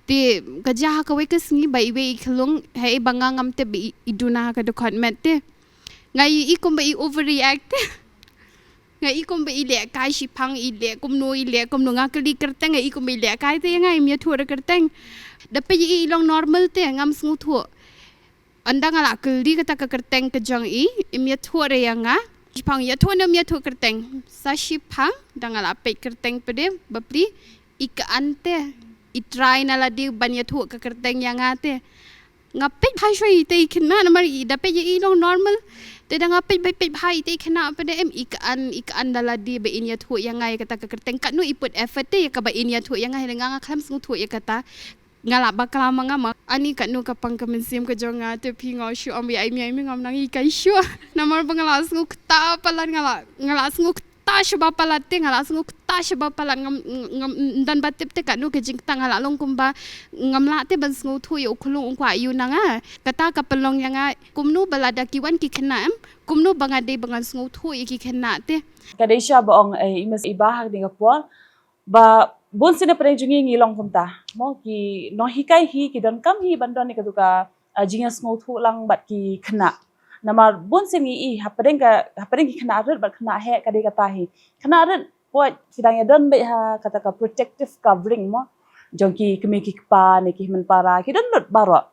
Te ka jia ha kawei ka sngi ba iwei i khyllung, haei ba nga ngam tip ba i, i duna ha ka dkhot met te. Nga ïohi kumba i overreact te. Nga ïohi kumba i lehkai shiphang, i leh kumno, i leh kumno, nga kylli kyrteng, nga ïohi kumba i lehkai te ïa nga, im ïathuh re kyrteng. Da peit i, i long normal te, ngam sngewthuh. Ynda nga la kylli kata ka kyrteng ka jong i, im ïathuh re ïa nga. Shiphang ïathuh ne ym ïathuh kyrteng. Sa shiphang, da nga la peit kyrteng pat de, bapli, i ka an te. I try na lade ban ïathuh ka kyrteng ïa nga te. Nga peit bha shuwa ïa ita i khynnah namar i da peit ïa i long normal. Te da nga peit, peit, peit bha ïa ita i khynnah pat de, em, i ka an, i ka an da lade ba in ïathuh ïa nga ïa kata ka kyrteng, katno i put effort te ïa kaba in ïathuh ïa nga, hynrei nga, nga khlem sngewthuh ïa kata. Nga lah bakla ma nga ma, ani katno ka pang ka mynsiem ka jong nga te phi, nga shu ong ba ai mi, ai mi, ngam nang hikai shuh. Namar ba nga la sngewkta palat, nga la, nga la sngewkta shuh ba palat te, nga la sngewkta shuh ba palat, ngam, ngam, ym don ba tip te katno ka jingkta, nga la long kumba ngam lah te ban sngewthuh ïa u khyllung u kwah ïa u na nga. Kata ka pynlong ïa nga kumno ba lada ki wan ki khynnah, em, kumno ba nga dei ba ngan sngewthuh ïa ki khynnah te. Ka dei sha ba ong, eh, i mei i pa ha kane ka por ba bun sien na pdeng jong ngi ngi long kumta. Mo, ki nonghikai hi, ki donkam hi ban don ïa katu ka, ah, jingïasngewthuh lang bad ki khynnah. Namar bun sien ngi i, ha pdeng ka, ha pdeng ki khynnah rit bad khynnah heh ka dei kata hi. Khynnah rit, poi, ki dang ïadon beit ha kata ka protective covering mo, jong ki kmie ki kpa ne ki hynmen para, ki don lut baroh.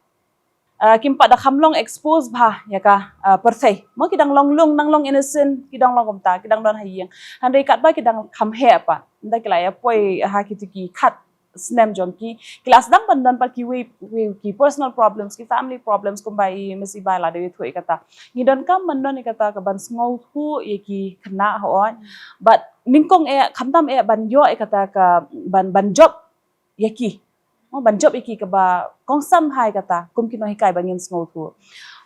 Ah, kim pat da kham long expose bha ïa ka, ah, pyrthei. Mo, ki dang long lung, nang long innocent, ki dang long kumta, ki dang don ha ïing. Hynrei katba ki dang kham heh pat, ynda ki la ïa poi ha kitu ki khat snem jong ki, ki la sdang ban don pat kiwei, wei ki personal problems, ki family problems, kumba i mei i pa i la dei ïathuh ïa kata. Ngi donkam ban don ïa kata ka ban sngewthuh ïa ki khynnah, hooid. Bad nyngkong eh, khamtam eh ban ïoh ïa kata ka ban, ban jop ïa ki. Mo, ban jop ïa ki kaba kongsan bha ïa kata, kum ki nonghikai ba ngin sngewthuh.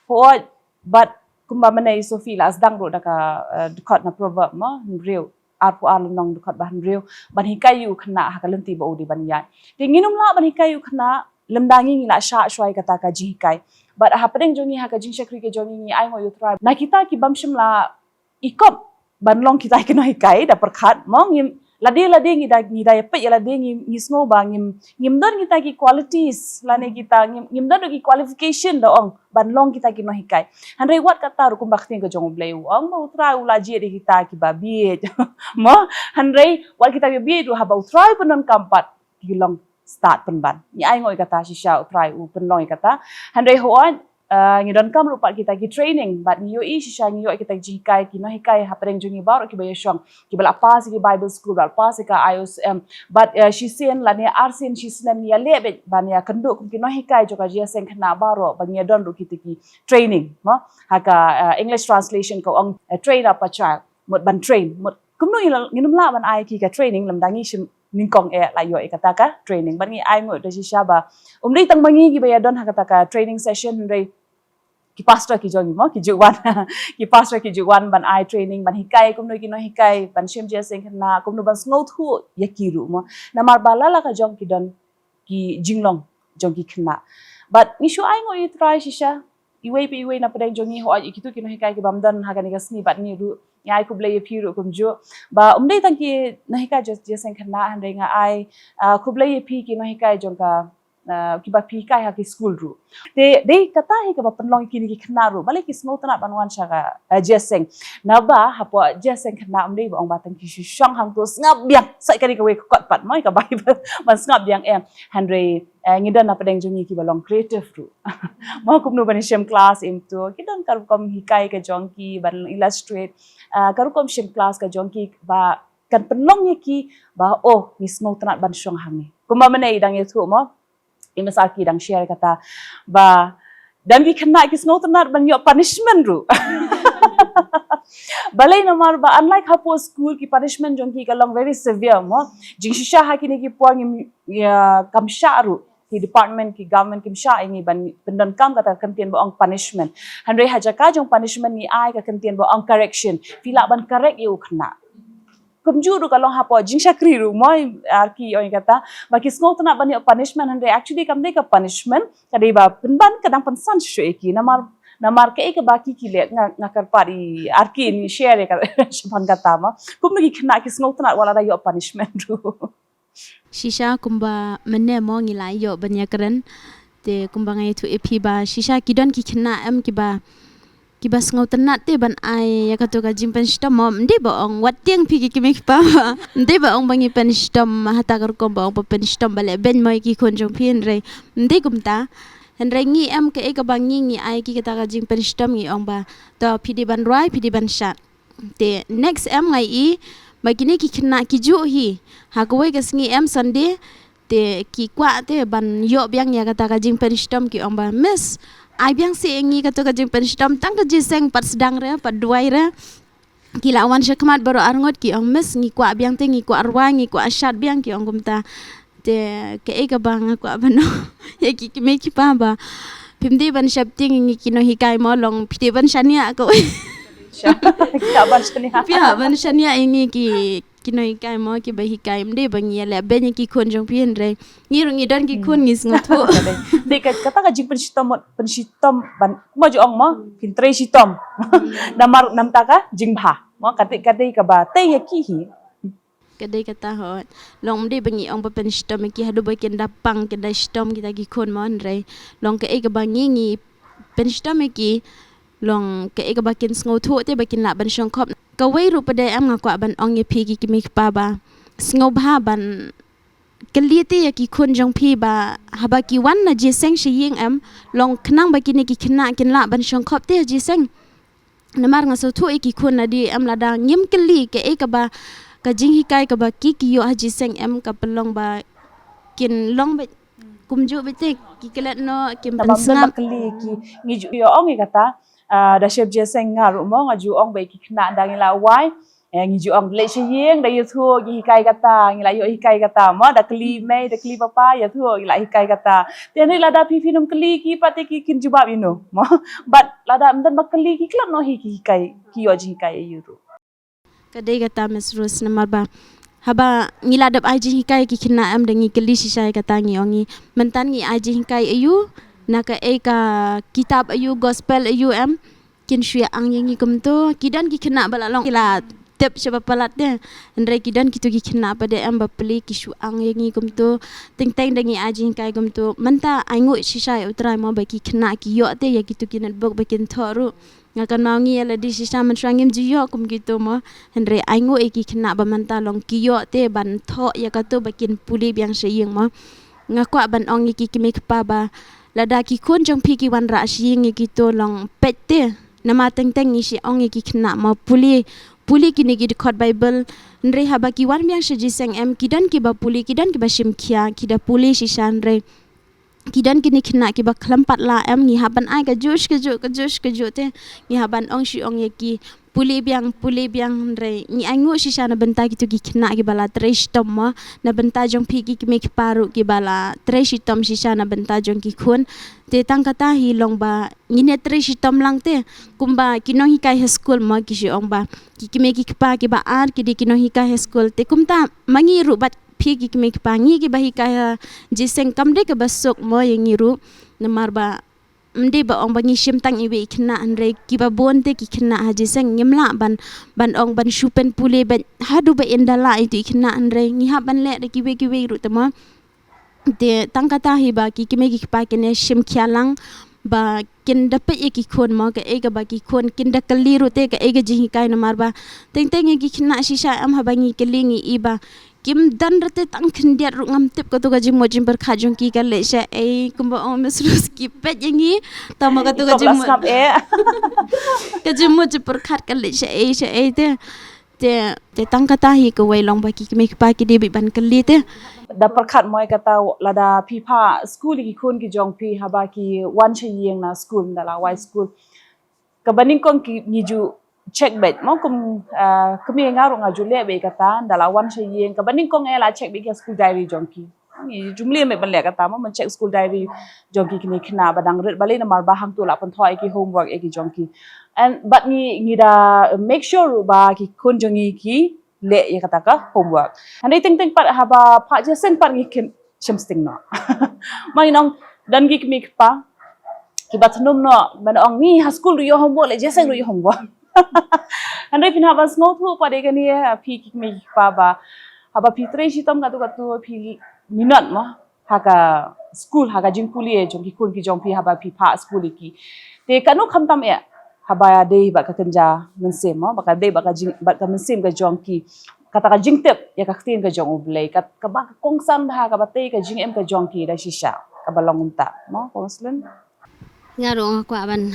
Hooid, bad kumba mynne i Sophie la sdang ruh da ka, eh, dkhot na Proverb mo, hynriew, arphew ar lynnong dkhot ba hynriew, ban hikai ïa u khynnah ha ka lynti ba u dei ban ïaid. Te ngin ym lah ban hikai ïa u khynnah lymda ngi ngi la shah shuwa ïa kata ka jinghikai. Bad ha pdeng jong ngi ha ka jingshakri ka jong ngi ngi ainguh ïa u Trai na kita ki bym shym la i kop ban long kita ki nonghikai da pyrkhat mo, ngim, lade lade ngi da, ngi da ïa peit ïa lade ngi, ngi sngew ba ngim, ngim don kita ki qualities lane kita ngim, ngim don ki qualification da ong ban long kita ki nonghikai. Hynrei wat kata ruh kumba ka ktien ka jong U Blei u ong ba u Trai u la jied ïa kita kiba bieit mo, hynrei wat kita kiba bieit ruh haba u Trai pyndonkam pat ki long stad pynban. Ngi ainguh ïa kata shisha u Trai u pynlong ïa kata. Hynrei hooid, eh, ngi donkam ruh pat kita ki training bad ngi ïohi shisha, ngi ïohi kita ki jinghikai, ki nonghikai ha pdeng jong ngi baroh kiba ïashong, kiba la pass ïa ki Bible school, ba la pass ïa ka I O C M. Bad, eh, shisien lane arsien shisnem ngi ïaleh beit ban ïakynduh kum ki nonghikai jong ka jingïaseng khynnah baroh ba ngi ïadon ruh kita ki training mo, ha ka, eh, English translation ka ong, eh, train up a child. Mut ban train, mut kumno ngi la, ngin ym lah ban ai ki ka training lymda ngi shim nyngkong eh la ïoh ïa kata ka training. Bad ngi ainguh da shisha ba um dei tang ma ngi kiba ïadon ha kata ka training session, hynrei ki pastor ki jong ngi mo, ki ju wan, ki pastor ki ju wan ban ai training, ban hikai kumno ki nonghikai ban shim jingïaseng khynnah, kumno ban sngewthuh ïa ki ruh mo. Namar ba la la ka jong ki don ki jinglong jong ki khynnah. Bad ngi shu ainguh ïa u Trai shisha, iwei pa iwei na pdeng jong ngi, hooid, ïa kitu ki nonghikai ki bym don ha kane ka sngi bad ngi ruh, ngi ai khublei ïa phi ruh kumjuh. Ba um dei tang ki nonghikai jong, jingïaseng khynnah, hynrei nga ai, ah, khublei ïa phi ki nonghikai jong ka uh, kiba phi hikai ha ki skul ruh. Te dei kata hi kaba pynlong ïa kine ki khynnah ruh, balei ki sngewtynnat ban wan sha ka, uh, jingïaseng. Naba hapoh jingïaseng khynnah ym dei ba ong ba tang ki shu shong hangto sngap biang, sa kane kawei ka kot pat mo, kaba ban sngap biang em. Hynrei, uh, ngi don na pdeng jong ngi kiba long creative ruh. Mo kumno ban shim class em to, ki don ka rukom hikai ka jong ki ban illustrate, uh, ka rukom shim class ka jong ki ba kan pynlong ïa ki ba, oh, ngi sngewtynnat ban shong hangne. Kumba mynne i dang ïathuh mo, i masa ki dang share kata ba don ki khynnah ki sngewtynnat ban ïoh punishment ruh. Balei namar ba unlike hapoh skul ki punishment jong ki ka long very severe mo. Jingshisha ha kine ki por ngim, ïa, kam shah ruh ki department, ki government kim shah ïa ngi ban pyndonkam kata ka kyntien ba ong punishment. Hynrei ha jaka jong punishment ngi ai ka kyntien ba ong correction. Phi lah ban correct ïa u khynnah. Kumjuh ruh ka long hapoh jingshakri ruh mo, ar ki ong kata ba ki sngewtynnat ban ïoh punishment, hynrei actually kam dei ka punishment, ka dei ba pynban ka dang pynsan shuh shuh ïa ki. Namar, namar kaei kaba ki ki leh, nga, nga kyrpad i ar ki in share ïa ka shaphang kata mo. Kumno ki khynnah ki sngewtynnat wat la da ïoh punishment ruh. Shisha kumba mynne mo ngi la ïoh ban ïakren. Te kumba nga ïathuh ïa phi ba shisha ki don ki khynnah em kiba, kiba sngewtynnat te ban ai ïa kato ka jingpynshitom mo. Ym dei ba ong wat tieng phi ki kmie ki kpa ba, ym dei ba ong ba ngi pynshitom ha kata ka rukom ba ong ba pynshitom ba leh beiñ mo ïa ki khun jong phi, hynrei ym dei kumta. Hynrei ngi em kaei kaba ngi, ngi ai ïa ki kata ka jingpynshitom, ngi ong ba to phi dei ban rwai, phi dei ban shad. Te next em nga ïohi ba kine ki khynnah kijuh hi ha kawei ka sngi em Sunday, te ki kwah te ban ïoh biang ïa kata ka jingpynshitom, ki ong ba, Miss, ai biang seh ïa ngi kato ka jingpynshitom, tang ka jingïaseng pat sdang re, pat duwai re. Ki la wan sha khmat baroh arngut, ki ong, Miss, ngi kwah biang te, ngi kwah rwai, ngi kwah shad biang, ki ong kumta. Te kaei kaba nga kwah ban ong ïa ki kmie ki kpa ba phim dei ban sheptieng ïa ngi ki nonghikai mo, long phi dei ban shaniah kawei. Sha, ki hap ban shaniah. Phi hap ban shaniah ïa ngi ki, ki nonghikai mo, kiba hikai, ym dei ba ngi ïaleh beiñ ïa ki khun jong phi, hynrei ngi ruh ngi don ki khun, ngi sngewthuh. Dei ka, kata ka jingpynshitom, pynshitom ban, mo ju ong mo, phin trei shitom. Namar namar ka jingbha mo, ka dei, ka dei kaba tei ïa ki hi. Ka dei kata hooid. Long ym dei ba ngi ong ba pynshitom ïa ki haduh ba kin da pang, kin da shitom kita ki khun mo, hynrei long kaei kaba ngi, ngi pynshitom ïa ki, long kaei kaba kin sngewthuh te ba kin lah ban shongkhop. Kawei ruh pat de em nga kwah ban ong ïa phi ki kmie ki kpa ba sngewbha ban kylli te ïa ki khun jong phi ba haba ki wan na jingïaseng sha ïing em, long khnang ba kine ki khynnah kin lah ban shongkhop te ha jingïaseng. Namar nga sngewthuh ïa ki khun lada em, lada ngim kylli kaei kaba ka jinghikai kaba ki, ki ïoh ha jingïaseng em, ka pynlong ba kin long beit kumjuh beit te, ki klet noh, kim pynsngap. Kaba kylli ki, ngi ju ïoh ong ïa kata, ah, da shep jingïaseng nga ruh mo, nga ju ong ba ki khynnah da ngi la wai, eh, ngi ju ong leit sha ïing, da ïathuh, ki hikai kata, ngi la ïoh hikai kata mo, da kylli mei, da kylli papa, ïathuh, ngi la hikai kata. Te hynrei lada phi, phin ym kylli ki pat te ki, kin jubab ïa no mo. Bad lada ym don ba kylli ki, klet noh hi ki hikai, ki ïoh jinghikai ïa u ruh. Ka dei kata Miss Rose, namar ba haba ngi la dep ai jinghikai ki khynnah em, da ngi kylli shisha ïa kata, ngi ong ngi, mynta ngi ai jinghikai ïa u na kaei ka kitab ïa u, gospel ïa u em, kin shu ïa ang ïa ngi kumto. Ki don ki khynnah ba la long ki la tip shaba palat te, hynrei ki don kito ki khynnah pat de em ba plie, ki shu ang ïa ngi kumto. Teng teng da ngi ai jinghikai kumto. Mynta ainguh shisha ïa U Trai mo ba ki khynnah ki ïoh te ïa kito ki notebook ba kin thoh ruh. Nga kynmaw ngi ïa lade shisha mynshuwa ngim ju ïoh kum kito mo, hynrei ainguh ïa ki khynnah ba mynta long ki ïoh te ban thoh ïa kato ba kin pule biang sha ïing mo. Nga kwah ban ong ïa ki kmie ki kpa ba lada ki khun jong phi ki wanrah sha ïing ïa kito, long peit te. Namar teng teng ngi shu ong ïa ki khynnah mo, pule, pule kine ki dkhot Baibl. Hynrei haba ki wan biang sha jingïaseng em, ki don kiba pule, ki don kiba shim khia, ki da pule shisha, hynrei ki don kine ki khynnah kiba khlem pat lah em, ngi hap ban ai kajuh shi kajuh, kajuh shi kajuh te, ngi hap ban ong shi ong ïa ki, pule biang, pule biang, hynrei ngi ainguh shisha na bynta kito ki khynnah kiba la trei shitom mo, na bynta jong phi ki kmie ki kpa ruh kiba la trei shitom shisha na bynta jong ki khun. Te tang kata hi long ba ngin ïa trei shitom lang te, kumba ki nonghikai ha skul mo, ki shu ong ba ki kmie ki kpa kiba ar ki dei ki nonghikai ha skul. Te kumta ma ngi ruh bad phi ki kmie ki kpa, ngi kiba hikai ha jingïaseng, kam dei kaba suk mo ïa ngi ruh, namar ba ym dei ba ong ba ngi shim tang iwei i khynnah, hynrei kiba bun te ki khynnah ha jingïaseng, ngim lah ban, ban ong ban shu pynpule bad haduh ba in da lah ïa itu i khynnah, hynrei ngi hap ban leh da kiwei kiwei ruh te mo. Te tang kata hi ba ki kmie ki kpa kin ïa shim khia lang ba kin da peit ïa ki khun mo, kaei kaba ki khun kin da kylli ruh te kaei ka jinghikai, namar ba teng teng ïa ki khynnah shisha em haba ngi kylli ngi i ba kim don ruh te tang khyndiat ruh, ngam tip kato ka jingmut jingpyrkhat jong ki ka leh shaei, kumba ong Miss Rose ki peit ïa ngi. Tang ba kato ka jingmut, ka jingmut jingpyrkhat ka leh shaei shaei te. Te, te tang kata hi kawei long ba ki kmie ki kpa ki dei beit ban kylli te. Da pyrkhat mo ïa kata, lada phi phah skul ïa ki khun ki jong phi, haba ki wan sha ïing na skul, da la wai skul, kaba nyngkong ki, ngi ju check beit mo, kum, ah, kmie nga ruh nga ju leh beit kata, da la wan sha ïing, kaba nyngkong eh la check beit ïa ka school diary jong ki. Ngi ju mlien beit ban leh kata mo, ban check school diary jong ki kine khynnah ba dang rit balei, namar ba hangto la pynthoh ïa ki homework ïa ki jong ki. And bad ngi, ngi da make sure ruh ba ki khun jong ngi ki leh ïa kata ka homework. Hynrei teng teng pat haba phah jingïaseng pat ngi khlem shim sting noh. Ma ngi ong don ki kmie ki kpa kiba thnum noh, ban ong ngi ha skul ruh ïoh homework, leh jingïaseng ruh ïoh homework. Hynrei phin hap ban sngewthuh pat de kane, phi ki kmie ki kpa, ba haba phi trei shitom katto katto phi minot mo ha ka skul, ha ka jingpule jong ki khun ki jong phi haba phi phah skul ïa ki. Te kano khamtam eh haba dei bad ka kynja mynsiem mo, ba ka dei bad ka jing, bad ka mynsiem ka jong ki, kata ka jingtip ïa ka ktien ka jong U Blei, ka, kaba ka kongsan bha, kaba tei ka jingim ka jong ki da shisha, kaba long kumta mo, Kong Slin. Nga ruh nga kwah ban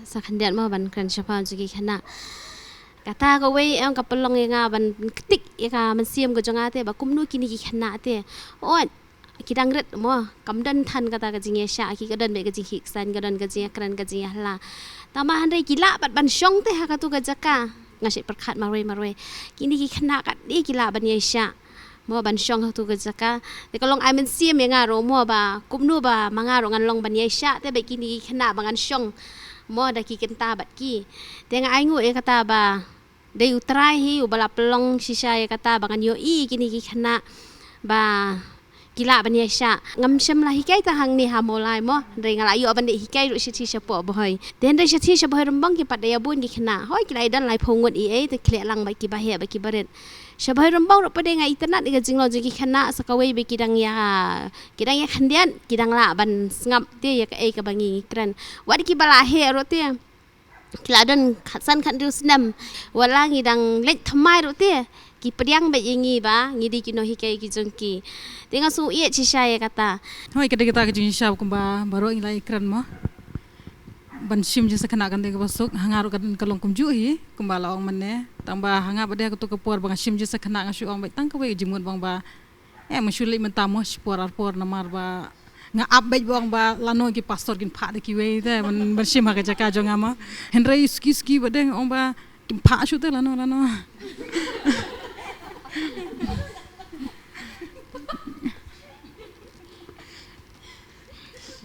sa khyndiat mo ban kren shaphang jong ki khynnah. Kata kawei em ka pynlong ïa nga ban ktik ïa ka mynsiem ka jong nga te ba kumno kine ki khynnah te. Ot, ki dang rit mo, kam don than kata ka jingïaishah, ki ka don beit ka jingkhih ksaiñ, ka don ka jingïakren, ka jingïahylla. Tangba hynrei ki lah pat ban shong te ha katu ka jaka. Nga shait pyrkhat marwei marwei. Kine ki khynnah kat de ki lah ban ïaishah mo ban shong ha katu ka jaka. Te ka long ai mynsiem ïa nga ruh mo ba kumno ba ma nga ruh ngan long ban ïaishah te bad kine ki khynnah ba ngan shong mo da ki kynta bad ki. Te nga ainguh ïa kata ba dei U Trai hi uba la pynlong shisha ïa kata ba ngan ïohi kine ki khynnah ba ki lah ban ïaishah. Ngam shym la hikai tang hangne ha Mawlai mo, hynrei nga la ïoh ban leit hikai ruh shathie shapoh Bhoi. Te hynrei shathie sha Bhoi Rymbong ki pat da ïa bun ki khynnah. Hoi ki la ïa don laiphew ngut ei ei te khleh lang bad kiba heh bad kiba rit. Sha Bhoi Rymbong ruh pat de nga itynnad ïa ka jinglong jong ki khynnah, sa kawei ba ki dang ïa, ki dang ïa khyndiat, ki dang lah ban sngap te ïa kaei kaba ngi kren. Wat kiba la heh ruh te ki la don khatsan khathynriew snem, wat la ngi dang leit thymmai ruh te ki pdiang beit ïa ngi ba ngi dei ki nonghikai ki jong ki. Te nga sngewieit shisha ïa kata. Hoi, ka dei kata ka jingshisha kumba baroh ngi la ïakren mo, ban shim jingshakhanah kan dei kaba suk. Ha nga ruh ka, ka long kumjuh hi kumba la ong mynne. Tangba ha nga pat de kato ka por ba nga shim jingshakhanah nga shu ong beit tang kawei ka jingmut ba ong ba eh, ma shu leit mynta mo shipor arpor, namar ba nga ap beit ba ong ba lano ki pastor kin phah da kiwei te ban, ban shim ha ka jaka jong nga mo. Hynrei suki suki ba dang ong ba kin phah shuh te lano lano.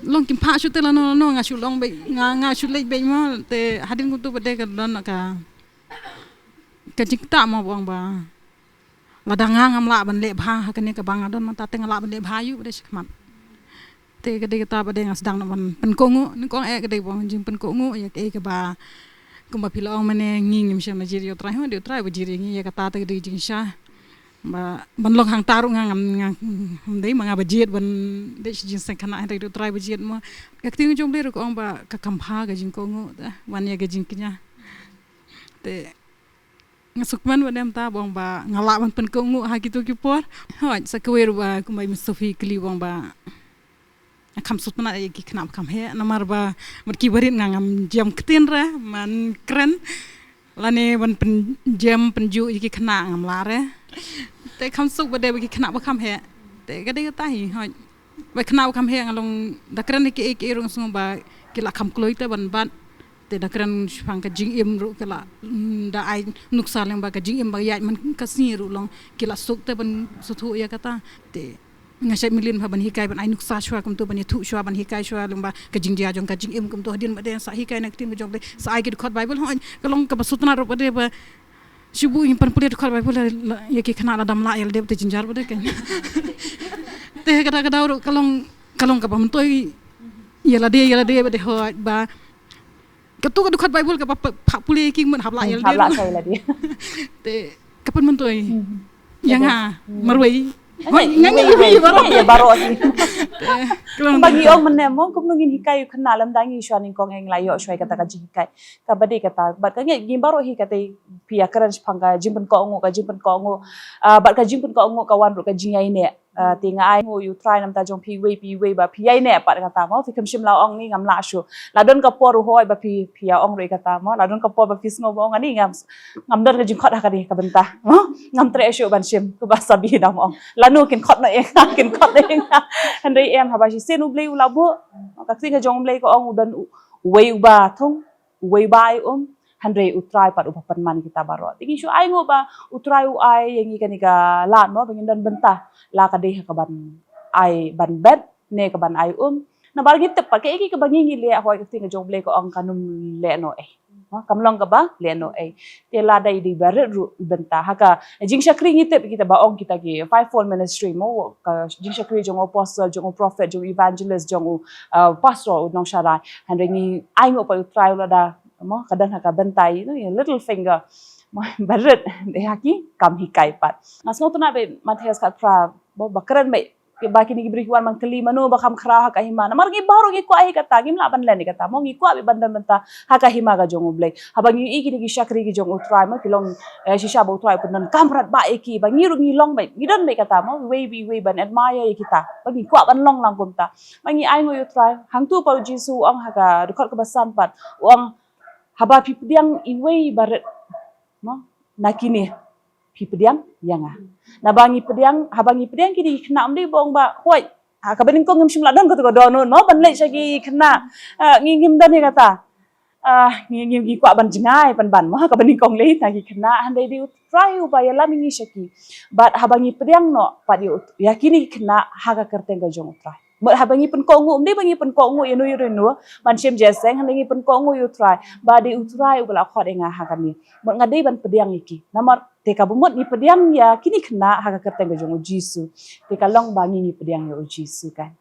Long kin phah shuh te lano lano, nga shu long beit, nga, nga shu leit beit mo. Te hadien kumtu pat de ka don ka, ka jingktah mo ba ong ba lada nga ngam lah ban leh bha ha kane kaba nga don mynta te nga lah ban leh bha ïa u ba dei shakhmat. Te ka dei kata ba dei nga sdang noh ban pynkohnguh, nyngkong eh ka dei ban jingpynkohnguh ïa kaei kaba kumba phi la ong mynne, ngi ngim shym la jied ïa U Trai, hooid U Trai ba jied ïa ngi. Ïa kata te ka dei jingshisha ba ban long hangta ruh nga ngam, nga ngam dei ma nga ba jied ban dei shi jingshakhanah, hynrei U Trai ba jied mo. Ka ktien jong U Blei ruh ka ong ba ka kham bha ka jingkohnguh te ban ïa ka jingkñia. Te nga sngewkmen ba dei mynta ba ong ba nga lah ban pynkohnguh ha kito ki por. Hooid, sa kawei ruh ba kumba i Miss Sophie kylli ba ong ba nga kham sngewtynnat ïa ki khynnah ba kham heh, namar ba bad ki barit nga ngam jem ktien re, man kren lane ban pynjem pynjuh ïa ki khynnah ngam lah re. Te kham suk ba dei ba ki khynnah ba kham heh. Te ka dei kata hi, hooid. Ba khynnah ba kham heh nga long da kren ïa kiei kiei ruh nga sngew ba ki la kham kloi te ban bat. Te da kren shaphang ka jingim ruh ki la, mm, da ai nuksa lyngba ka jingim ba ïaid man ka sngi ruh long ki la suk te ban sngewthuh ïa kata. Te nga shait mlien bha ban hikai ban ai nuksa shuwa kumto, ban ïathuh shuwa, ban hikai shuwa lyngba ka jingjia jong ka jingim kumto. Hadien ba dei sa hikai na ka ktien ka jong U Blei, sa ai ki dkhot Baibl, hooid ka long kaba sngewtynnat ruh ba dei ba shu buh ïa ngi ban pule dkhot Baibl ïa ki khynnah, lada ym lah ïa lade te jynjar ba dei kein. Te ka daw ka daw ruh ka long, ka long kaba myntoi ïa lade ïa lade ba dei, hooid ba kato ka dkhot Baibl kaba pule ïa ki mut hap lah ïa lade. Te ka pynmyntoi ïa nga marwei. Nga ngi baroh hi. Ba ngi ong mynne mo kumno ngin hikai u khynnah lymda ngi shuwa nyngkong ïa ngi la ïoh shuwa ïa kata ka jinghikai. Kaba dei kata bad ka ngi baroh hi kata phi ïa kren shaphang ka jingpynkohnguh ka jingpynkohnguh. Bad ka jingpynkohnguh ka wan ruh ka jingïaineh. Te nga ai nguh ïa u Trai namar jong phi iwei pa iwei ba phi ïaineh pat kata mo phi khlem shym la ong ni ngam lah shuh. La don ka por u hoi ba phi phi ïa ong ruh ïa kata mo la don ka por ba phi sngew ba ong ani ngam ngam don ka jingkhot ha kane ka bynta. Ngam treh shuh ban shim kumba sa bih dang ong. Lano kin khot noh ïa nga kin khot noh ïa nga. Hynrei em haba shisien U Blei u la buh ka ktien ka jong U Blei ka ong u don uwei uba thung uwei uba ai um hynrei U Trai pat uba pynman kita baroh. Te ngi shu ai nguh ba U Trai u ai ïa ngi kane ka lad mo ba ngin don bynta la ka dei ha ka ban ai ban bet ne ka ban ai um. Namar ngi tip pat kaei kaei kaba ngi ngi leh hoi ka ktien ka jong U Blei ka ong kan ym leh noh ei. Kam long kaba leh noh ei. Te lada i dei ba rit ruh i bynta ha ka jingshakri ngi tip kita ba ong kita ki fivefold ministry mo ka jingshakri jong u apostle jong u prophet jong u evangelist jong u pastor u nongsharai. Hynrei ngi ai nguh pat U Trai lada mo ka don ha ka bynta i little finger mo ba rit dei ha ki kam hikai pat. Nga sngew tynat ba Mathaios khatphra ba kren ba ba kine ki briew ki wan ban kylli mano ba kham khraw ha ka hima namar ngi baroh ngi kwah hi kata ngim lah ban len hi kata mo ngi kwah beit ban don bynta ha ka hima ka jong U Blei. Haba ngi ïohi kine ki shakri ki jong U Trai mo ki long shisha ba U Trai u pyndonkam bha bad ïa ki ba ngi ruh ngi long beit ngi don beit kata mo iwei pa iwei ban admire ïa kita ba ngi kwah ban long lang kumta. Ba ngi ai nguh ïa U Trai hangtu pat U Jisu u ong ha ka dkhot kaba san pat u ong haba phi pdiang iwei ba rit mo na kine phi pdiang ïa nga. Naba ngi pdiang haba ngi pdiang kine ki khynnah ym dei ba ong ba hoi ha kaba nyngkong ngim shym la don katu ka dohnud mo ban leit sha ki khynnah. Ngi ngim don ïa kata. Ngi ngi kwah ban jngai ban ban mo ha kaba nyngkong leit na ki khynnah hynrei dei U Trai uba ïalam ïa ngi sha ki. Bad haba ngi pdiang noh pat ïa kine ki khynnah ha ka kyrteng ka jong U Trai. Mut haba ngi pynkohnguh ym dei ba ngi pynkohnguh ïa no ïa no ban shim jingïaseng hynrei ngi pynkohnguh ïa U Trai ba dei U Trai uba la khot ïa nga ha kane. Mut nga dei ban pdiang ïa ki namar te kaba mut ngi pdiang ïa kine khynnah ha ka kyrteng ka jong U Jisu. Te ka long ba ngi ngi pdiang ïa U Jisu kan.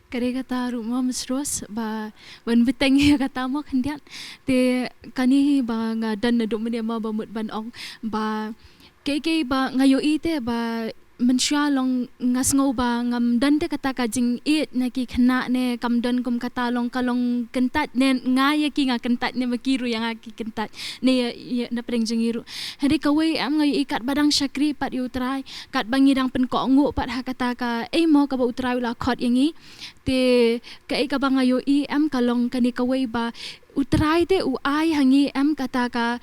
Ka dei kata ruh mo Miss Rose ba ban bteng ïa kata mo khyndiat. Te kane hi ba nga don naduh mynne mo ba mut ban ong ba kaei kaei ba nga ïohi te ba mynshuwa long nga sngew ba ngam don te kata ka jingïeit na ki khynnah ne kam don kum kata long ka long kyntait ne nga ïa ki nga kyntait ne ma ki ruh ïa nga ki kyntait ne ïa na pdeng jong ngi ruh. Hynrei kawei em nga ïohi katba dang shakri pat ïa U Trai katba ngi dang pynkohnguh pat ha kata ka ei mo kaba U Trai u la khot ïa ngi. Te kaei kaba nga ïohi em ka long kane kawei ba U Trai te u ai ha ngi em kata ka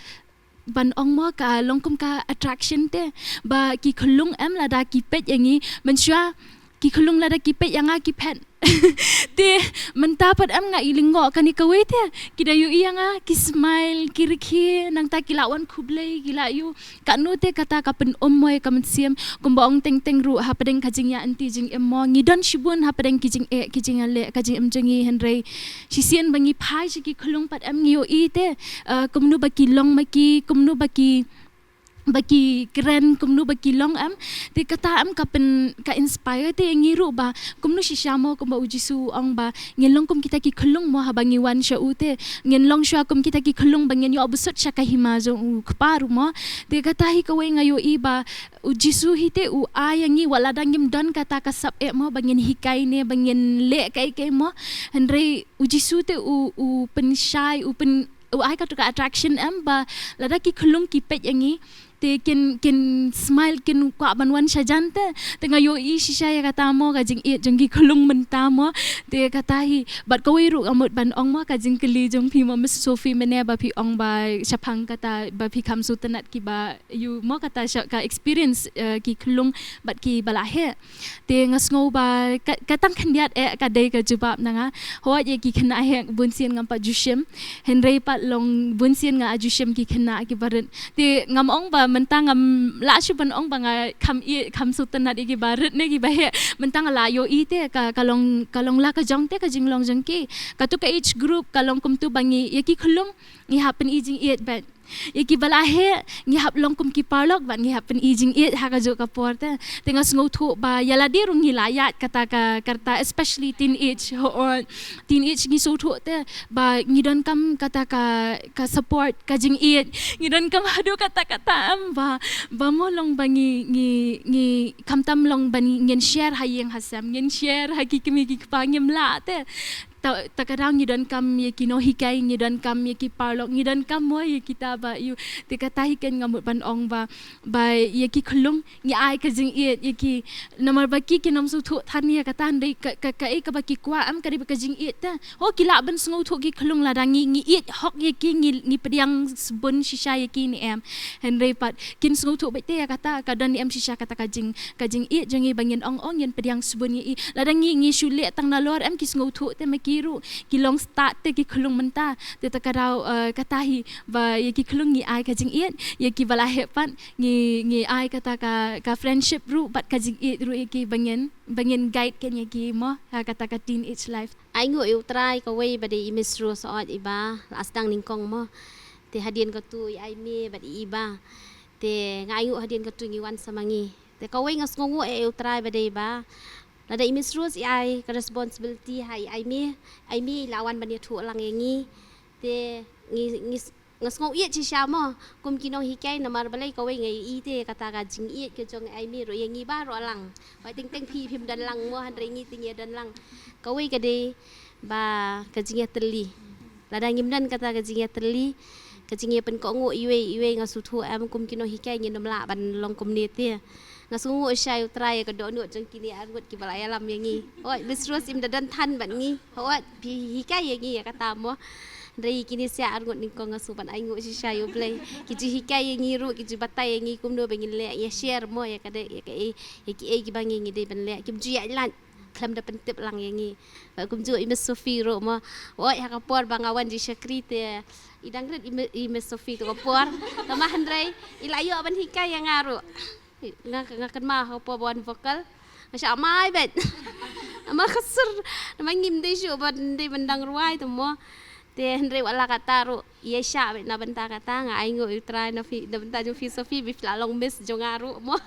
ban ong mo ka long kum ka attraction te ba ki khyllung em lada ki peit ïa ngi mynshuwa ki khyllung lada ki peit ïa nga ki phet. Te mynta pat em nga i lyngngoh kane kawei te ki da ïohi ïa nga ki smile ki rkhie nangta ki la wan khublei ki la ïoh katno te kata ka pynum mo ïa ka mynsiem kumba ong teng teng ruh hapdeng ka jingïainti jingim mo ngi don shibun hapdeng ki jingeh ki jingïaleh ka jingim jong ngi hynrei shisien ba ngi phai sha ki khyllung pat em ngi ïohi te kumno ba ki long ma ki kumno ba ki ba ki kren kumno ba ki long em. Te kata em ka pyn ka inspire te ïa ngi ruh ba kumno shisha mo kumba U Jisu u ong ba ngin long kum kita ki khyllung mo haba ngi wan sha u te ngin long shuwa kum kita ki khyllung ba ngin ïoh bsut sha ka hima jong u Kpa ruh mo. Te kata hi kawei nga ïohi ba U Jisu hi te u ai ïa ngi wat lada ngim don kata ka sap eh mo ba ngin hikai ne ba ngin leh kaei kaei mo. Hynrei U Jisu te u u pynshai u pyn u ai katu ka attraction em ba lada ki khyllung ki peit ïa ngi te kin kin smile kin kwah ban wan shajan te. Te nga ïohi shisha ïa kata mo ka jingïeit jong ki khyllung mynta mo. Te kata hi bad kawei ruh nga mut ban ong mo ka jingkylli jong phi mo Miss Sophie mynne ba phi ong ba shaphang kata ba phi kham sngewtynnat kiba ïoh mo kata sha ka experience ki khyllung bad kiba la heh. Te nga sngew ba ka tang khyndiat eh ka dei ka jubab na nga. Hooid ïa ki khynnah heh bunsien ngam pat ju shim. Hynrei pat long bunsien nga aju shim ki khynnah kiba rit. Te ngam ong ba mynta ngam lah shuh ban ong ba nga kham ïeit kham sngewtynnat ïa kiba rit ne kiba heh. Mynta nga la ïohi te ka ka long ka long la ka jong te ka jinglong jong ki. Katu ka age group ka long kumtu ba ngi ïa ki khyllung ngi hap pyni jingïeit bad Ïa kiba la heh ngi hap long kum ki paralok bad ngi hap pyni jingïeit ha kajuh ka por te. Te nga sngewthuh ba ïa lade ruh ngi la ïaid kata ka rta, especially teenage, hooid. Teenage ngi sngewthuh te ba ngi donkam kata ka, ka support, ka jingïeit. Ngi donkam haduh katta katta em ba, ba mo long ba ngi, ngi, ngi khamtam long ba ngi, ngin share ha ïing ha sem, ngin share ha ki kmie ki kpa, ngim lah te. Ta, ta ka daw ngi donkam ïa ki nonghikai, ngi donkam ïa ki paralok, ngi donkam mo ïa kita ba ïoh. Te kata hi kein nga mut ban ong ba, ba ïa ki khyllung ngi ai ka jingïeit ïa ki, namar ba ki kin ym sngewthuh than ïa kata, hynrei ka, ka, kaei kaba ki kwah em ka dei ba ka jingïeit te. Ho, ki lah ban sngewthuh ki khyllung lada ngi, ngi ïeit hok ïa ki, ngi, ngi pdiang sbun shisha ïa ki ne em. Hynrei pat kin sngewthuh beit te ïa kata, ka don ne em shisha kata ka jing, ka jingïeit jong ngi ba ngin ong, ong ngin pdiang sbun ïa i. Lada ngi, ngi shu leh tang nalor em, ki sngewthuh te ma ki ruh ki long stad te ki khyllung mynta. Te ta ka daw, eh, kata hi ba ïa ki khyllung ngi ai ka jingïeit, ïa kiba la heh pat ngi, ngi ai kata ka, ka friendship ruh bad ka jingïeit ruh ïa ki ba ngin, ba ngin guide kein ïa ki mo ha kata ka teenage life. Ainguh ïa U Trai kawei ba dei i Miss Rose, hooid, iba la sdang nyngkong mo. Te hadien katu i Aimee bad i Iba. Te nga ainguh hadien katu ngi wan sa ma ngi. Te kawei nga sngewnguh ïa U Trai ba dei ba lada i Miss Rose i ai ka responsibility ha i Aimee, Aimee i la wan ban ïathuh lang ïa ngi. Te ngi, ngi s-, nga sngew ïeit shisha mo kum ki nonghikai, namar balei, kawei nga ïohi te kata ka jingïeit ka jong i Aimee ruh ïa ngi baroh lang. Hooid, teng teng phi phim don lang mo, hynrei ngi te ngi don lang. Kawei ka dei ba ka jingïatylli. Lada ngim don kata ka jingïatylli, ka jingïapynkohnguh iwei iwei, nga sngewthuh em kum ki nonghikai ngin ym lah ban long kumne te. Nga sngewnguh shisha ïa U Trai ïa ka dohnud jong kine arngut kiba la ïalam ïa ngi. Hooid, Miss Rose im da don than bad ngi. Hooid, phi hikai ïa ngi ïa kata mo. Hynrei kine sha arngut nyngkong nga sngew ban ainguh shisha ïa U Blei. Ki ju hikai ïa ngi ruh, ki ju batai ïa ngi kumno ba ngin leh, ïa share mo ïa ka dei, ïa kaei, ïa kiei kiba ngi, ngi dei ban leh. Kim ju ïaid lait khlem da pyntip lang ïa ngi. Bad kumjuh i Miss Sophie ruh mo. Hooid, ha ka por ba nga wan jingshakri te i dang rit i Mi-, i Miss Sophie tu ka por. Tangba hynrei i la ïoh ban hikai ïa nga ruh. Nga, nga kynmaw ha ka por ba wan vocal, nga shah mai beit. Namar ka sur, namar ngim dei shuh ban dei ban dang rwai te mo. Te hynrei wat la katta ruh, ïa shah beit na bynta kata, nga ainguh ïa U Trai na phi, na bynta jong phi Sophie, ba phi la long Miss jong nga ruh mo.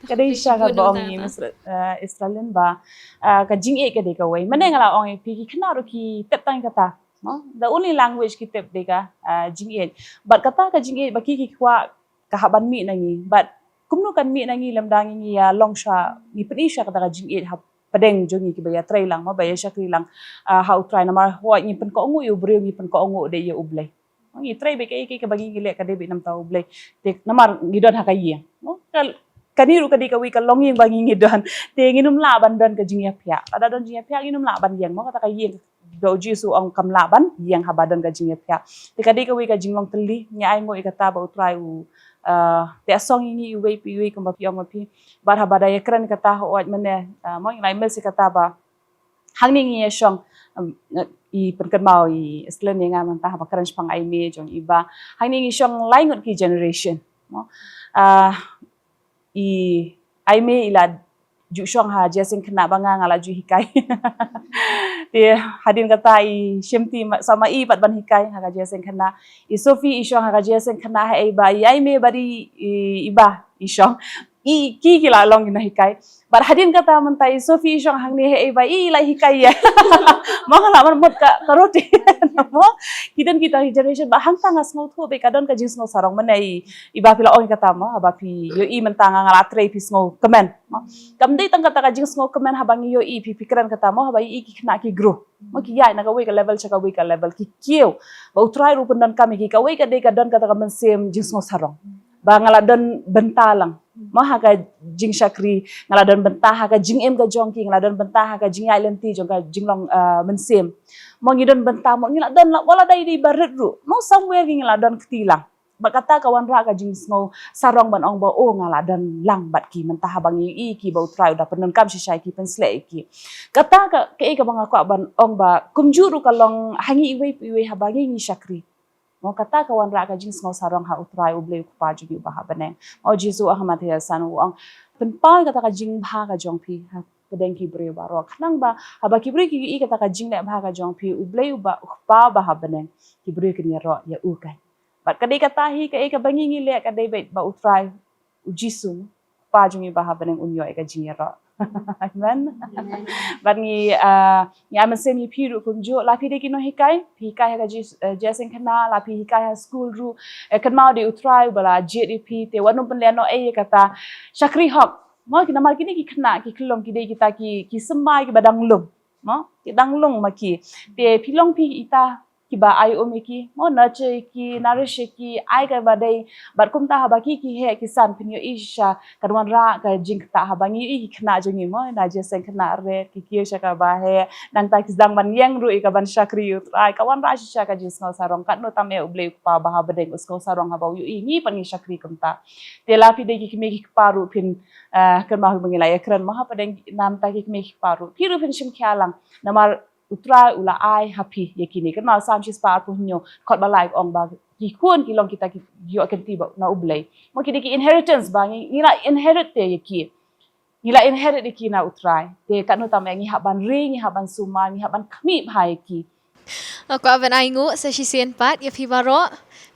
Ka dei shisha kaba ong i Miss, eh, Estralyn ba, eh, ka jingïeit ka dei kawei. Mynne nga la ong ïa phi, ki khynnah ruh ki tip tang kata mo. The only language ki tip dei ka, eh, jingïeit. Bad kata ka jingïeit ba ki, ki kwah ka hap ban mih na ngi. Bad kumno kan mih na ngi lymda ngi, ngi ïa long sha, ngi pyni sha kata ka jingïeit hapdeng jong ngi kiba ïatrei lang mo, ba ïa shakri lang, ah, ha U Trai, namar hooid ngi pynkohnguh ïa u briew, ngi pynkohnguh de ïa U Blei. Ngi trei beit kaei kaei kaba ngi, ngi leh ka dei beit namar U Blei. Te namar ngi don ha ka ïing mo, ka, kane ruh ka dei kawei ka longïing ba ngi, ngi don. Te ngin ym lah ban don ka jingïaphiah. Lada don jingïaphiah ngin ym lah ban ïeng mo, kata ka ïing ba U Jisu u ong kam lah ban ïeng haba don ka jingïaphiah. Te ka dei kawei ka jinglong tylli, ngi ainguh ïa kata ba U Trai u, eh, te asong ïa ngi iwei pa iwei kumba phi ong ma phi. Bad haba da ïakren kata hooid mynne, eh, mo ngi la ïa miss ïa kata ba hangne ngi ïa shong, em, i pynkynmaw i Estralyn ïa nga mynta haba kren shaphang i Aimee jong i Iba. Hangne ngi shong lai ngut ki generation mo. Ah, i Aimee i la ju shong ha jingïaseng khynnah ba nga, nga la ju hikai. Te hadien kata i Shimti ma-, sa ma i pat ban hikai ha ka jingïaseng khynnah. I Sophie i shong ha ka jingïaseng khynnah ha i Iba, i Aimee bad i, i Iba i shong. I, ki, ki la long ki nonghikai. Bad hadien kata mynta i Sophie i shong hangne ha i Iba, i la hikai ïa. Mo nga la man mut ka, ka routine mo. Ki don kita ki generation, bad hangta nga sngewthuh beit ka don ka jingsngew sarong mynne i Iba, phi la ong ïa kata mo, haba phi ïohi mynta nga, nga la trei, phi sngewkmen mo. Kam dei tang kata ka jingsngewkmen haba ngi ïohi phi, phi kren kata mo, haba ïohi ki khynnah ki grow mo, ki ïaid na kawei ka level sha kawei ka level, ki kiew. Ba U Trai ruh u pyndonkam ïa ki, kawei ka dei ka don kata ka mynsiem jingsngew sarong ba nga la don bynta lang mo ha ka jingshakri, nga la don bynta ha ka jingim ka jong ki, nga la don bynta ha ka jingïaid lynti jong ka jinglong, ah, mynsiem. Mo ngi don bynta mo, ngi la don la, wat la dei dei ba rit ruh mo, somewhere ngi, ngi la don kti lang. Bad kata ka wanrah ka jingsngew sarong ban ong ba, oh, nga la don lang bad ki mynta haba ngi ïohi ki ba U Trai u da pyndonkam shisha ïa ki, pynsleh ïa ki. Kata ka, kaei kaba nga kwah ban ong ba kumjuh ruh ka long ha ngi iwei pa iwei haba ngi, ngi shakri. Mo kata ka wanrah ka jingsngew sarong ha U Trai U Blei U Kpa jong ngi uba ha bneng. Mo Jisu ha Mathaios san u ong, pynpaw kata ka jingbha ka jong phi hapdeng ki briew baroh. Khnang ba haba ki briew ki ïohi kata ka jingleh bha ka jong phi, U Blei uba, U Kpa uba ha bneng, ki briew kin ïaroh ïa u kein. Bad ka dei kata hi kaei kaba ngi ngi leh ka dei beit ba U Trai U Jisu, Kpa jong ngi ba ha bneng un ïoh ïa ka jingïaroh. Amen. Bad ngi, ah, ngi ai mynsiem ïa phi ruh kumjuh, la phi dei ki nonghikai, phi hikai ha ka J-, eh, Jingïaseng Khynnah, la phi hikai ha skul ruh, eh, kynmaw dei U Trai uba la jied ïa phi, te wat nym pynlehnohei ïa kata shakri hok. Mo, ki namar kine ki khynnah ki khyllung ki dei kita ki, ki symbai kiba dang lung. Mo, ki dang lung ma ki. Te phi long phi ita kiba ai um ïa ki, mo, nurture ïa ki, nourish ïa ki, ai kaba dei, bad kumta haba ki, ki heh ki san phin ïohi shisha, kan wanrah ka jingktah haba ngi ïohi ki khynnah jong ngi, mo, na Jingïaseng Khynnah Red, ki kiew sha kaba heh, nangta ki sdang ban ïeng ruh ïa kaban shakri ïa U Trai, ka wanrah shisha ka jingsngew sarong, katno tam eh U Blei U Kpa ba ha bneng u sngew sarong haba u ïohi ngi pat ngi shakri kumta. Te la phi dei ki kmie ki kpa ruh phin, eh, kynmaw ba ngi la ïakren mo ha pdeng nangta ki kmie ki kpa ruh. Phi ruh phin shim khia lang. Namar U Trai u la ai ha phi ïa kine. Kynmaw Salm shispah arphew hynñiew, dkhot ba lai ka ong ba ki khun ki long kita ki ïoh kynti ba na U Blei. Mo ki dei ki inheritance ba ngi, ngi la inherit te ïa ki. Ngi la inherit ïa ki na U Trai. Te katno tam eh ngi hap ban ri, ngi hap ban sumar, ngi hap ban khmih bha ïa ki. Nga kwah ban ai nguh sa shisien pat ïa phi baroh.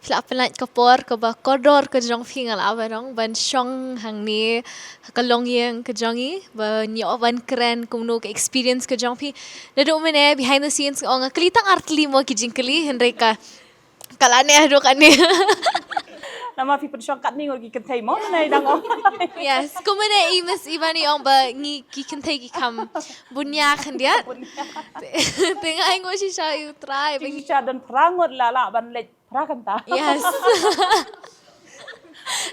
Phi la pynlait ka por kaba kordor ka jong phi, nga la ban ong, ban shong hangne ha ka longïing ka jong ngi, ban ïoh ban kren kumno ka experience ka jong phi. Naduh mynne behind the scenes nga ong nga kylli tang ar tylli mo ki jingkylli, hynrei ka, ka la neh haduh katne. Namar phi pynshong katne ngut ki kynthei mo, mynne dang ong. Yes, kumne i Miss Ivan i ong ba ngi ki kynthei ki kham bun ïa khyndiat. Te nga ai nguh shisha ïa U Trai ba ngi shisha don phra ngut la lah ban leit phra kynta. Yes.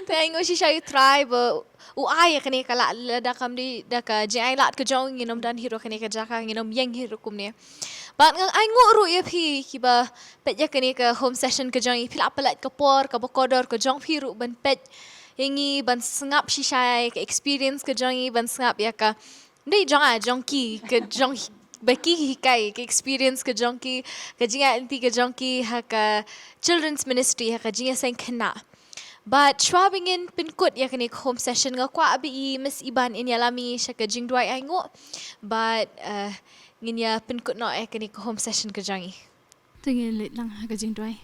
Te ai nguh shisha ïa U Trai ba u ai ïa kane ka lad, lada kam dei da ka jingailad ka jong ngi ngin ym don hi ruh kane ka jaka, ngin ym ïeng hi ruh kumne. Bad nga ai nguh ruh ïa phi kiba peit ïa kane ka home session ka jong ngi, phi la pynlait ka por kaba kordor ka jong phi ruh ban peit ïa ngi, ban sngap shisha ïa ka experience ka jong ngi, ban sngap ïa ka dei jong nga, jong ki, ka jong hi-, ba ki hikai, ka experience ka jong ki, ka jingïaid lynti ka jong ki ha ka children's ministry, ha ka Jingïaseng Khynnah. Bad shuwa ba ngin pynkut ïa kane ka home session, nga kwah ba i Miss Ivan in ïalam ïa ngi sha ka jingduwai ainguh. Bad, eh, ngin ïa pynkut noh ïa kane ka home session ka jong ngi. Te ngin leit lang ha ka jingduwai.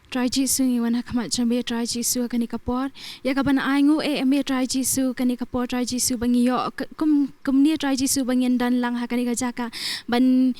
Trai Jisu, ngi wan ha khmat jong me Trai Jisu ha kane ka por. Ïa kaban ainguh eh me Trai Jisu ha kane ka por Trai Jisu ba ngi ïoh ka-, kum, kumne Trai Jisu ba ngin don lang ha kane ka jaka ban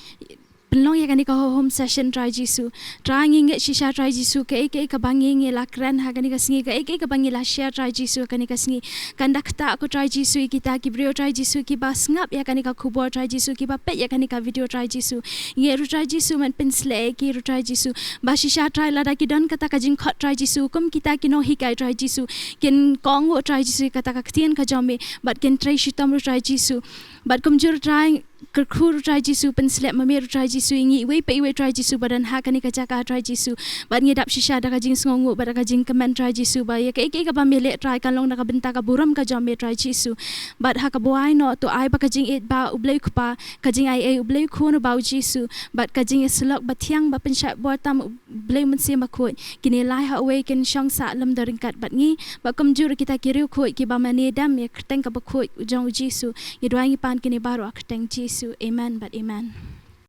pynlong ïa kane ka home session Trai Jisu. Trai ngi ngeit shisha Trai Jisu kaei kaei kaba ngi ngi la kren ha kane ka sngi, kaei kaei kaba ngi la share Trai Jisu ha kane ka sngi. Kan da ktah ko Trai Jisu ïa kita ki briew Trai Jisu kiba sngap ïa kane ka khubor Trai Jisu, kiba peit ïa kane ka video Trai Jisu. Ngi ruh Trai Jisu men pynsleh ïa ki ruh Trai Jisu. Ba shisha Trai lada ki don kata ka jingkhot Trai Jisu, kum kita ki nonghikai Trai Jisu, kin kohnguh Trai Jisu ïa kata ka ktien ka jong me, bad kin trei shitom ruh Trai Jisu. Bad kumjuh Trai, kyrkhu ruh Trai Jisu, pynsleh ma me ruh Trai Jisu ïa ngi iwei pa iwei Trai Jisu ba don ha kane ka jaka Trai Jisu. Bad ngi dap shisha da ka jingsngewnguh bad da ka jingkmen Trai Jisu ba ïa kaei kaei kaba me leh Trai kan long na ka bynta ka burom ka jong me Trai Jisu. Bad ha ka buaid noh to ai ba ka jingïeit ba U Blei U Kpa, ka jingaiei U Blei U Khun uba U Jisu, bad ka jingïasyllok ba thiang ba pynshait bor tam U Blei Mynsiem Bakhuid, kin ïalai ha uwei, kin shong sah lem da ryngkat bad ngi, bad kumjuh ruh kita ki riewkhuid kiba mane dem ïa ka kyrteng kaba khuid jong U Jisu. Ngi duwai ngi pan kine baroh ha ka kyrteng Jisu. Amen bad amen.